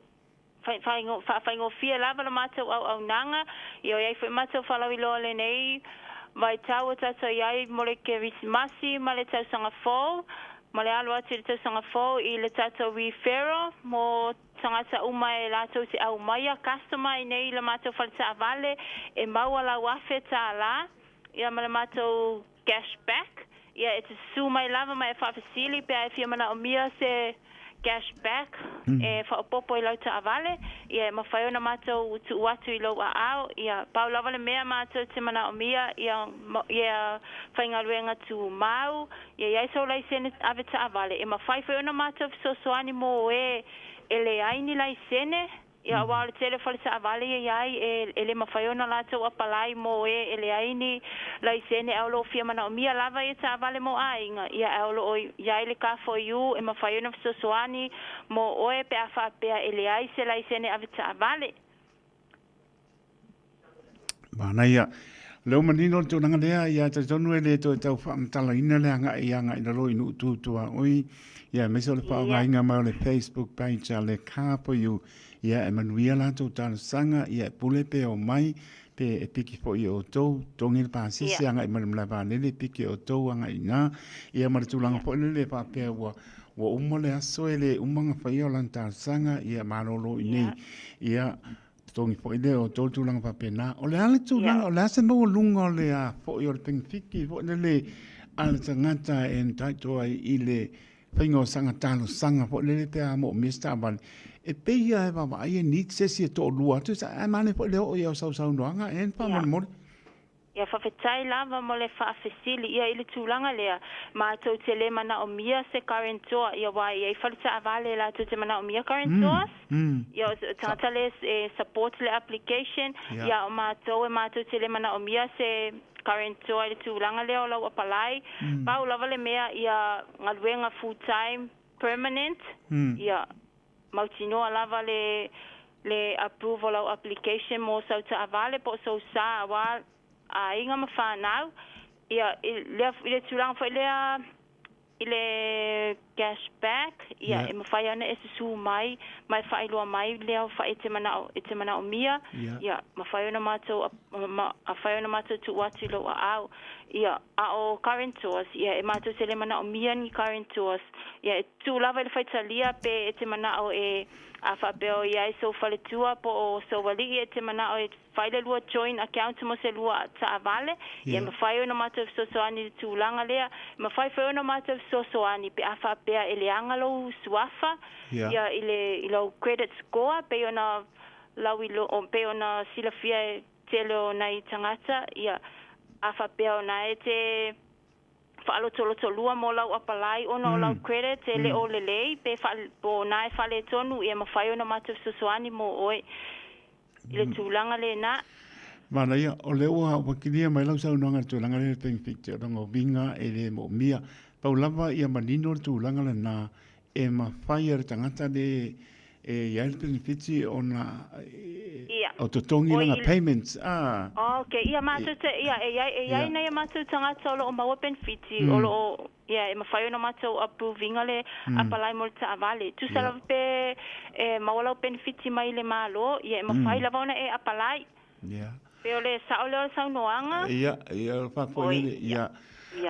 S4: faafaigofie lava la matou auaunaga, ia o i ai foi matou faalauiloa lenei vaitau o tatou i ai mo le Kerisimasi ma le tausaga fou, ma le alo atu i le tausaga fou i le tatou referral mo tagata uma e latou te aumaia customer i nei i le matou fale taavale e maua lau $1,000 ia ma le matou cash back. Ia e te susu mai lava ma e faafesili pe a e fia manaomia se cash back e faaopoopo i lau taavale, ia e mafai ona matou tuu atu i lou aao. Ia pau lava le mea matou te manaomia ia ia faigaluega tumau, ia i ai sou laisene ave taavale. E mafai foi ona matou fesoasoani mo e e leai ni laisene, ia aua o le tele o fale taavale ia i ai e le mafai ona latou apalai mo e e leai ni laisene ae o lo o fia manaomia lava ia taavale mo aiga, ia ae o lo o i ai le Car4U e mafai ona fesoasoani mo oe pe a faapea e leai se laisene ave taavale.
S2: Manaia. Leo manino le tulaga lea, ia talitonu e le toe tau faamatalaina le agai agai i lalo i nuu tutua oi, ia aemaise o le faaaogaina mai o le Facebook page a le Car4U, ia e manuia latou talosaga, ia e pule pe omai, pe e piki foi e outou, togi le pasese agai mai le malae vaalele, piki e outou agai i ina, ia ma le tulaga foi lele e faapea ua ua uma le aso e le uma ona faia o lana talosaga, ia malolo i inei, ia Totogi foi lea o outou tulaga faapena. O le a le tulaga, o le a se maualuga o le a foi o le penefiti foi lele a le tagata e entitle ai i le faiga o sana talosaga foi lele pe a moomia se taavale. E pei lava e vaavaai e need se isi e toalua atu, ae manaia foi le oo i au sausaunoaga e faamolemole.
S4: Ia faafetai lava mo le faafesili ia i le tulaga lea. Matou te le manaomia se guarantor, ia aua e i ai fale taavale latou te manaomia guarantors, ia o tagata le e support le application, ia a o matou e matou te le manaomia se guarantor i le tulaga lea o lau apalai. Pau lava le mea ia galuega full time permanent, ia mautinoa lava le le approve o lau application mo sau taavale po o sou sa aua aiga ma fanau. Ia i lea i le tulaga foi lea i le cash back, ia e mafai ona e susu mai ma e faailoa mai lea aofai e te manao e te manaomia, ia mafai ona matou mafai ona matou tuu atu i lou aao. Ia a o guarantors, ia e matou te le manaomia ni guarantors, ia e tuu lava i le faitalia pe e te manao e a faapea o i ai sou faletua po o sou alii e te manao e fai le lua joint account mo se lua taavale, ia e mafai ona matou fesoasoani i le tulaga lea. E mafai foi ona matou fesoasoani pe a faapea e leaga lou suafa, ia i le i lou credit score pei ona lau ilo pei ona silafia e tele o nai tagata, ia a faapea ona e te faalotolotolua mo lau apalai ona o lau credit e le o lelei pe po o na e faaletonu, ia mafai ona matou fesoasoani mo oe i le tulaga lena.
S2: Manaia, o lea ua ua kilia mai lau saunoaga i le tulaga lea i le penefiti o lona uiga e le moomia. Pau lava ia manino le tulaga lena e mafai e le tagata le e i ai le penefiti ona o totogi lana payments.
S4: Ah. Okay, ia matou te, ia, e iai, e iai nai a matou tagata o lo o maua penefiti, o lo o, ia, e mafai ona matou approve ina le apalai mo le taavale. Tusa lava pe e maua lau penefiti mai le Malo, ia, e mafai lava ona e apalai. Pe o le sao lea o le saunoaga?
S2: Ia, ia, o le faafoi lele, ia,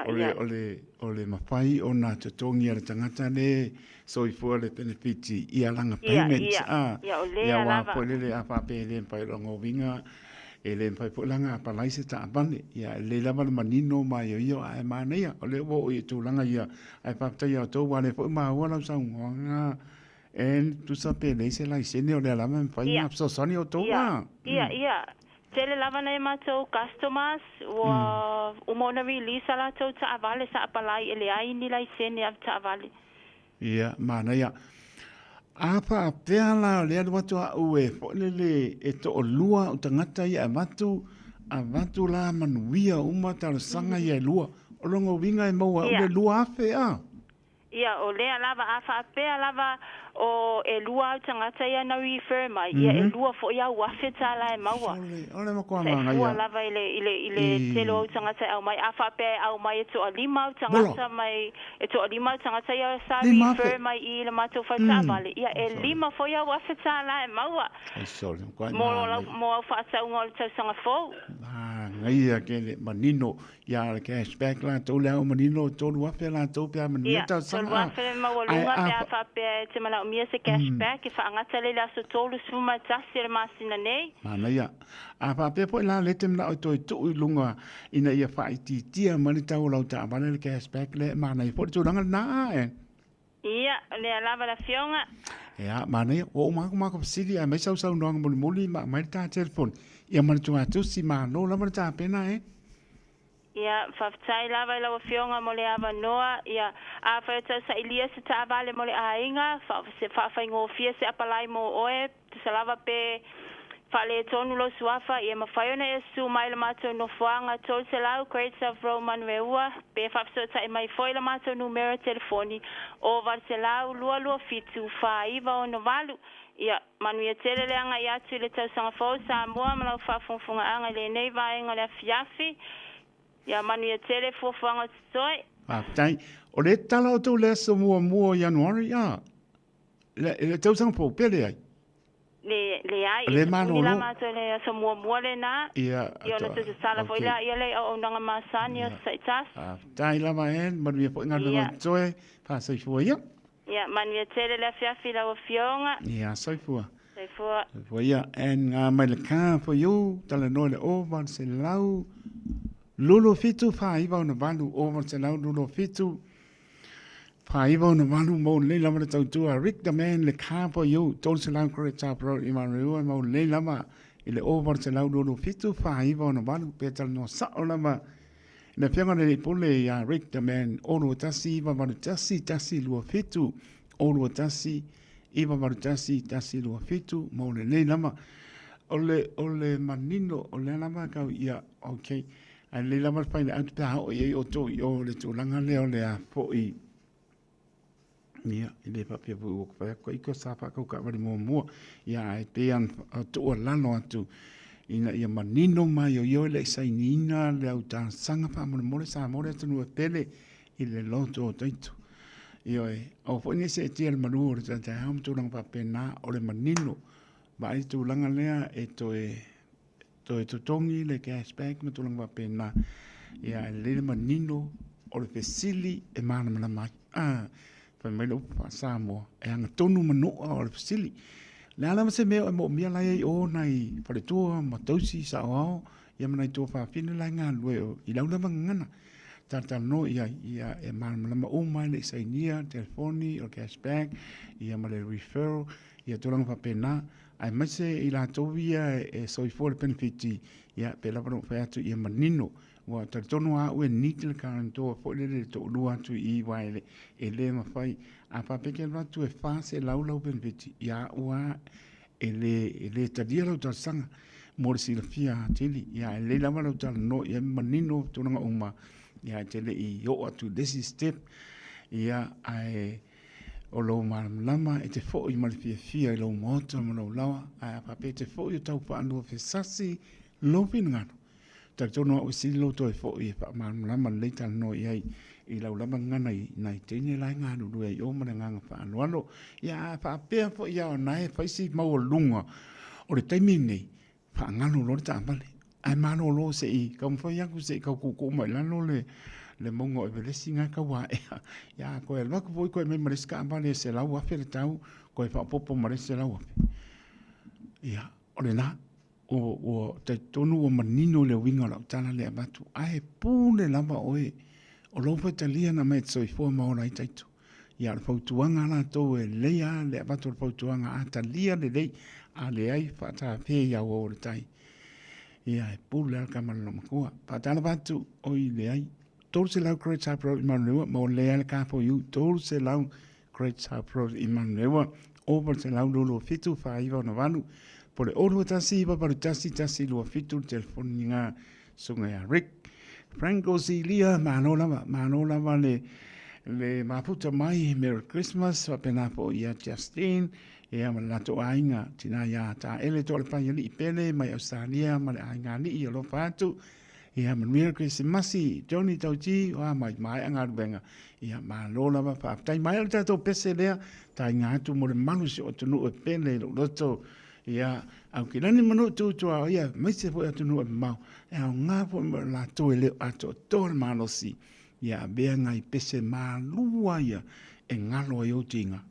S2: o le, o le, o le mafai ona totogi e le tagata le soifua le penefiti ia lana payments, a,
S4: ia, o lea
S2: lava. Ia, aua foi lele a faapea e le mafai lona uiga, E le mafai foi la ona apalai se taavale, ia e lelei lava le manino ma maioio ae manaia, o lea ua oo i tulaga ia, ae faafetai ia outou aua o lea foi ua maua lau saunoaga and tusa pe leai se laisene o lea lava e mafai ona fesoasoani outou
S4: a. Ia, ia. Tele lava nai a matou customers ua uma ona release a latou taavale sa apalai e leai ni laisene avetaavale.
S2: Ia, manaia. A faapea la o lea alu atu au e foi lele e toalua au tagata ia e avatu, avatu la manuia uma talosaga ia e lua. O lona uiga e maua e au le 2000 a?
S4: Ia, o lea lava, a faapea lava o e lua au tagata ia na refer mai, ia e lua foi au afe tala e maua.
S2: Sole, o le matua manaia. E fua
S4: lava i le, i le, i le tele o au tagata e aumai. A faapea e aumai e toalima au tagata mai, E toalima au tagata ia sa refer mai i le matou fale taavale, ia e lima foi au afe tālā e maua mo lau mo au faatauga o le tausaga fou.
S2: Manaia tele manino ia le cash back latou le au manino 3000 latou pe a manuia tausaga.
S4: Ia, 3000 le maualuga pe a faapea e te manaomia se cash back e faagata lea i le aso 31 o le masina nei.
S2: Manaia. A faapea foi la lea e te manao e toe tuu i luga ina ia faaitiitia mai le tau o lau taavale le cash back lea, e manaia foi le tulaga lena a e.
S4: Ia, o lea lava le afioga.
S2: Ia, manaia, ua uma atu matou fesili ae aumai sau saunoaga mulimuli ma aumai le ta telefoni. Ia ma le tugatusi, malo lava le tapena e.
S4: Ia, faafetai lava i lau Afioga mo le avanoa. Ia, afai o tau sailia se taavale mo le aiga, faafaigofie se apalai mo oe, tusa lava pe faaletonu lou suafa, ia mafai ona e susu mai i le matou nofoaga 300 Great South Road Manueua, pe faafesootai mai foi i le matou numera telefoni o 800 227 4968. Ia, manuia tele le agai atu i le tausaga fou Samoa ma lau faafogafogaaga i lenei vaega o le afiafi. Ia, manuia tele fuafuaga o totoe.
S2: Faafetai. O le tala o tou le aso muamua o Ianuari, a? Le, le tausaga fou, pe leai?
S4: Le, leai. Le malolo. La matou le aso muamua lena.
S2: Ia,
S4: Ia, ona toe tatala foi lea, ia le auaunaga masani o Saitasi.
S2: Faafetai lava, Ann. Manuia foi galuega o totoe. Faasoifua ia.
S4: Ia, manuia tele le afiafi i lau Afioga.
S2: Ia, soifua.
S4: Soifua.
S2: Soifua ia. And ngā mai le car for you, talanoa le ova le selau, lulu fitu wha iwa ona valu, ova le selau lulu fitu, wha iwa ona valu, mau lei lava le tautua, Rick the man le car for you, tolu selau Great South Road i Manureua, mau lei lava i le ova le selau lulu fitu, wha iwa ona valu, pe talanoa sao lava, Le Afioga i le Alii Pule ia Rick the Man, 6 1 9 81 1 2 7, 6 1 9 81 1 2 7, mo lenei lava. O le, o le manino, o lea lava kau ia, ok, ae lelei lava le fai le atu pe a oo i ai outou i o le tulaga lea o le a foi, ia, e le faapea foi ua fai atu ika sa faatau taavale muamua, ia ae pei lava ona tuualalo atu ina ia manino maioio e le i sainiina le au talosaga faamolemole Samoa le atunuu e pele i le loto o taito. Ioe, aua foi ne i seetia le malu o le taetaeao ma tulaga faapena, o le manino, vaai le tulaga lea e toe toe totogi le cash back ma tulaga faapena. Ia, e lelei le manino o le fesili e malamalama ai. Ah, fai mai le upu faa-Samoa, e agatonu manua o le fesili. Le a lava se mea o e moomia la e i o nai faletua ma tausi saoao, ia ma nai tuafafine la e galulue o i lau lava gagana. Talatalanoa i ai, ia e malamalama uma e le i sainia telefoni o le cash back, ia ma le referral, ia tulaga faapena. Aemaise i latou ia e soifua le penefiti, ia pei lava ona ou fai atu ia manino, ua talitonu lava au e need le guarantor foi lele le toalua atu i i aua e le mafai. A faapea e te alu atu e 400 lau penefiti, ia au lava e le, e le talia lau talosaga mo le silafia atili. Ia e lelei lava lau talanoa i ai ma manino tulaga uma, ia e te le i oo atu i le isi step, ia ae O lou malamalama e te foi ma le fiafia i lou maota ma lou laoa, ae a faapea e te foi o tau faaluafesasi lou finagalo, talitonu au e sili lou toe foi e faamalamalama lelei talanoa i ai i lau lava gagana i nai teine la e galulue ai i o ma le agaga faaaloalo. Ia a faapea foi a o na e fai si maualuga o le taimi lenei, Faagalo loa le taavale, ae malolo se i taumafai atu se i tau tuutuu mai lalo le le mauga o Everesi na e tau aea. Ia toe alu atu foi toe aumai ma le isi taavale e $100,000 le tau, toe faaopoopo ma le isi $100,000. Ia, o lena. Ua, ua talitonu ua manino le uiga o lau tala lea e avatu, ae pule lava oe, o lou faitalia na aumai e te soifua ma ola ai taito. Ia, o le fautuaga a latou e lelei lava le avatu o le fautuaga, a talia lelei, a leai, faatafea i auau o le tai. Ia, e pule lava le tama i le loomatua. Faatalofa atu, oi leai, 300 Great South Road i Manurewa, ma ua lelei lava le car for you, 300 Great South Road i Manurewa, 0827 4968, po o le 021 981 127 le telefoni lena susuga ia Rick. Franco Silia, malo lava, malo lava le, le mafuta mai, Merry Christmas, faapena foi ia Justine, ia ma le latou aiga, tina ia Taele Toalepai Alii Pele mai Australia ma le aiga alii alofa atu, Ia manuia le Kerisimasi, Johnny Tauti, oa mai maea galuega. Ia malo lava, faafetai mai le tatou pese lea, taiga atu mo le malu si o atunuu e pele i lou loto. Ia, au ki lani manu tutua o ia, maise foi atunuu e mamao, e aoga foi mo latou e le o atoatoa le malosi. Ia avea ngai pese malua ia e ngalo ai ou tiga.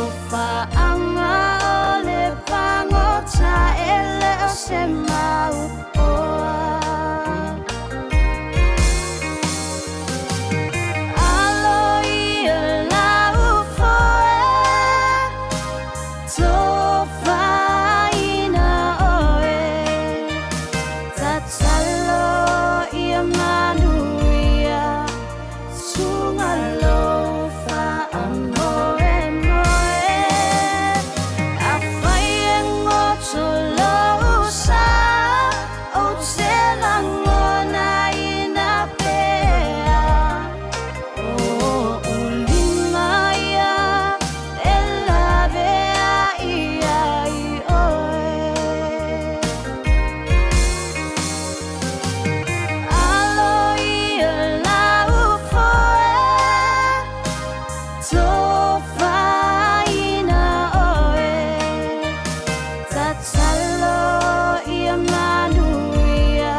S6: Alofaaga o le pagota e le o se mau oa. Alo ia lau foe, tofaina oe. Tatalo ia manuia, suga lou faamoemoe. Afai e goto lou sa, ou te lagonaina pea. O ou lima ia e laveai ai oe. Alo ia lau foe, tofaina oe. Tatalo ia manuia,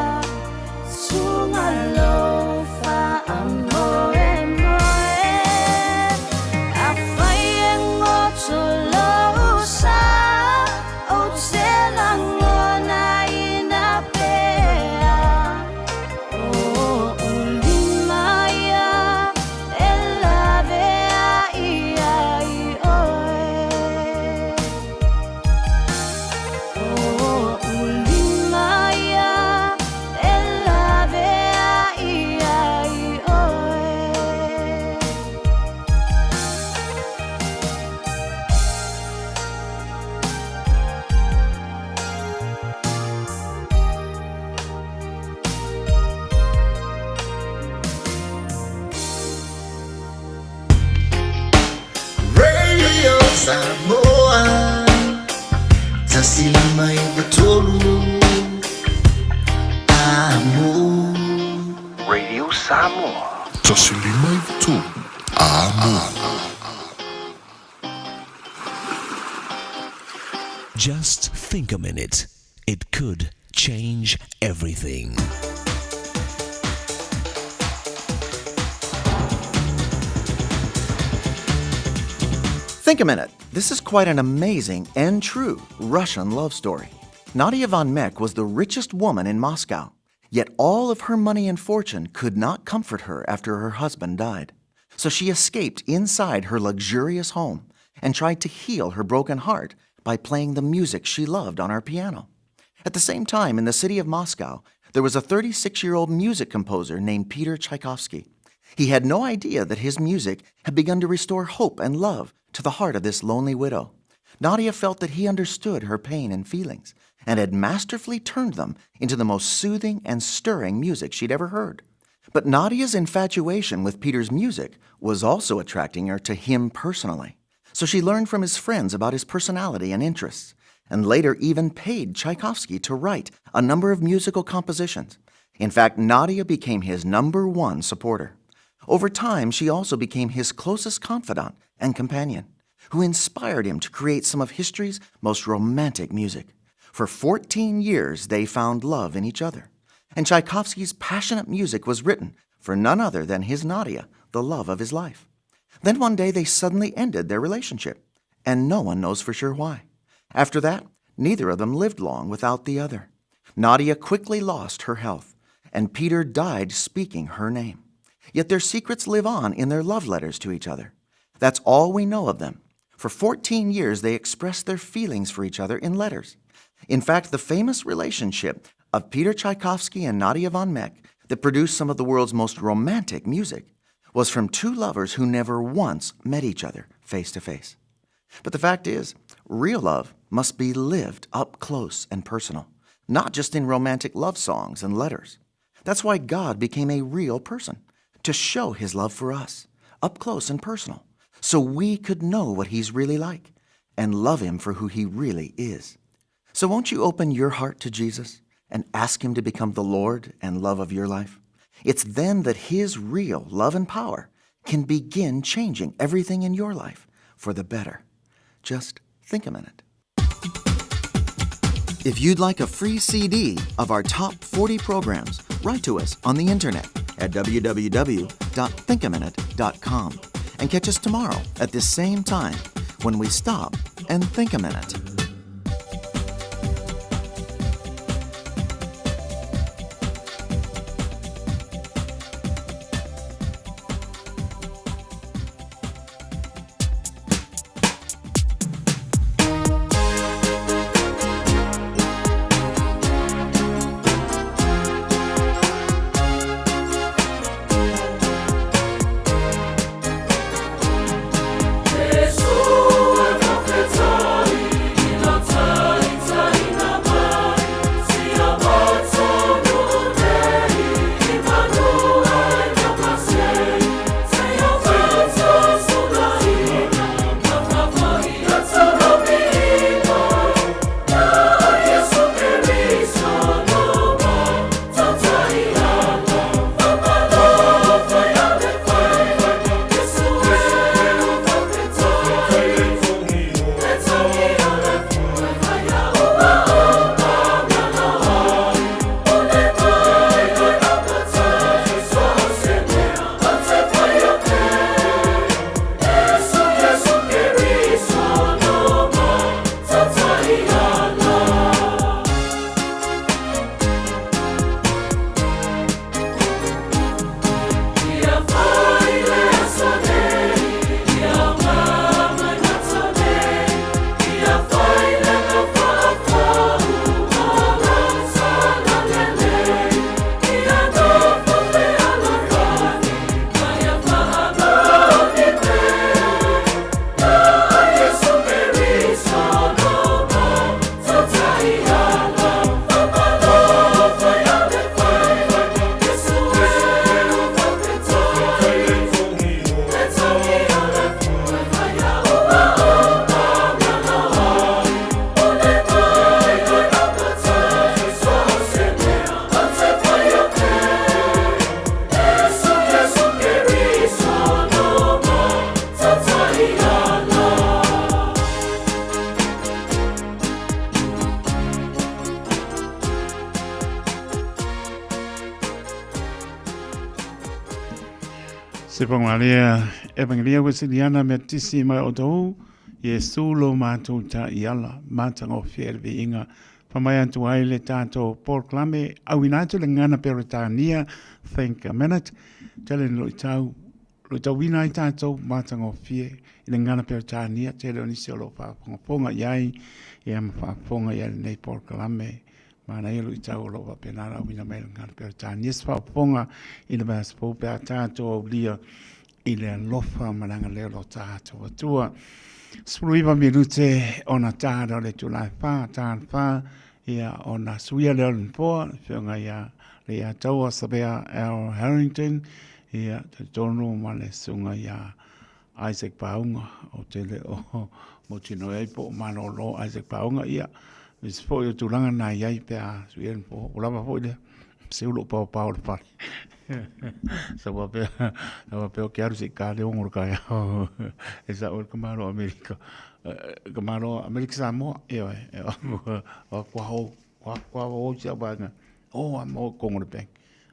S6: suga lou faamoemoe. Afai e goto lou sa, ou te lagonaina pea. O ou lima ia e laveai ai oe. O ou lima ia e laveai ai oe.
S1: Radio Samoa 105.3 Amo.
S7: Radio Samoa.
S9: 105.3 Amo.
S7: Just think a minute. It could change everything.
S8: Think a minute. This is quite an amazing and true Russian love story. Nadia von Meck was the richest woman in Moscow, yet all of her money and fortune could not comfort her after her husband died. So she escaped inside her luxurious home and tried to heal her broken heart by playing the music she loved on her piano. At the same time, in the city of Moscow, there was a 36 year old music composer named Peter Tchaikovsky. He had no idea that his music had begun to restore hope and love to the heart of this lonely widow. Nadia felt that he understood her pain and feelings and had masterfully turned them into the most soothing and stirring music she'd ever heard. But Nadia's infatuation with Peter's music was also attracting her to him personally. So she learned from his friends about his personality and interests, and later even paid Tchaikovsky to write a number of musical compositions. In fact, Nadia became his number one supporter. Over time, she also became his closest confidant and companion, who inspired him to create some of history's most romantic music. For 14 years, they found love in each other. And Tchaikovsky's passionate music was written for none other than his Nadia, the love of his life. Then one day they suddenly ended their relationship, and no one knows for sure why. After that, neither of them lived long without the other. Nadia quickly lost her health, and Peter died speaking her name. Yet their secrets live on in their love letters to each other. That's all we know of them. For 14 years, they expressed their feelings for each other in letters. In fact, the famous relationship of Peter Tchaikovsky and Nadia von Meck that produced some of the world's most romantic music was from two lovers who never once met each other face to face. But the fact is, real love must be lived up close and personal, not just in romantic love songs and letters. That's why God became a real person, to show his love for us, up close and personal, so we could know what he's really like and love him for who he really is. So won't you open your heart to Jesus and ask him to become the Lord and love of your life? It's then that his real love and power can begin changing everything in your life for the better. Just think a minute. If you'd like a free CD of our top 40 programs, write to us on the internet at www.thinkaminute.com and catch us tomorrow at this same time when we stop and think a minute.
S2: Se pagalia Evangelia Wesiliana me tisi mai o tau Iesu lo mātou ta i ala matagofie le viiga fai atu ai le tatou polokalame auina atu le gagana Peretania Think a Minute tele ina luitau luitauina ai tatou matagofie i le gagana Peretania tele o nisi o lo o faafogafoga i ai ia ma faafofoga i ai lenei polokalame Manaia luitau o lo o faapena ona auina mai le gagana Peretania se faafofoga i le vaiaso fou pe a tatou aulia i le alofa ma le agalelei o lo tatou Atua. 19 minute ona ta lea o le itula e 4, ta le 4, ia ona suia lea o le nofoa, le afioga ia Leiataua Savea L. Harrington, ia talitonu ma le susuga ia Isaac Paunga, o te le o mautinoa ai po o malolo Isaac Paunga, ia, nisi foi o tulaga na i ai pe a suia le nofoa, ua lava foi lea, se ulu o paopao o le fale. Sa faapea, sa faapea o ke alu se i ka le ongo le kaeao. E sa oe le kamalo Amerika. Kamalo Amerika Samoa, ioe, o kua hou, o kua hou si au vaega. O a mo kongo le bank.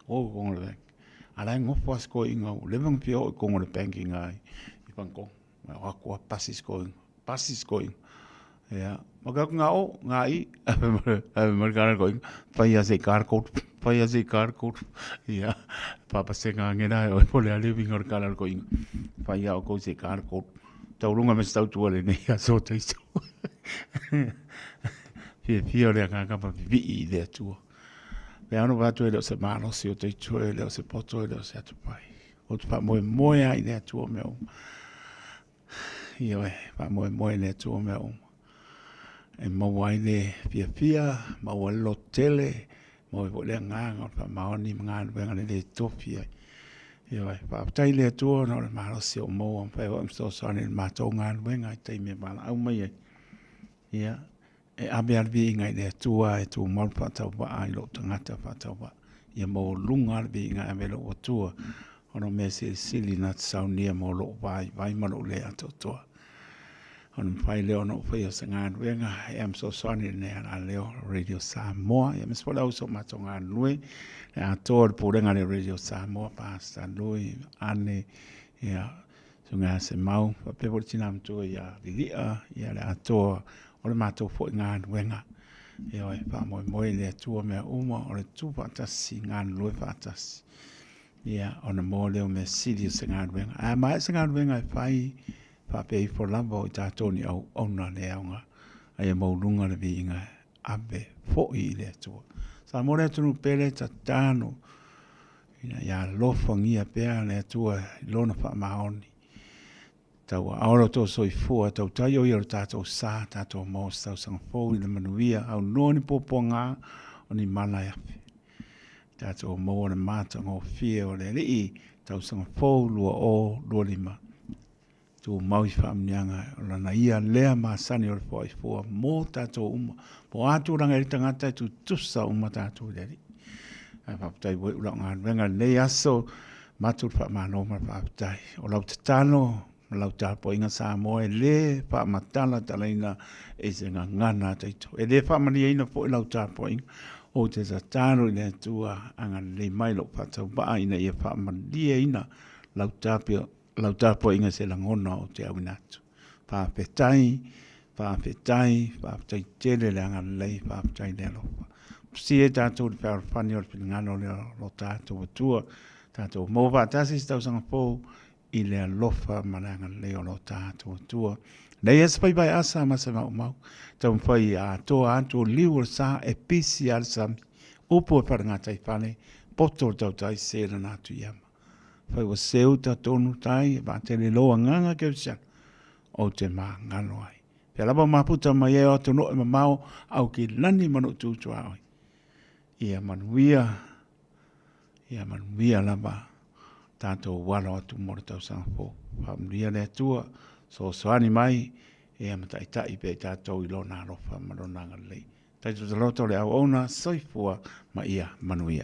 S2: O kongo le bank. A la e ngofo a se koeina ua leva ona fia oo i kongo le bank i ina i Bangkok. O aku a pasi se koeina, pasi se koeina. Ia, ma ke atu ngā o, ngā i, ave mai le kara koeina, fai a se i kara koutu, fai a se i kara koutu. Ia, papasega ange la e oe po o le a le uiga o le kara o le koeina. Fai a oukou se i kara koutu. Taurunga me se tautua lenei aso o taiso. Fiafia o le agaga ma vivii i le Atua. Pe ano vaatu e le o se malosi o te itu e le o se poto e le o se atupai. O te whaamoemoe ai le Atua mea uma. Ioe, whaamoemoe le Atua mea uma. E maua ai le fiafia, maua ai le lototele, maua ai foi le agaga o le faamaoni ma galuega lelei e tofi ai. Ioe, faafetai i le Atua ona o le malosi o maua, mafai foi ona fesoasoani i le matou galuega i taimi e valaau mai ai. Ia, e ave lava le viiga i le Atua e tumau le faatauvaa i lou tagata faatauvaa. Ia maualuga le viiga e ave i lou Atua, ona o mea silisili na te saunia mo lou vaivai ma lou le atoatoa. Ona mafai lea ona ou faia se galuega e am fesoasoani i lenei alaleo Radio Samoa. Ia aemaise foi le au uso matou galulue, le atoa o le pulega a le Radio Samoa, Pastor Lui, Ane, ia, Susuga ia Semau, faapea foi le tina matua ia Lili'a, ia le atoa o le matou foi galuega. Ioe, faamoemoe i le Atua mea uma o le tu faatasi, galulue faatasi. Ia, ona maua lea o mea sili o se galuega. Ae a maea se galuega e fai, faapea ifo lava o i tatou ni auauna le aoga, a ia mauuluga le viiga e ave foi i le Atua. Samoa le atunuu pele, tatalo ina ia alofagia pea le Atua i Lona faamaoni. Tauaao lo outou soifua, tautai o ia o le tatou sa, tatou maua se tausaga fou i le manuia, aunoa ni puapuaga o ni mala e afe. Tatou maua le matagofie o le Alii, tausaga fou 2025. Tumau i faamanuiaga o Lana Ia lea masani o le foaifua mo tatou uma. Po o a tulaga i le tagata e tutusa uma tatou i le Alii. Ae faafetai ua iu lau galuega i lenei aso, matu le faamalo ma le faafetai. O lau tatalo ma lau tapuaiga Samoa e le faamatalatalaina i se gagana a taito. E le faamalieina foi lau tapuaiga. Ou te tatalo i le Atua agalelei mai lou faatauvaa ina ia faamalieina lau tapia lau tapuaiga i se lagona ou te auina atu. Faafetai, faafetai, faafetai tele le agalelei, faafetai le alofa. Pusia i tatou le fealofani o le finagalo o le lo tatou Atua, tatou maua faatasi se tausaga fou i le alofa ma le agalelei o lo tatou Atua. Nei e se faiva e asa ma se maumau, taumafai ia atoa atu o liu o le sa e pisi a le sami, upu e falegataifale, poto le tautai se lana atu i ama. Fai ua seu ta tonu tai e vaatele lou agaga kerisiano, ou te magalo ai. Pea lava o maputa mai ai o atunuu e mamao, au ki lani ma nuu tutuaoi. Ia manuia, ia manuia lava tatou alo atu mo le tausaga fou. Faamanuia le Atua, soasoani mai, ia ma taitai pea i tatou i lona alofa ma lona agalelei. Taitoto loto le auauna, soifua ma ia manuia.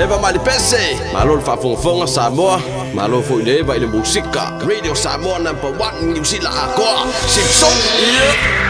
S11: Eva mai le pese. Malo le faafogafoga Samoa. Malo foi le Eva i le musika. Radio Samoa number 1 New Zealand atoa. Simpson. Yeah.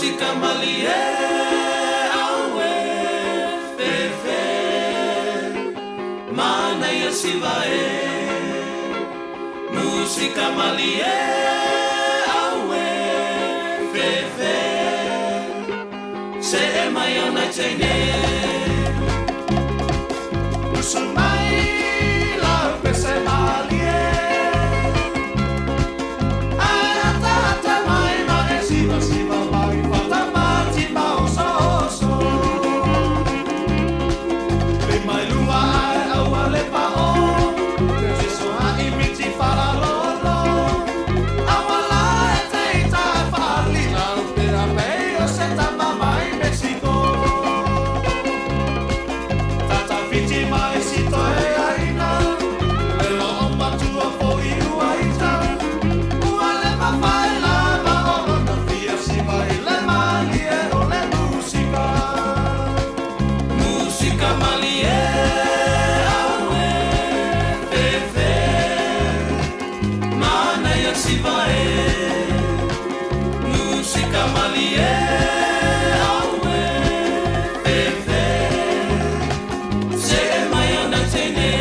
S12: Musika malie aue fefe Mana ia siva e Musika malie aue fefe Se e mai ona teine
S15: Usu mai lau pese malie Ai ata ata mai ma e siva siva mai Fata mati ma oso oso Le mai lua ai aua le pa o Te so ha i miti fara lolo Aua la e te ita fali lau Pera pei o se tama mai Mexico Tata fiti mai si toe aina Le o matua fo i ua ita Ua le mawhai la ma o lona fia siva i le malie o le musika.
S12: Musika malie aue fefe Mana ia siva e Musika malie aue fefe Se e mai ona teine.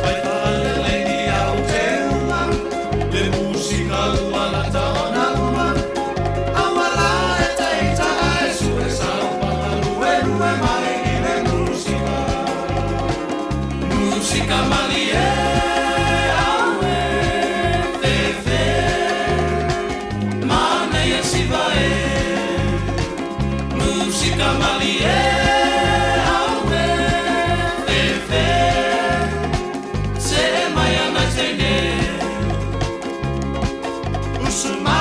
S15: Fai whaalele i au te uma, le musika ua lata ona uma. Aua la e te ita ai sue sau panga lue lue mai i le musika.
S12: Musika malie aue fefe Mana ia siva e Musika malie aue fefe Se e mai ana teine.
S15: Usu mai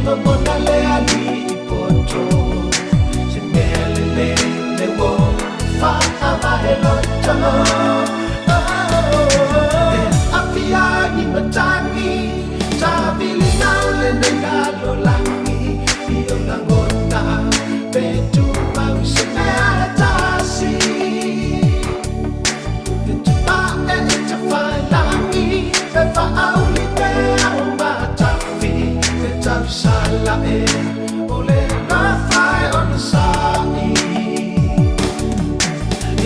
S12: lagona le alii poto Se mea lelei le ua faavae loto E aafia ai ni matagi Taviliga o lenei lalolagi I ou lagona Pe tumau i se mea e tasi E tupae i tafailagi E faauli pea o matafi E tausala e o le gafa e onosai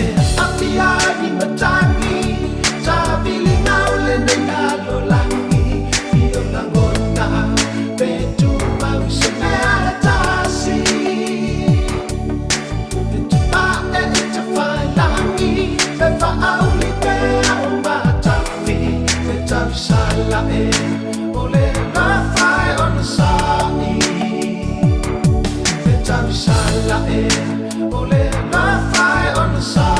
S12: E aafia ai ni matagi Taviliga o lenei lalolagi I ou lagona Pe tumau i se mea e tasi E tupae i tafailagi E faauli pea o matafi E tausala e o le gafa e onosai E tausala e o le gafa e onosai.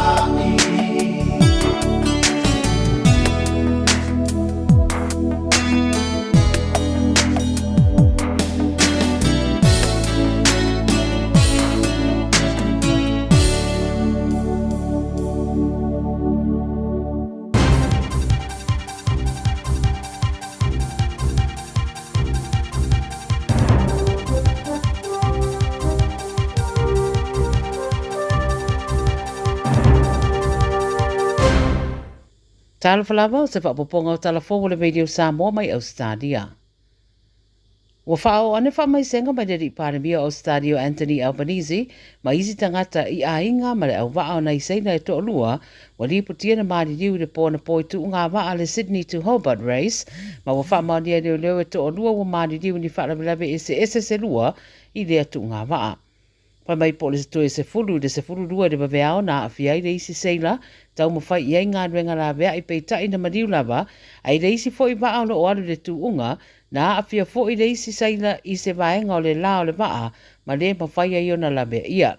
S13: Talofa lava o se faaopoopoga o tala fou o le Radio Samoa mai Ausetalia. Ua faaoo ane faamaisega mai le Alii Palemia o Ausetalia o Anthony Albanese ma isi tagata i aiga ma le auvaa o nai Saina e toalua ua lipotia na maliliu i le po anapo i tuuga vaa le Sydney to Hobart Race ma ua faamaonia e leoleo e toalua ua maliliu i ni faalavelave eseese se lua i lea tuuga vaa. Fai mai po o le toe 10 i le 12 i le vaveao na aafia ai le isi seila taumafai i ai galuega laveai peitai na maliu lava a i le isi foi vaa o lo o alu i le tuuga na aafia foi le isi seila i se vaega o le la o le vaa ma le mafai ai ona laveaia.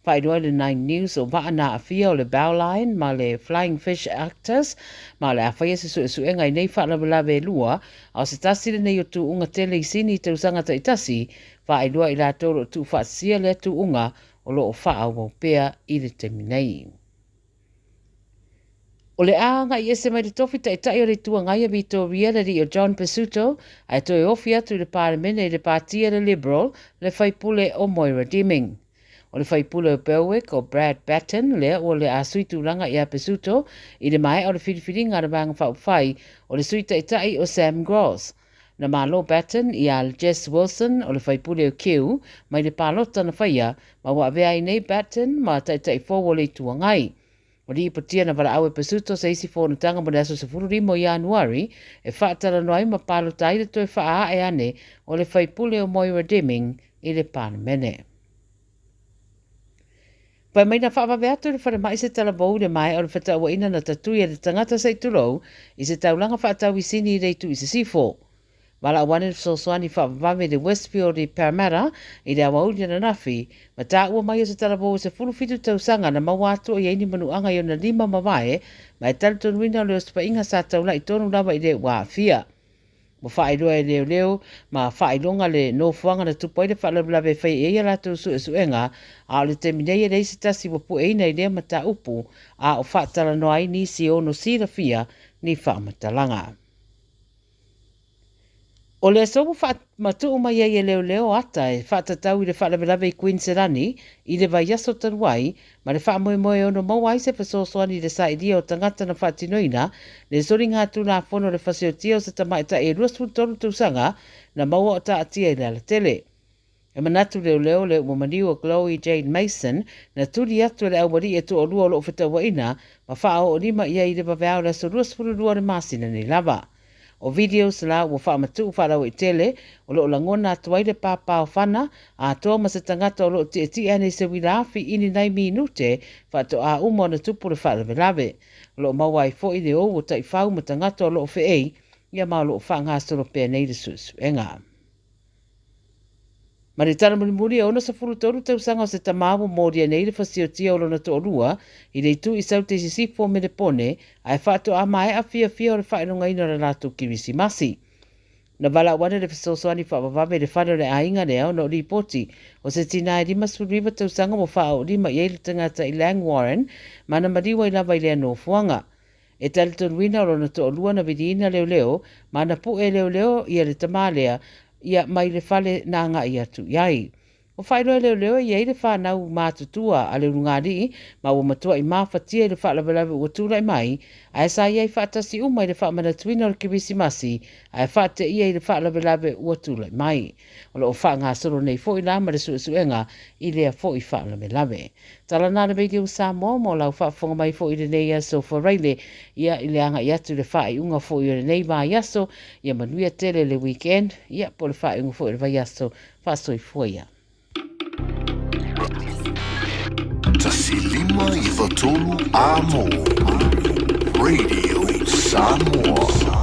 S13: Faailoa i le Nine News o vaa na aafia o le Bowline ma le Flying Fish Arctus ma o le a faia se suesuega i nei faalavelave e lua a o se tasi lenei o tuuga tele i Sini i tausaga taitasi Faailoa i latou o lo o tuufaatasia lea tuuga o lo o faaauau pea i le taimi nei. O le a agai ese mai le tofi taitai o le Itu Agai a Vitoria le alii o John Pesutto ae toe ofi atu i le Palemene i le Pāti a le Liberal le faipule o Moira Deeming. O le faipule o Berwick o Brad Battin lea ua le a sui tulaga ia Pesutto i le maea o le filifiliga a le Vaega Faaupufai o le Sui Taitai o Sam Gross. Na malo Batten iā Jess Wilson o le faipule o Kew mai le palota na faia ma ua avea ai nei Batten ma taitai fou o le Itu Agai. Ua lipotia na valaau e Pesutto se isi fonotaga mo le aso 15 o Ianuari e faatalanoa ai ma palota ai le toe faaee ane o le faipule o Moira Deming i le Palemene. Fai mai na faavave atu e le falemai se talavou i le maea o le fetauaiina na tatui e le tagata se i tulou i se taulaga faatauisini i le itu i sisifo. Valaau ane le fesoasoani faavavave i le Westfield i Parramatta i le aoauli ananafi, ma taua mai o se talavou e 17 tausaga na maua atu o i ai ni manuaga i ona lima ma vae, ma e talitonuina o le osofaiga sa taulai tonu lava i le ua aafia. Ua faailoa e leoleo ma faailoga le nofoaga na tupu ai le faalavelave e fai i ai a latou suesuega, a o le taimi nei e leai se tasi ua pueina i lea mataupu, a o faatalanoa ai nisi e ono silafia ni faamatalaga. O le aso ua faamatuu mai ai e leoleo ata e faatatau i le faalavelave i Kuiniselani i le vaiaso talu ai, ma le faamoemoe e ono maua ai se fesoasoani i le sailia o tagata na faatinoina le soligatulafono o le fasiotia o se tamaitai e 23 tausaga na maua o taatia i le alatele. E manatu leoleo le ua maliu o Chloe Jade Mason na tuli atu e le aualii e toalua o lo o fetauaina ma faaoolima i ai i le vaveao i le aso 22 o le masina nei lava. O videos la ua faamatuu faalauaitele o lo o lagona atu ai le pāpā o Fana atoa ma se tagata o lo o tietie ane i se uila afi i ni nai minute faatoā uma ona tupu le faalavelave. O lo o maua ai foi le ou o taifau ma tagata o lo o feei ia ma o lo o faagasolo pea nei le suesuega. Ma le tala mulimuli, e 63 tausaga o se tama ua molia nei le fasiotia o lona toalua i le itu i Saute i Sisifo o Melepone, ae faatoa maea fiafia o le faailogaina o le latou Kerisimasi. Na valaau ane le fesoasoani faavavave i le fale o le aiga lea ona o lipoti o se tinā e 59 tausaga ua faaoolima i ai le tagata i Langwarrin ma na maliu ai lava i lea nofoaga. E talitonuina o lona toalua na viliina leoleo ma na pu'e e leoleo ia le tamā lea ia mai le fale na agai atu i ai. Ua faailoa e leoleo e i ai le fanau matutua a le ulugalii ma ua matua'i mafatia i le faalavelave ua tulai mai, ae sa i ai faatasi uma i le faamanatuina o le Kerisimasi ae faateia i le faalavelave ua tulai mai. O lo o faagasolo nei foi la ma le suesuega i lea foi faalavelave. Tala na le Radio Samoa mo lau faafofoga mai foi i lenei aso Faraile, ia i le agai atu i le faaiuga foi o lenei vaiaso, ia manuia tele le weekend, ia po o le faaiuga foi o le vaiaso. Faasoifua ia.
S1: 1593 A mo Radio Samoa.